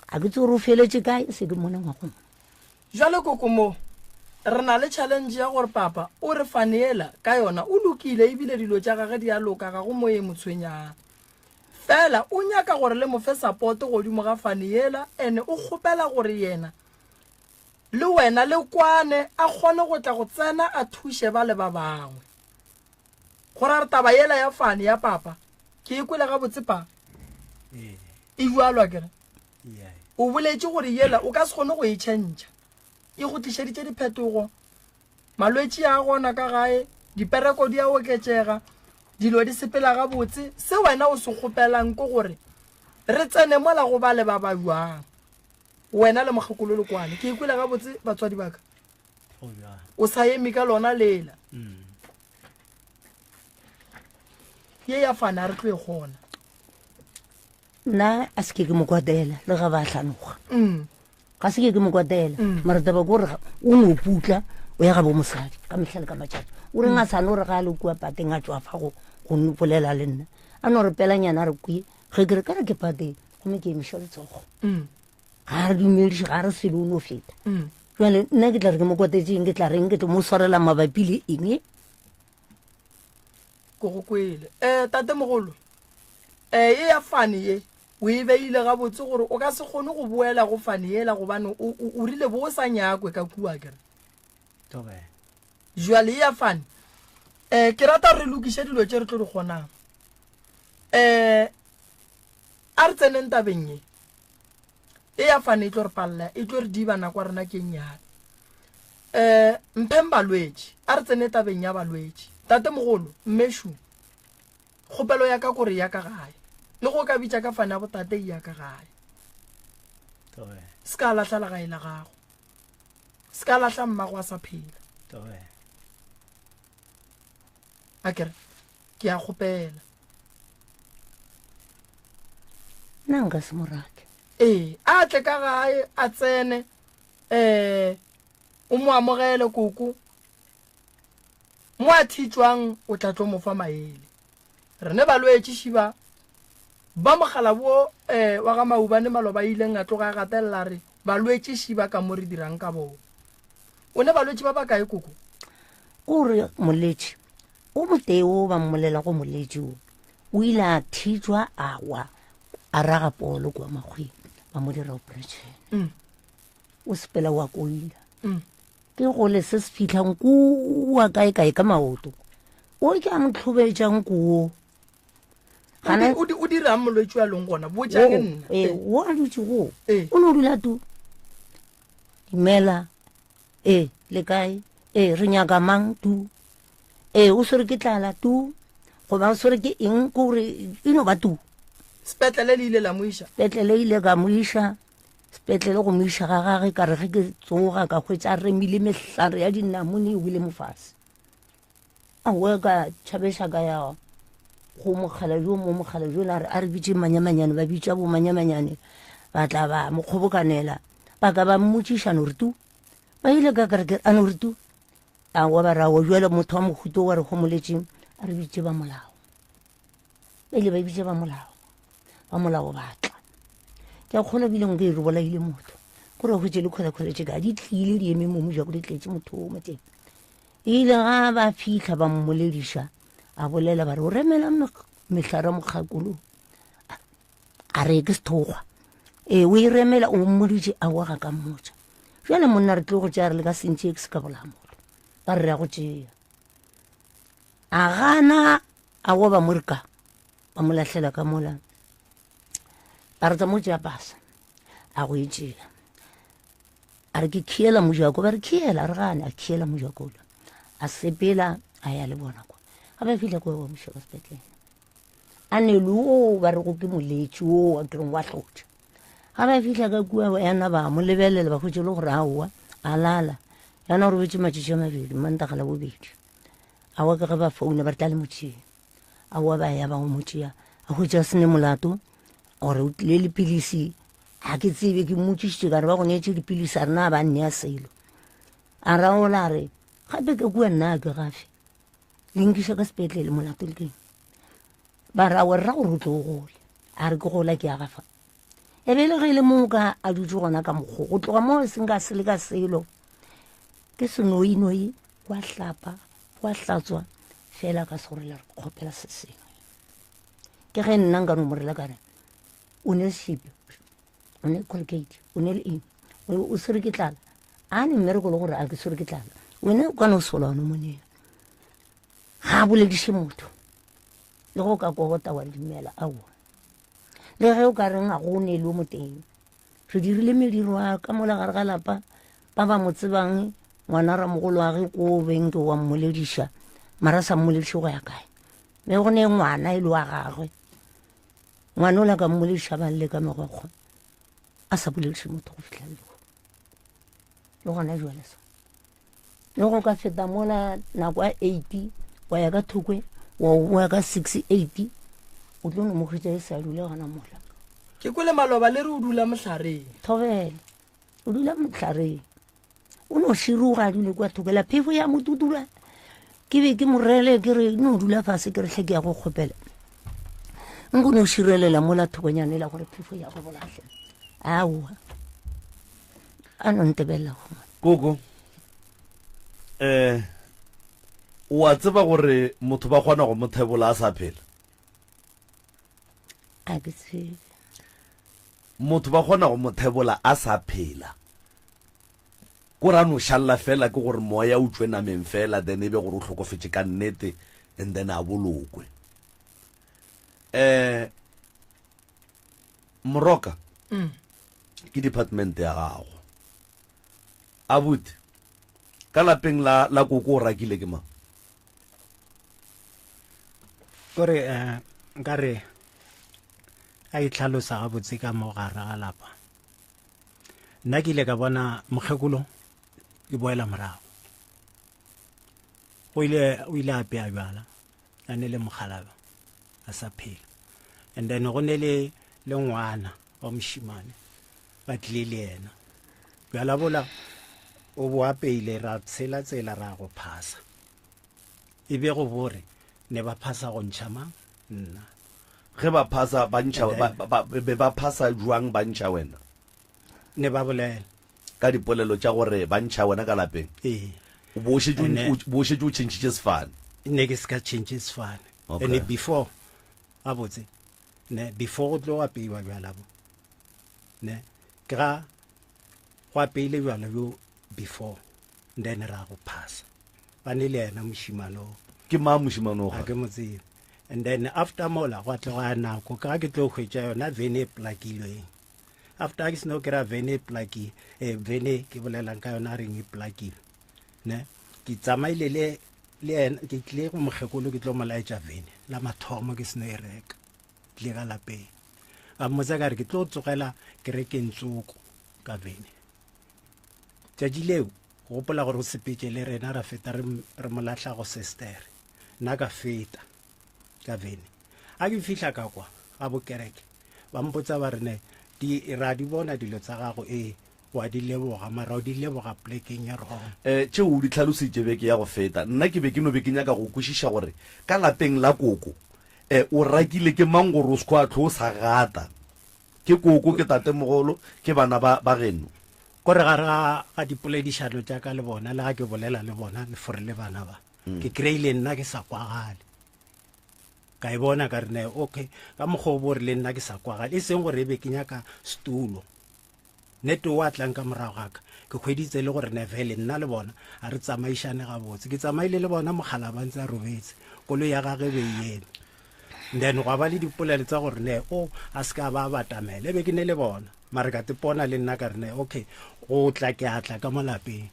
K: A ke tse gore o feletše kae se ke mone ngwagong.
A: Jwale koko mo re na le challenge ya gore papa o re faneela ka yona o lokile ebile dilo tša gage di a loka ga go mo e mo tshwenyang. Fela o nyaka gore le mo fe support godimo ga fane yela ene o kgopela gore yena le wena le kwane a kgone go tla go tsena a thuše ba le ba bangwe. Go ra re taba yela ya fane ya papa ke e kwele gabotse pa e bjalwa kere o boletše gore yela o ka se kgone go e tšhentšha e go tlišeditše diphetogo malwetši a gona ka gae dipereko di a oketšega dilo di sepela gabotse se wena o se kgopelang ke gore re tsene mola go ba le ba ba jwang wena le mokgekolo le kwane ke ikwele gabotse batswadi ba ka o sa eme ka lona lela mm. ye ya fana re tlo e kgona
K: nna a se ke ke mo kwatela le ga ba hlanoga mm. ga se ke ke mo kwatela mm. mara taba ke gore o no putla o ya ga bo mosadi ka mehla le ka matšatši o reng a mm. sane o re ga a le kua pateng a tswafa go go bolela le nna a no re pelanyana a re kwe ge ke re ka re ke pateng gomme ke emiša letsogo ga re dumediše ga re selo o no feta jale nna ke tla re ke mo kwatetseng ke tla reng ke tlo mo swarela mabapi le eng
A: Ke go kwele. Um tatemogolo, um ye ya fane ye o e beile gabotse gore o ka se kgone go boela go fane yela gobane o rile bo o sa nyakwe ka kua kere. Jwale ye ya fane um ke rata re lokiše dilo tše re tlo di kgonang. Um a re tseneng tabeng ye. E ya fane e tlo re palela, e tlo re diba nako ya rena ke nnyane. Um mpheng balwetši, a re tsene tabeng ya balwetši. Tatemogolo, mmešu, kgopelo ya ka kore ya ka gae. Le go ka bitša ka fane ya botate e ya ka gae. Se ka lahla legae la gago. Se ka lahla mmago a sa phela. A kere, ke a kgopela.
K: Nna nka se mo rate.
A: Ee, a tle ka gae a tsene um o mo amogele koko mo a thitšwang o tla tlo mo fa maele. Re ne balwetši šiba ba mogala wo um wa ga Maubane maloba a ileng a tloga a gatelela re balwetši šiba ka mo re dirang ka bona. O ne balwetši ba bakae koko?
K: Ko re moletši o motee o ba mmolela go moletši o o ile a thitšwa a wa a raga polo kwa makgweng ba mo dira operation mm. o sepela wa koila mm. ke gole se se fitlhang kua kae kae ka maoto o ke a mo tlhobetšang koo
A: o dirang molwetši wa leng gona botša ke nna
K: ee o a dutse go o ne o dula tu dumela ee le kae ee re nyaka mang tu ee o swere ke tlala tu goba o swere ke eng ke gore e no ba tu
A: sepetlele le ile la mo iša
K: sepetlele ile ka mo iša sepetlele go mo iša ga gage ka re ge ke tsoga ka hwetša a remile mehlare ya dinamone e wile mofase aowa ka tšhabeša ka ya go mokgala jo mo mokgala jo la re a re bitše manyamanyane ba bitša bo manyamanyane ba tla ba mo kgobokanela ba ka ba mmotšiša no re tu ba ile ka kereke a no re tu aowa ba rawa jale motho wa mohuto wa re homoletseng a re bitše ba molao ba ile ba bitše ba molao ba molao ba tla ke a kgona bile nka e re bolaile motho gore a hwetše le kgwelakgwele tše ka di tlile di eme mo mojako di tletse motho o mo teng ile ga ba fitlha ba mmolediša a bolela ba re o remela mehlare mokgakolo a re ke sethokgwa ee o e remela o mmoditše a wa ga ka mmotša jale monna re tlo go tšea re le ka sentše ke se ka bolaya motho ba re re ya go tšea a gana a wa ba mo re ka ba mo lahlela ka mola ba re tsa mo tšea pasa a go e tšea a re ke khiela mojako ba re khiela a re gane a khiela mojako ola a sepela a ya le bona kwa ga ba fitlha kwa wa mošoka sepetlele a ne le o ba rego ke moletši o a kereng wa hlotša ga ba fitlha ka kua yana ba mo lebelela ba hwetše le gore aowa a lala yana o robetše matšatši a mabedi mantaga la bobedi aowa ke ge ba founa ba re tla le motšheng aowa ba ya ba go motšea a hwetša a sene molato gore o tlile le pilisi ga ke tsebe ke mmotšišitše ka re ba go neetše dipilisi a rena a ba nnea selo a raola a re gape ke kua nna a ke gafe le nkiša ka sepetlele molato le keng ba ra wa rra gore o tlo o gole A re ke gola ke ya gafa. E be e le ge e le mo ka a dutše gona ka mokgo go tloga mo e seng ka sele ka selo. Ke senoinoi wa hlapa wa hlatswa fela ka se gore la re kgopela se sengwe. Ke ge nna nka no mo rela ka re o ne sepe o ne colgate o ne le eng o swere ke tlala a ne mmereko le gore a ke swere ke tlala wena o ka no sola one monena ga a bolediše motho le go ka kokota wa dumela aowa le ge o ka reng ga go ne le o moteng re dirile mediro a ka mola gare ga lapa ba ba mo tsebang ngwana ramogolo wa ge ko beng ke wa mmolediša mara sa mmolediše go ya kae mme go ne ngwana e le wa gagwe ngwana o la ka mmolediša ba lle ka megokgo a sa bolediše motho go fitlha lego le gona jale so le go ka feta mola nako ya eight wa ya ka thokwe wa boya ka six eight o tlo no mo hwetša e sa dule gona mola
A: ke kwele maloba le re o dula mohlareng
K: thobela o dula mohlareng o no široga a dule kwa thokela phefo ya mo tutula ke be ke morele ke re no dula fase ke re tlhe ke ya go kgopela nko no širelela mola thokonyane la gore phefo ya go bolahle aowa a no ntebelela go
B: koko eh o a tseba gore motho ba kgona go mo thebola a sa phela
K: a ke tsebe
B: Motho ba kgona go mo thebola a sa phela. Ko re a no šalla fela ke gore moya o tšwe nameng fela then e be gore o hlokofetše ka nnete and then a bolokwe. Eh Moroka mm. ke department ya gago. Abuti ka lapeng la la koko o rakile ke mang?
J: Kore eh nkare a itlhalosa gabotse ka mo gare ga lapa nna ke ile ka bona mokgekolo ke boela morago o ile o ile a apea bjala a ne le mokgalaba a sa phela and then go ne le le ngwana wa mošimane ba tlile le yena bjala bola o bo apeile ra tshela tsela ra go phasa e be go bore ne ba phasa go ntšha mang nna
B: ge ba phasa ba ntšha be ba phasa jwang ba ntšha wena
J: ne ba bolela
B: ka dipolelo tša gore ba ntšha wena ka lapeng
J: ee
B: bo šetše o tšhentšhitše sefane
J: ne ke se ka tšhentšhe sefane and before gabotse ne before go tlo apeiwa bjala bo ne ke ga go apeile bjala bjo before then ra go phasa ba ne le yena mošimane o
B: ke mang mošimane o
J: ga ke mo tsebe and then after mola gwa tloga nako ka ke tlo hwetša yona vene e plakilweng after ke seno kry-a vene e plaki eh, vene ke bolelang ka yona a reng e plakile ne ke tsamaile le le ena ke tlile go mokgekolo ke tlo mo laetša vene la mathomo ke seno e reka tlile ka lapeng ka mmotsa ka re ke tlo tsogela kerekeng tsoko ka vene Tšatši leo, gopola gore o sepetše le rena ra feta re, re mo lahla go sestere. Nna ka feta ka vene. A ke fihla ka kwa ga bokereke, ba mpotsa ba re ne di ra di bona dilo tsa gago ee wa di leboga mara o di leboga plekeng ya wrong.
B: Eh, tšeo o di hlalositše beke ya go feta. Nna ke be ke no be ke nyaka go kwešiša gore ka lapeng la koko, eh, o rakile ke mang gore o se kwa hlwe o sa gata. Ke koko, ke tatemogolo, ke bana ba, ba geno.
J: Ko re gare ga, ga dipoledišano tša ka le bona, le ga ke bolela le bona, lefore le bana ba, mm. ke kry-ile nna ke sa kwagale. Ka e bona ka re ne, okay, ka mokgwa o bo re le nna ke sa kwagale, e seng gore e be ke nyaka setulo. Nete o a tlang ka morago ga ka, ke hweditse le gore ne vele nna le bona a re tsamaišane gabotse. Ke tsamaile le bona mogala ba ntse a robetse, koloi ya gage e be e eme. Then gwa ba le dipolelo tsa gore ne o a se ka ba batamela, e be ke ne le bona. Mare ka tepona le nna ka re ne okay, go tla ke a tla ka mo lapeng.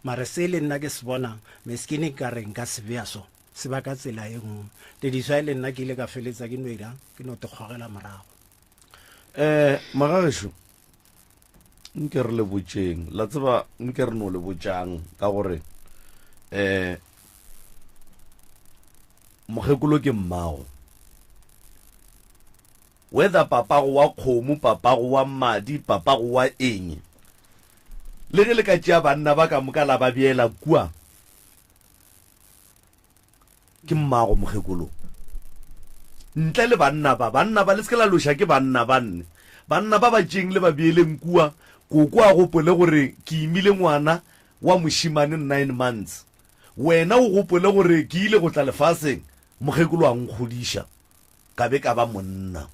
J: Mare se le nna ke se bonang, meskini ka re nka se bea so, se ba ka tsela e nngwe. Tediswa e le nna ke ile ka feletsa ke no irang, ke no te kgogela morago.
B: Eh, magagešo, nke re le botšeng, la tseba nke re no le botšang ka gore eh mokgekolo ke mmago. Whether papago wa kgomo, papago wa madi, papago wa eng, le ge le ka tšea banna ba ka moka la ba beela kua, ke mmago mokgekolo. Ntle le banna ba, banna ba, le se ke la loša ke banna ba nne. Banna ba ba tšeeng le ba beeleng kua, koko a gopole gore ke imile ngwana wa mošemane nine months. Wena o gopole gore ke ile go tla lefaseng, mokgekolo a nkgodiša, ka be ka ba monna.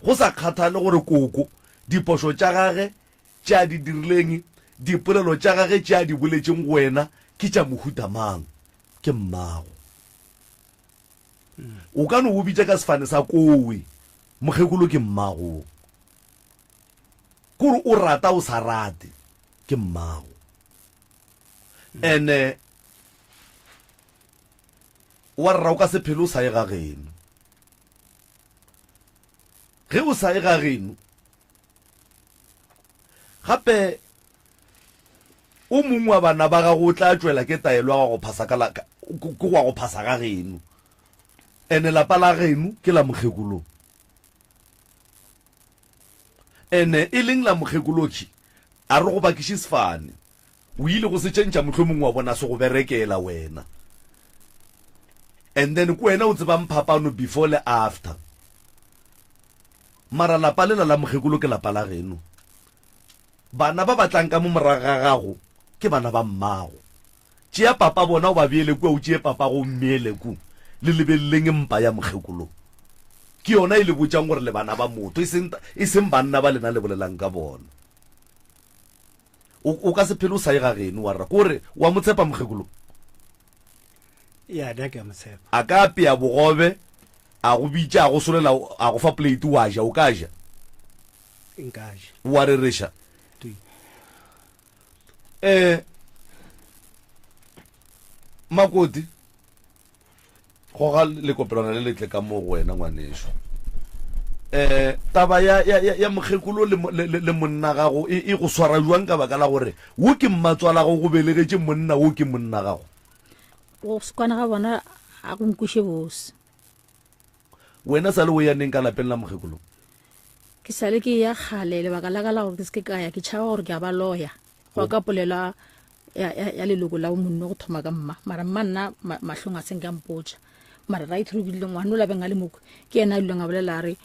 B: Go sa kgathale gore koko diphošo tša gage tše a di dirileng, dipolelo tša gage tše a di boletšeng go wena ke tša mohuta mang, ke mmago. O ka no o bitša ka sefane sa kowe, mokgekolo ke mmago. Kore o rata o sa rate, ke mmago. Ene wa rra o ka se phele o sa ye ga geno. Ge o sa ye ga geno, gape o mongwe wa bana ba gago o tla tšwela ke taelo ya go phasa ka la, ke go go phasa ga geno. Ene lapa la geno ke la mokgekolo. Ene e leng la mokgekoloki, a re go bakiše sefane. O ile go se tšentšha mohlomongwe wa bona se go berekela wena. And then ke wena o tsebang phapano before le after. Mara lapa lela la mokgekolo ke lapa la geno. Bana ba ba tlang ka mo morago ga gago ke bana ba mmago. Tšea papa bona o ba beele kua, o tšee papago o mmeele ku. Le lebeleleng mpa ya mokgekolo. Ke yona e le botšang gore le bana ba motho, e seng, e seng banna ba lena le bolelang ka bona. O, o ka se phele o sa ye ga geno, wa rra. Ko re, wa mo tshepa mokgekolo?
J: Ya, nna ke a mo tshepa.
B: A ka apea bogobe, a go bitša, a go solela, a go fa plate wa ja, o ka ja?
J: Nka ja.
B: Wa rereša?
J: Tui.
B: Eh, Makoti, goga lekopelwana le letle ka mo go wena ngwaneso. Eh, taba ya, ya, ya, ya mokgekolo le, le, le, le monna gago e, e go swara jwang ka baka la gore wo ke mmatswalago go belegetše monna wo ke monna gago?
L: Go se kwana ga bona a go nkweše bose.
B: Wena sa le o ya neng ka lapeng la mokgekolo?
L: Ke sa le ke ya kgale, lebaka la ka la gore ke se ke ka ya, ke tšhaba gore ke a ba loya. Go ka polelo ya, ya, ya leloko la monno go thoma ka mma. Mara mma nna ma, mahlong a seng ka mpotša. Mara right through ke dile ngwana o labeng a le mokwe, ke yena a duleng a bolela a re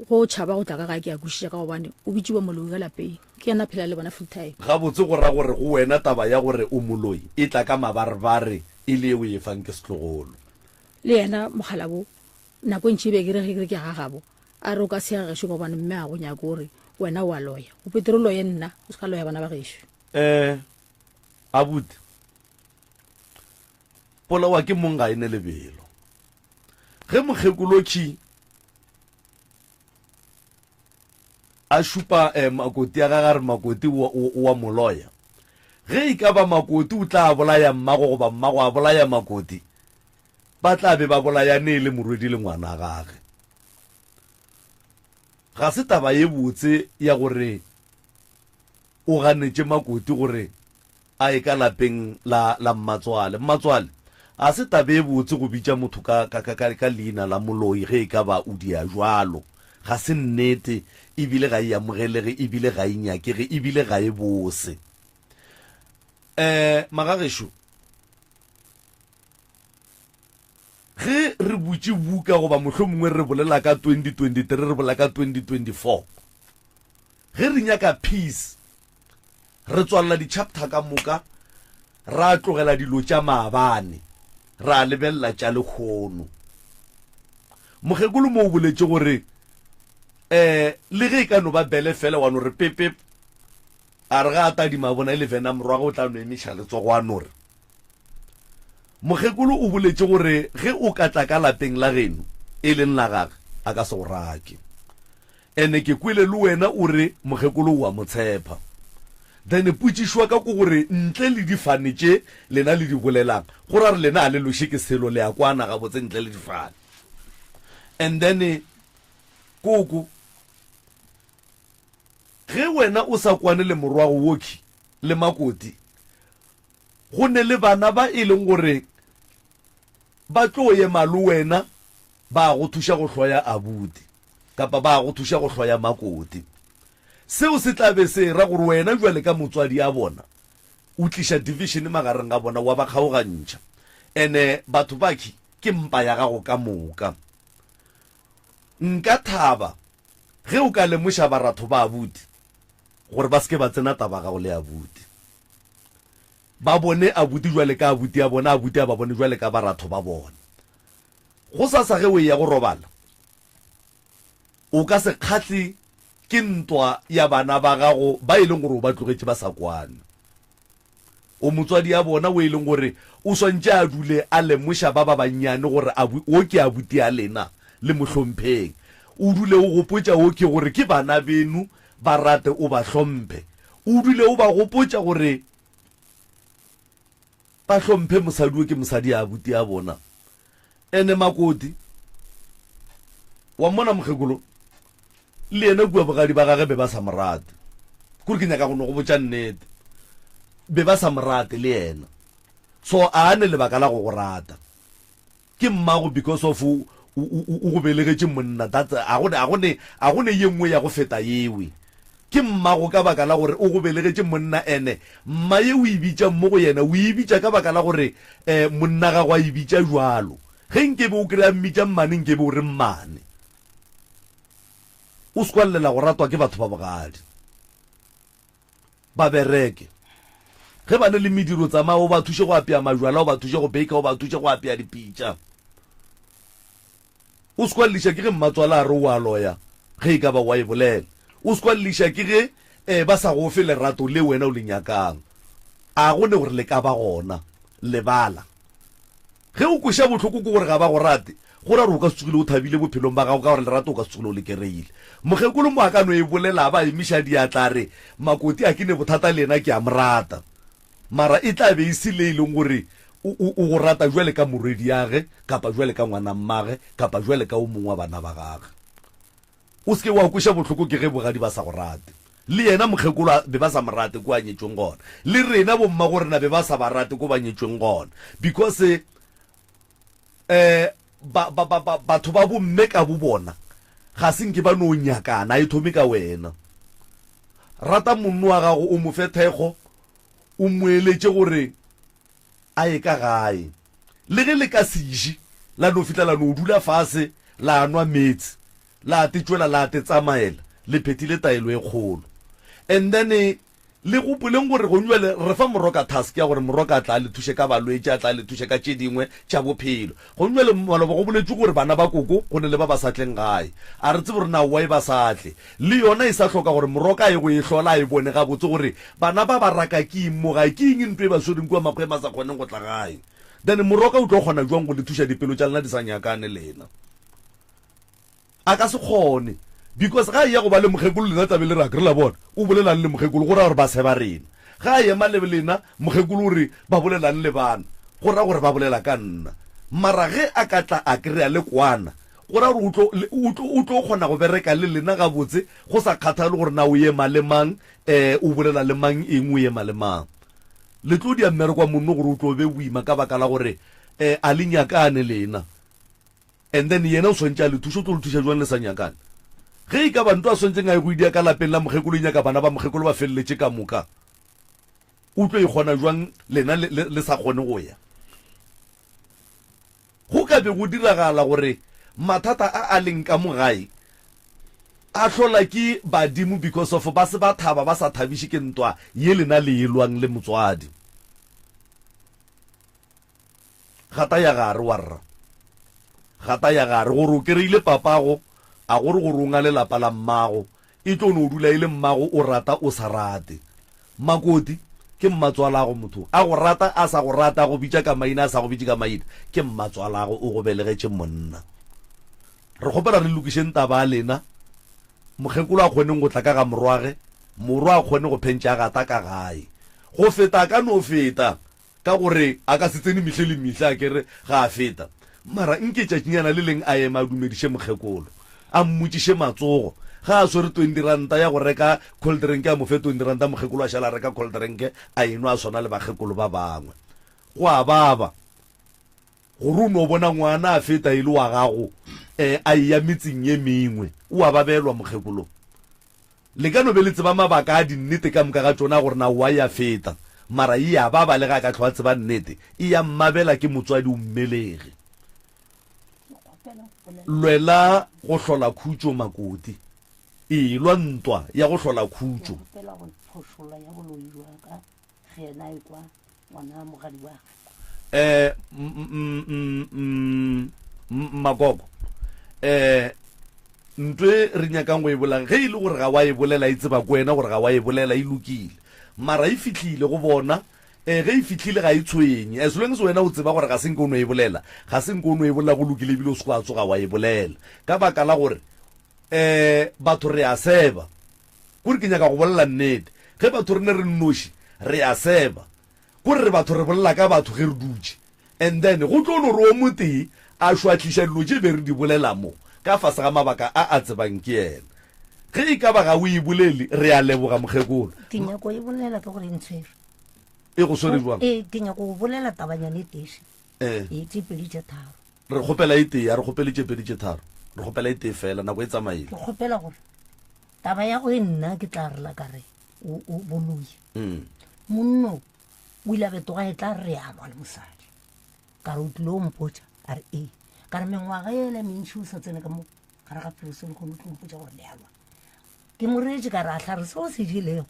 L: go tšhaba go tla ka gae ke a kwešiša ka gobane o bitšiwa moloi ka lapeng. Ke yena a phela le bona full time.
B: Gabotse go ra gore go wena taba ya gore o moloi e tla ka mabarebare e le ye o e fang ke setlogolo.
L: Le yena mokgalabo nako e ntši e be ke re ge ke re ke ya ga gabo a re o ka se ya gešo ka gobane mme a go nyake o re wena o a loya o petere o loye nna o se ka loya bana ba gešo.
B: Eh abuti polawa ke mong ga e ne lebelo ge mokgekolotši a šupa eh, makoti a gage a re makoti o a mo loya. Ge e ka ba makoti o tla bolaya mmago goba mmago a bolaya makoti, ba tla be ba bolayane e le morwedi le ngwana gage. Ga se taba ye botse ya gore o ganetše makoti gore a ye ka lapeng la, la mmatswale. Mmatswale, a se taba e botse go bitša motho ka, ka, ka, ka, ka leina la moloi ge e ka ba o dia bjalo. Ga se nnete, ebile ga e amogelege, ebile ga e nyakege, ebile ga e bose. Um, magagešo, ge re butše buka goba mohlomongwe re bolela ka 2023, re bolela ka 2024, ge re nyaka peace, Re tswalela di-chapter ka moka, ra tlogela dilo tša maabane, ra lebelela tša lehono. Mokgekolo mo o boletše gore um le ge e ka no ba bele fela wa no re pepep, a re ga a tadima a bona e le Venom morwagwe o tla no emiša letsogo a no re. Mokgekolo o boletše gore ge o ka tla ka lapeng la geno e leng la gage a ka se go rake. Ene ke kwele le wena o re mokgekolo o a mo tshepa. Then potšišo ya ka ke gore ntle le difane tše lena le di bolelang, go ra re lena ga le loše ke selo, le a kwana gabotse ntle le difane. And then koko, ge wena o sa kwane le morwago wokhwi le makoti, go ne le bana ba e leng gore ba tlo ema le wena ba go thuša go hloya abuti kapa ba go thuša go hloya makoti. Seo se tla be se era gore wena bjale ka motswadi a bona o tliša division magareng ga bona wa ba kgaogantšha. Ene batho bakhi ke mpa ya gago ka moka. Nka thaba ge o ka lemoša baratho ba abuti gore ba se ke ba tsena taba gago le abuti. Ba bone abuti jwale ka abuti a bona, abuti a ba bone jwale ka baratho ba bona. Gosasa ge o eya go robala, o ka se kgahle ke ntwa ya bana ba gago ba e leng gore o ba tlogetše ba sa kwane. O motswadi ya bona o e leng gore o swantše a dule a lemoša ba ba bannyane gore abu, wo ke abuti ya lena, le mo hlompheng. O dule o gopotša wo ke gore ke bana beno, ba rate o ba hlomphe. O dule o ba gopotša gore ba hlomphe mosadi wo ke mosadi ya abuti ya bona. Ene makoti, wa mmona mokgekolo? Le yena kua bogadi ba gage be ba sa mo rate. Kore ke nyaka go no go botša nnete. Be ba sa mo rate le yena. So a ne lebaka la go go rata. Ke mmago because of o o go belegetše monna that's a go ne a go ne a go ne ye nngwe ya go feta yewe. Ke mmago ka baka la gore o go belegetše monna ene mma ye o e bitšang mo go yena o e bitša ka baka la gore um monna gago a e bitša jwalo. Ge nkebe o kry-a mmitša mmane nkebe o re mmane. O se kwa llela go ratwa ke batho ba bogadi. Ba bereke. Ge ba ne le mediro tsamaya o ba thuše go apea majwala, o ba thuše go baker, o ba thuše go apea dipitša. O se kwa lliša ke ge mmatswala a re o a loya, ge e ka ba wa e bolela. O se kwa lliša ke ge eh, ba sa go fe lerato le wena o le nyakang. A go ne gore le ka ba gona. Lebala. Ge o kweša bohloko ke gore ga ba go rate, go ra gore o ka se tsogile o thabile bophelong ba gago ka gore lerato o ka se tsogile o le kereile. Mokgekolo mo a ka no e bolela a ba emiša diatla a re, Makoti a ke ne bothata le yena ke a mo rata. Mara e tla be e se le e leng gore o, o, o go rata bjale ka morwediage kapa bjale ka ngwanammage kapa bjale ka o mongwe wa bana ba gage. O se ke wa kweša bohloko ke ge bogadi ba sa go rate. Le yena mokgekolo a be ba sa mo rate ko a nyetšweng gona. Le rena bommagorena be ba sa ba rate ko ba nyetšweng gona. Because eh ba, ba, ba, ba, batho ba bomme ka bo bona ga se nke ba no nyakana, a e thome ka wena. Rata monno wa gago, o mo fe thekgo, o mo eletše gore a ye ka gae. Le ge le ka se je, la no fihla la no dula fase la nwa meetse, la te tšwela la te tsamaela, le phethile taelo e kgolo. And then le gopoleng gore gong bjale re fa Moroka task ya gore Moroka a tla a le thuše ka balwetši, a tla a le thuše ka tše dingwe tša bophelo. Gong bjale maloba go boletšwe gore bana ba koko go ne le ba ba sa tleng gae. A re tsebe gore na why ba sa tle. Le yona e sa hloka gore Moroka a ye go e hlola a e bone gabotse gore bana ba ba raka ke eng mo gae, ke eng ntho e ba swereng kua makgweng ba sa kgoneng go tla gae. Then Moroka o tlo kgona jwang go le thuša dipelo tša lena di sa nyakane lena? A ka se kgone because ga a eya go ba le mokgekolo lena tla be le re akere la bona o bolelang le mokgekolo go ra gore ba seba rena. Ga a ema le lena mokgekolo o re ba bolelang le bana go ra gore ba bolela ka nna. Mara ge a ka tla a kry-a le kwana go ra gore o tlo, o tlo, o tlo kgona go bereka le lena gabotse go sa kgathale gore na o ema le mang, um o bolela le mang eng, o ema le mang. Le tlo dia mmereko wa monno gore o tlo be boima ka baka la gore um a le nyakane lena. And then yena o swantše a le thuše, o tlo le thuša jwang le sa nyakane? Ge e ka ba ntwa a swantšeng a ye go e dia ka lapeng la mokgekolo e nyaka bana ba mokgekolo ba feleletše ka moka, o tlo e kgona jwang lena le, le, le sa kgone go ya? Go ka be go diragala gore mathata a a leng ka mo gae a hlola ke badimo because of ba se ba thaba ba sa thabiše ke ntwa ye lena le e lwang le motswadi. Gata ya gare warra. Gata ya gare gore o kereile papago a gore gore o ngale lapa la mmago e tlo no dula e le mmago o rata o sa rate. Makoti ke mmatswalago motho a go rata a sa go rata a go bitša ka maina a sa go bitše ka maina ke mmatswalago o go belegetše monna. Re kgopela re lokišeng taba ya lena mokgekolo a kgoneng go tla ka ga morwage morwa a kgone go phentša gata ka gae go feta a ka no feta Ka gore a ka se tsene mehle le mehle, a ke re, ga a feta. Mara nke tšatšinyana le leng a eme a dumediše mokgekolo, a mmotšiše matsogo. Ga a swere twenty ranta ya go reka cold drink, a mo fe twenty ranta, mokgekolo a šala a reka cold drink, a e nwa a swana le bakgekolo ba bangwe. Go a baba gore o no bona ngwana a feta e le wa gago, um a eya metseng ye mengwe. O a babelwa mokgekolo. Le ka no be le tseba mabaka a dinnete ka moka ga tšona gore na why a feta, mara e ya baba le ge a ka hlwa a tseba nnete, e ya mmabela ke motswadi o mmelegi. Lwela go hlola khutšo Makoti. Ee, lwa ntwa ya go hlola khutšo.
K: Ke kgopela go phošolla ya boloi jwa ka ge yena a ekwa ngwana mogadi wa ka.
B: Eh, Makoko, eh, ntwe re nyakang go e bolela ge e le gore ga wa e bolela e tseba ko wena gore ga wa e bolela e lokile mara e fihlile go bona eh ge e fihlile ga e tshwenye as long as wena o tseba gore ga se nke o no e bolela ga se nke o no e bolela go lokile ebile o se kwa tsoga wa e bolela ka baka la gore eh batho re a seba kore ke nyaka go bolela nnete ge batho re ne re nnoši re a seba Kore re batho re bolela ka batho ge re dutše and then go tlo no re o motee a šwahliša dilo tše be re di bolela mo ka fase ga mabaka a a tsebang ke yena. Ge e ka ba ga o e bolele re a leboga mokgekolo.
K: Ke nyako e bolela ka gore e ntshwere.
B: E go swere jwang?
K: Ee, ke nyako go bolela tabanyana e tee še.
B: Eh.
K: Ee, tše pedi tše tharo.
B: Re kgopela e tee, a re kgopele tše pedi tše tharo. Re kgopela e tee fela, nako e tsamaile.
K: Ke kgopela gore taba ya go e nna ke tla rela ka re o o boloi.
B: Mm.
K: Monno o ile a betoga e tla re a lwa le mosadi. Ka re o tlile o mpotša a re ee. Ka re mengwaga ele mentši o sa tsene ka mo gare ga pelo se lekgono o tlo mpotša gore le a lwa. Ke mo reetše ka re a hlare se o se jelego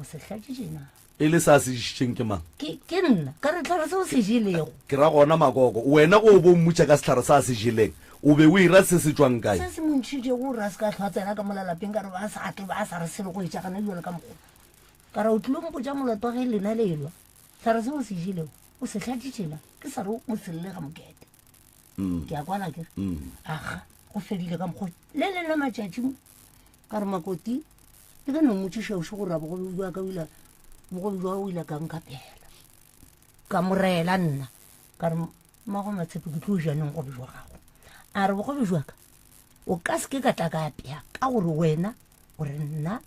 K: o se hlatšitše na?
B: E le sa se išitšeng ke mang?
K: Ke, ke nna. Ka re hlare se o se jelego.
B: Ke ra gona Makoko, wena go o bo mmutša ka sehlare sa se jeleng, o be o ira se se tšwang kae?
K: Se se mo ntšhitšego gore a se ka hlwa tsena ka mola lapeng, ka re ba sa tle ba sa re selo go etša gana bjalo ka mokgwa. Ka re o tlilo mpotša molato wa ge lena le elwa. Hlare se o se jelego, o se hlatšitše na? Ke sa re o se lle ga mokete. Ke a kwala ke re, aga, go fedile ka mokgwa. Le leng la matšatši Ka re, Makoti, le ka no mmotšiša oše gore a bogobe bja ka o ile, bogobe bja o ile ka nkapela. Ka mo reela nna, ka re, Mmago Matshepe, ke tlo ja neng gobe jwa gago? A re, Bogobe jwa ka, o ka se ke ka tla ka apea ka gore wena o re nna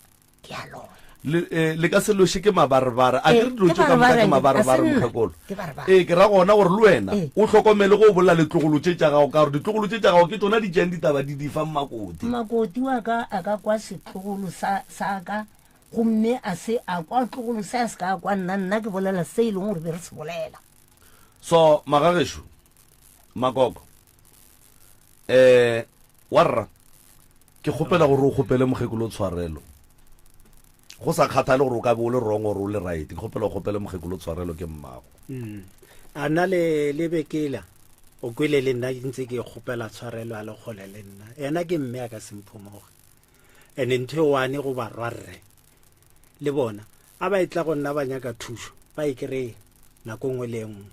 K: ke a loya.
B: Le, eh, le ka se loše ke mabarebare. A
K: Eh,
B: ke re dilo
K: ke
B: tše ka moka
K: barebare,
B: ke mabarebare,
K: a se nna,
B: mokgekolo.
K: ke barebare.
B: Ee, ke ra gona gore le wena
K: Eh.
B: o hlokomele ge o bolela le tlogolo tše tša gago, ka gore ditlogolo tše tša gago ke tšona di tšeang ditaba di di fa mmakoti.
K: Makoti wa ka a ka kwa setlogolo sa, sa ka, gomme a se a kwa tlogolo se a se ka a kwa nna, nna ke bolela se e leng gore be re se bolela.
B: So, magagešo, makoko, eh, warra, Ke kgopela gore o kgopele mokgekolo tshwarelo. Go sa kgathale gore o ka be o le wrong or o le right, ke kgopela o kgopele mokgekolo tshwarelo ke mmago.
J: Mm. A nna le le bekela o kwele le nna ke ntse ke kgopela tshwarelo a le kgole le nna. Yena ke mme a ka se mphomoge. Ene ntho e one go barwarre le bona a ba e tla go nna ba nyaka thušo ba e kry-e nako nngwe le e nngwe.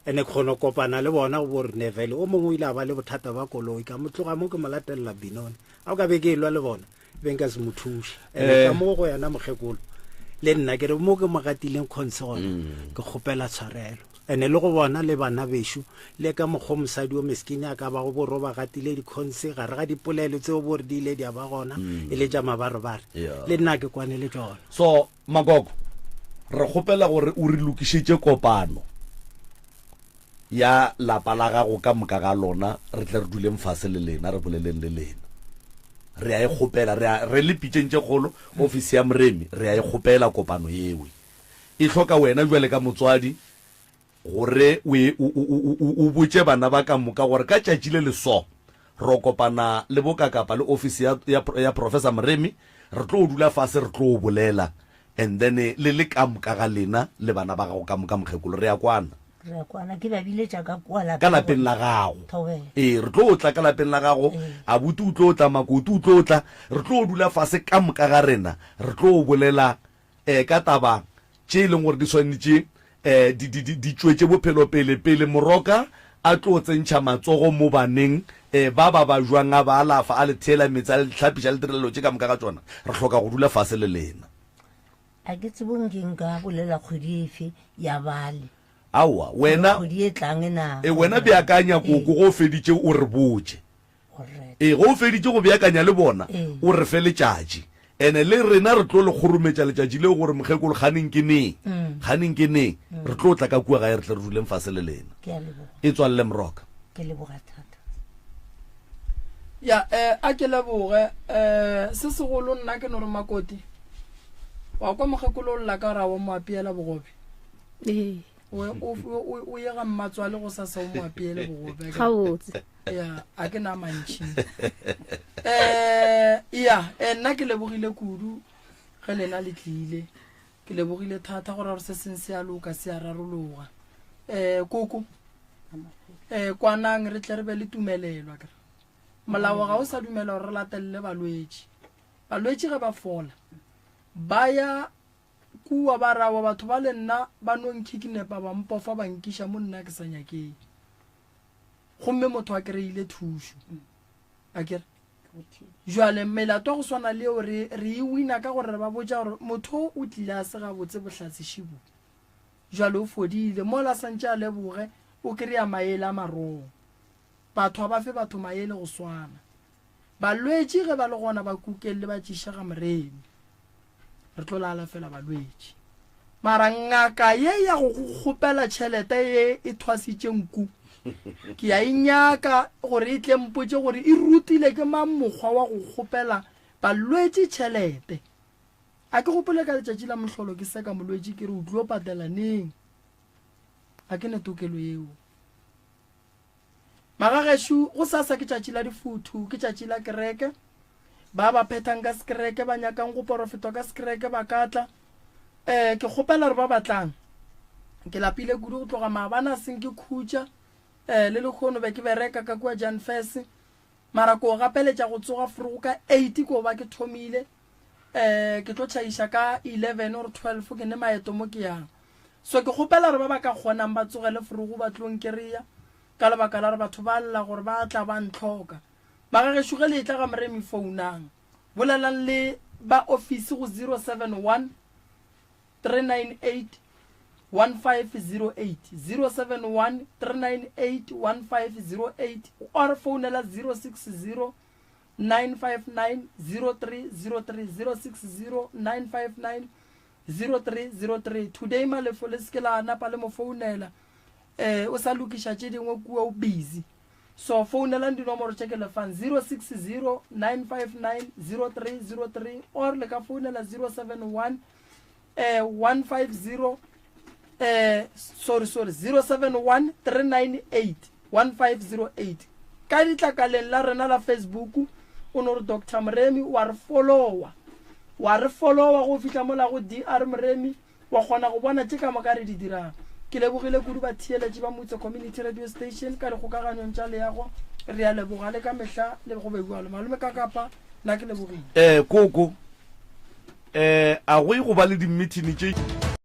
J: Ene ke kgona go kopana le bona go bo re Neville o mongwe o ile a ba le bothata ba koloi ka mo tloga mo ke mo latelela Benoni a o ka be ke elwa le bona be nka se mo thuše ene
B: Eh.
J: ka mo go yena mokgekolo le nna ke re mo ke mo gatileng kgontshe gona
B: Mm.
J: ke kgopela tshwarelo ene le go bona le bana bešo le ka mokgwa mosadi o meskini a ka ba go borro ba gatile dikhonse gare ga dipolelo tseo bo re di ile di a ba gona
B: Mm.
J: e le tša mabarebare
B: Yeah.
J: le nna ke kwane le tšona
B: So Makoko, re kgopela gore o re lokišetše kopano ya lapa la gago ka moka ga lona, re tle re duleng fase le lena, re boleleng le lena. Re a e kgopela, re a, re le pitšeng tše kgolo, ofisi ya Moremi, re a e kgopela kopano yewe. E hloka wena bjale ka motswadi gore o e, o, o, o, o, o botše bana ba ka moka gore ka tšatši le le so, ro kopana le bokakapa le ofisi ya, ya, ya Professor Moremi, re tlo dula fase re tlo bolela, and then le le ka moka ga lena le bana ba gago ka moka mokgekolo, re a kwana.
K: Re a kwana, ke ba biletša ka kua lapeng.
B: Ka lapeng la gago.
K: Thobela.
B: Ee, re tlo tla ka lapeng la gago, abuti o tlo tla, makoti o tlo tla, re tlo dula fase ka moka ga rena, re tlo bolela um ka taba tše e leng gore di swanetše um di, di, di, di tšwetše bophelo pele, pele moroka a tlo tsentšha matsogo mo baneng um ba ba ba jwang, a ba alafa, a le theela meetse, a le hlapiša, a le direla dilo tše ka moka ga tšona. Re hloka go dula fase le lena.
K: A ke tsebo nke nka bolela kgwedi efe ya bale.
B: Aowa, wena,
K: Kgwedi e tlang na?
B: e, wena beakanya koko, ge o feditše o re botše. Ee, ge o feditše go beakanya le bona, o re fe letšatši. Ene le rena re tlo le kgorometša letšatši leo gore mokgekolo kganeng ke neng, kganeng ke neng, re tlo tla ka kua gae re tle re duleng fase le lena.
K: Ke a leboga.
B: E tswalele Moroka.
K: Ke leboga thata.
A: Ya, eh, a ke leboge. Eh, se segolo nna ke no re Makoti, wa kwa mokgekolo o lla ka gore a wa mo apeela bogobe.
D: Ee.
A: O, o, o, o ye ga mmatswale go sasa o mo apeele bogobe.
D: Gabotse.
A: Ya, a ke na mantši. Eh, ya, eh, nna ke lebogile kudu ge lena le tlile. Ke lebogile thata gore gore se seng se a loka se a rarologa. Eh, koko. Eh, kwanang re tle re be le tumelelo akere. Molao ga o sa dumela gore re latelele balwetši. Balwetši ge ba fola ba ya kua ba rawa batho ba le nna ba no nkhikinepa ba mpofa ba nkiša mo nna ke sa nyakeng. Gomme motho a kry-ile thušo. Akere? Jwale melato ya go swana le eo re re e wina ka gore re ba botša gore motho o tlile a se gabotse bohlatse šibo. Jwale o fodile mola a santše a leboge o kry-a maele a marong. Batho ga ba fe batho maele go swana. Balwetši ge ba le gona ba kukeng le ba tšiše ga Moremi. Re tlo la alafela balwetši. Mara ngaka ye ya go go kgopela tšhelete ye e thwasitše nku, ke ya e nyaka gore e tle mpotše gore e rutile ke mang mokgwa wa go kgopela balwetši tšhelete. A ke gopole ka letšatši la mohlolo ke seka molwetši ke re o tlo patela neng. Ga ke ne tokelo yeo. Magagešo, gosasa ke tšatši la difuthu, ke tšatši la kereke. Ba ba phethang ka sekereke, ba nyakang go porofetwa ka sekereke ba ka tla. Um ke kgopela gore ba batlang. Ke lapile kudu go tloga maabane a seng ke khutša. Um le lekgono be ke bereka ka kua Jan Fes. Mara ko gapeletša go tsoga forogo ka 8 ko ba ke thomile. Um ke tlo tšhaiša ka 11 or 12 ke ne maeto mo ke yang. So ke kgopela gore ba ba ka kgonang ba tsogele forogo ba tlo nkereya ka lebaka la gore batho ba lla gore ba tla ba ntlhoka. Magagešo ge le etla ga Moremi founang. Bolelang le ba ofisi go 071 398 1508 071 398 1508 or founela 060 959 0303 060 959 0303 Today Malefo le se ke la napa le mo founela eh o sa lokiša tše dingwe kua o busy so founelang dinomoro tše ke lefang 060 959 0303 or le ka founela 071 eh 150 eh sorry sorry 071 398 1508 ka ditlakaleng la rena la Facebook o no re Dr Moremi wa re followa wa re followa go fihla mola go DR Moremi wa kgona go bona tše ka moka re di dirang. Ke lebogile kudu batheeletši ba Mutse Community Radio Station ka dikgokaganyong tša leago. Re a leboga le ka mehla le go be bjalo. Malome Kakapa, nna ke lebogile.
B: Eh, koko, eh, a go ye go ba le dimithini tše.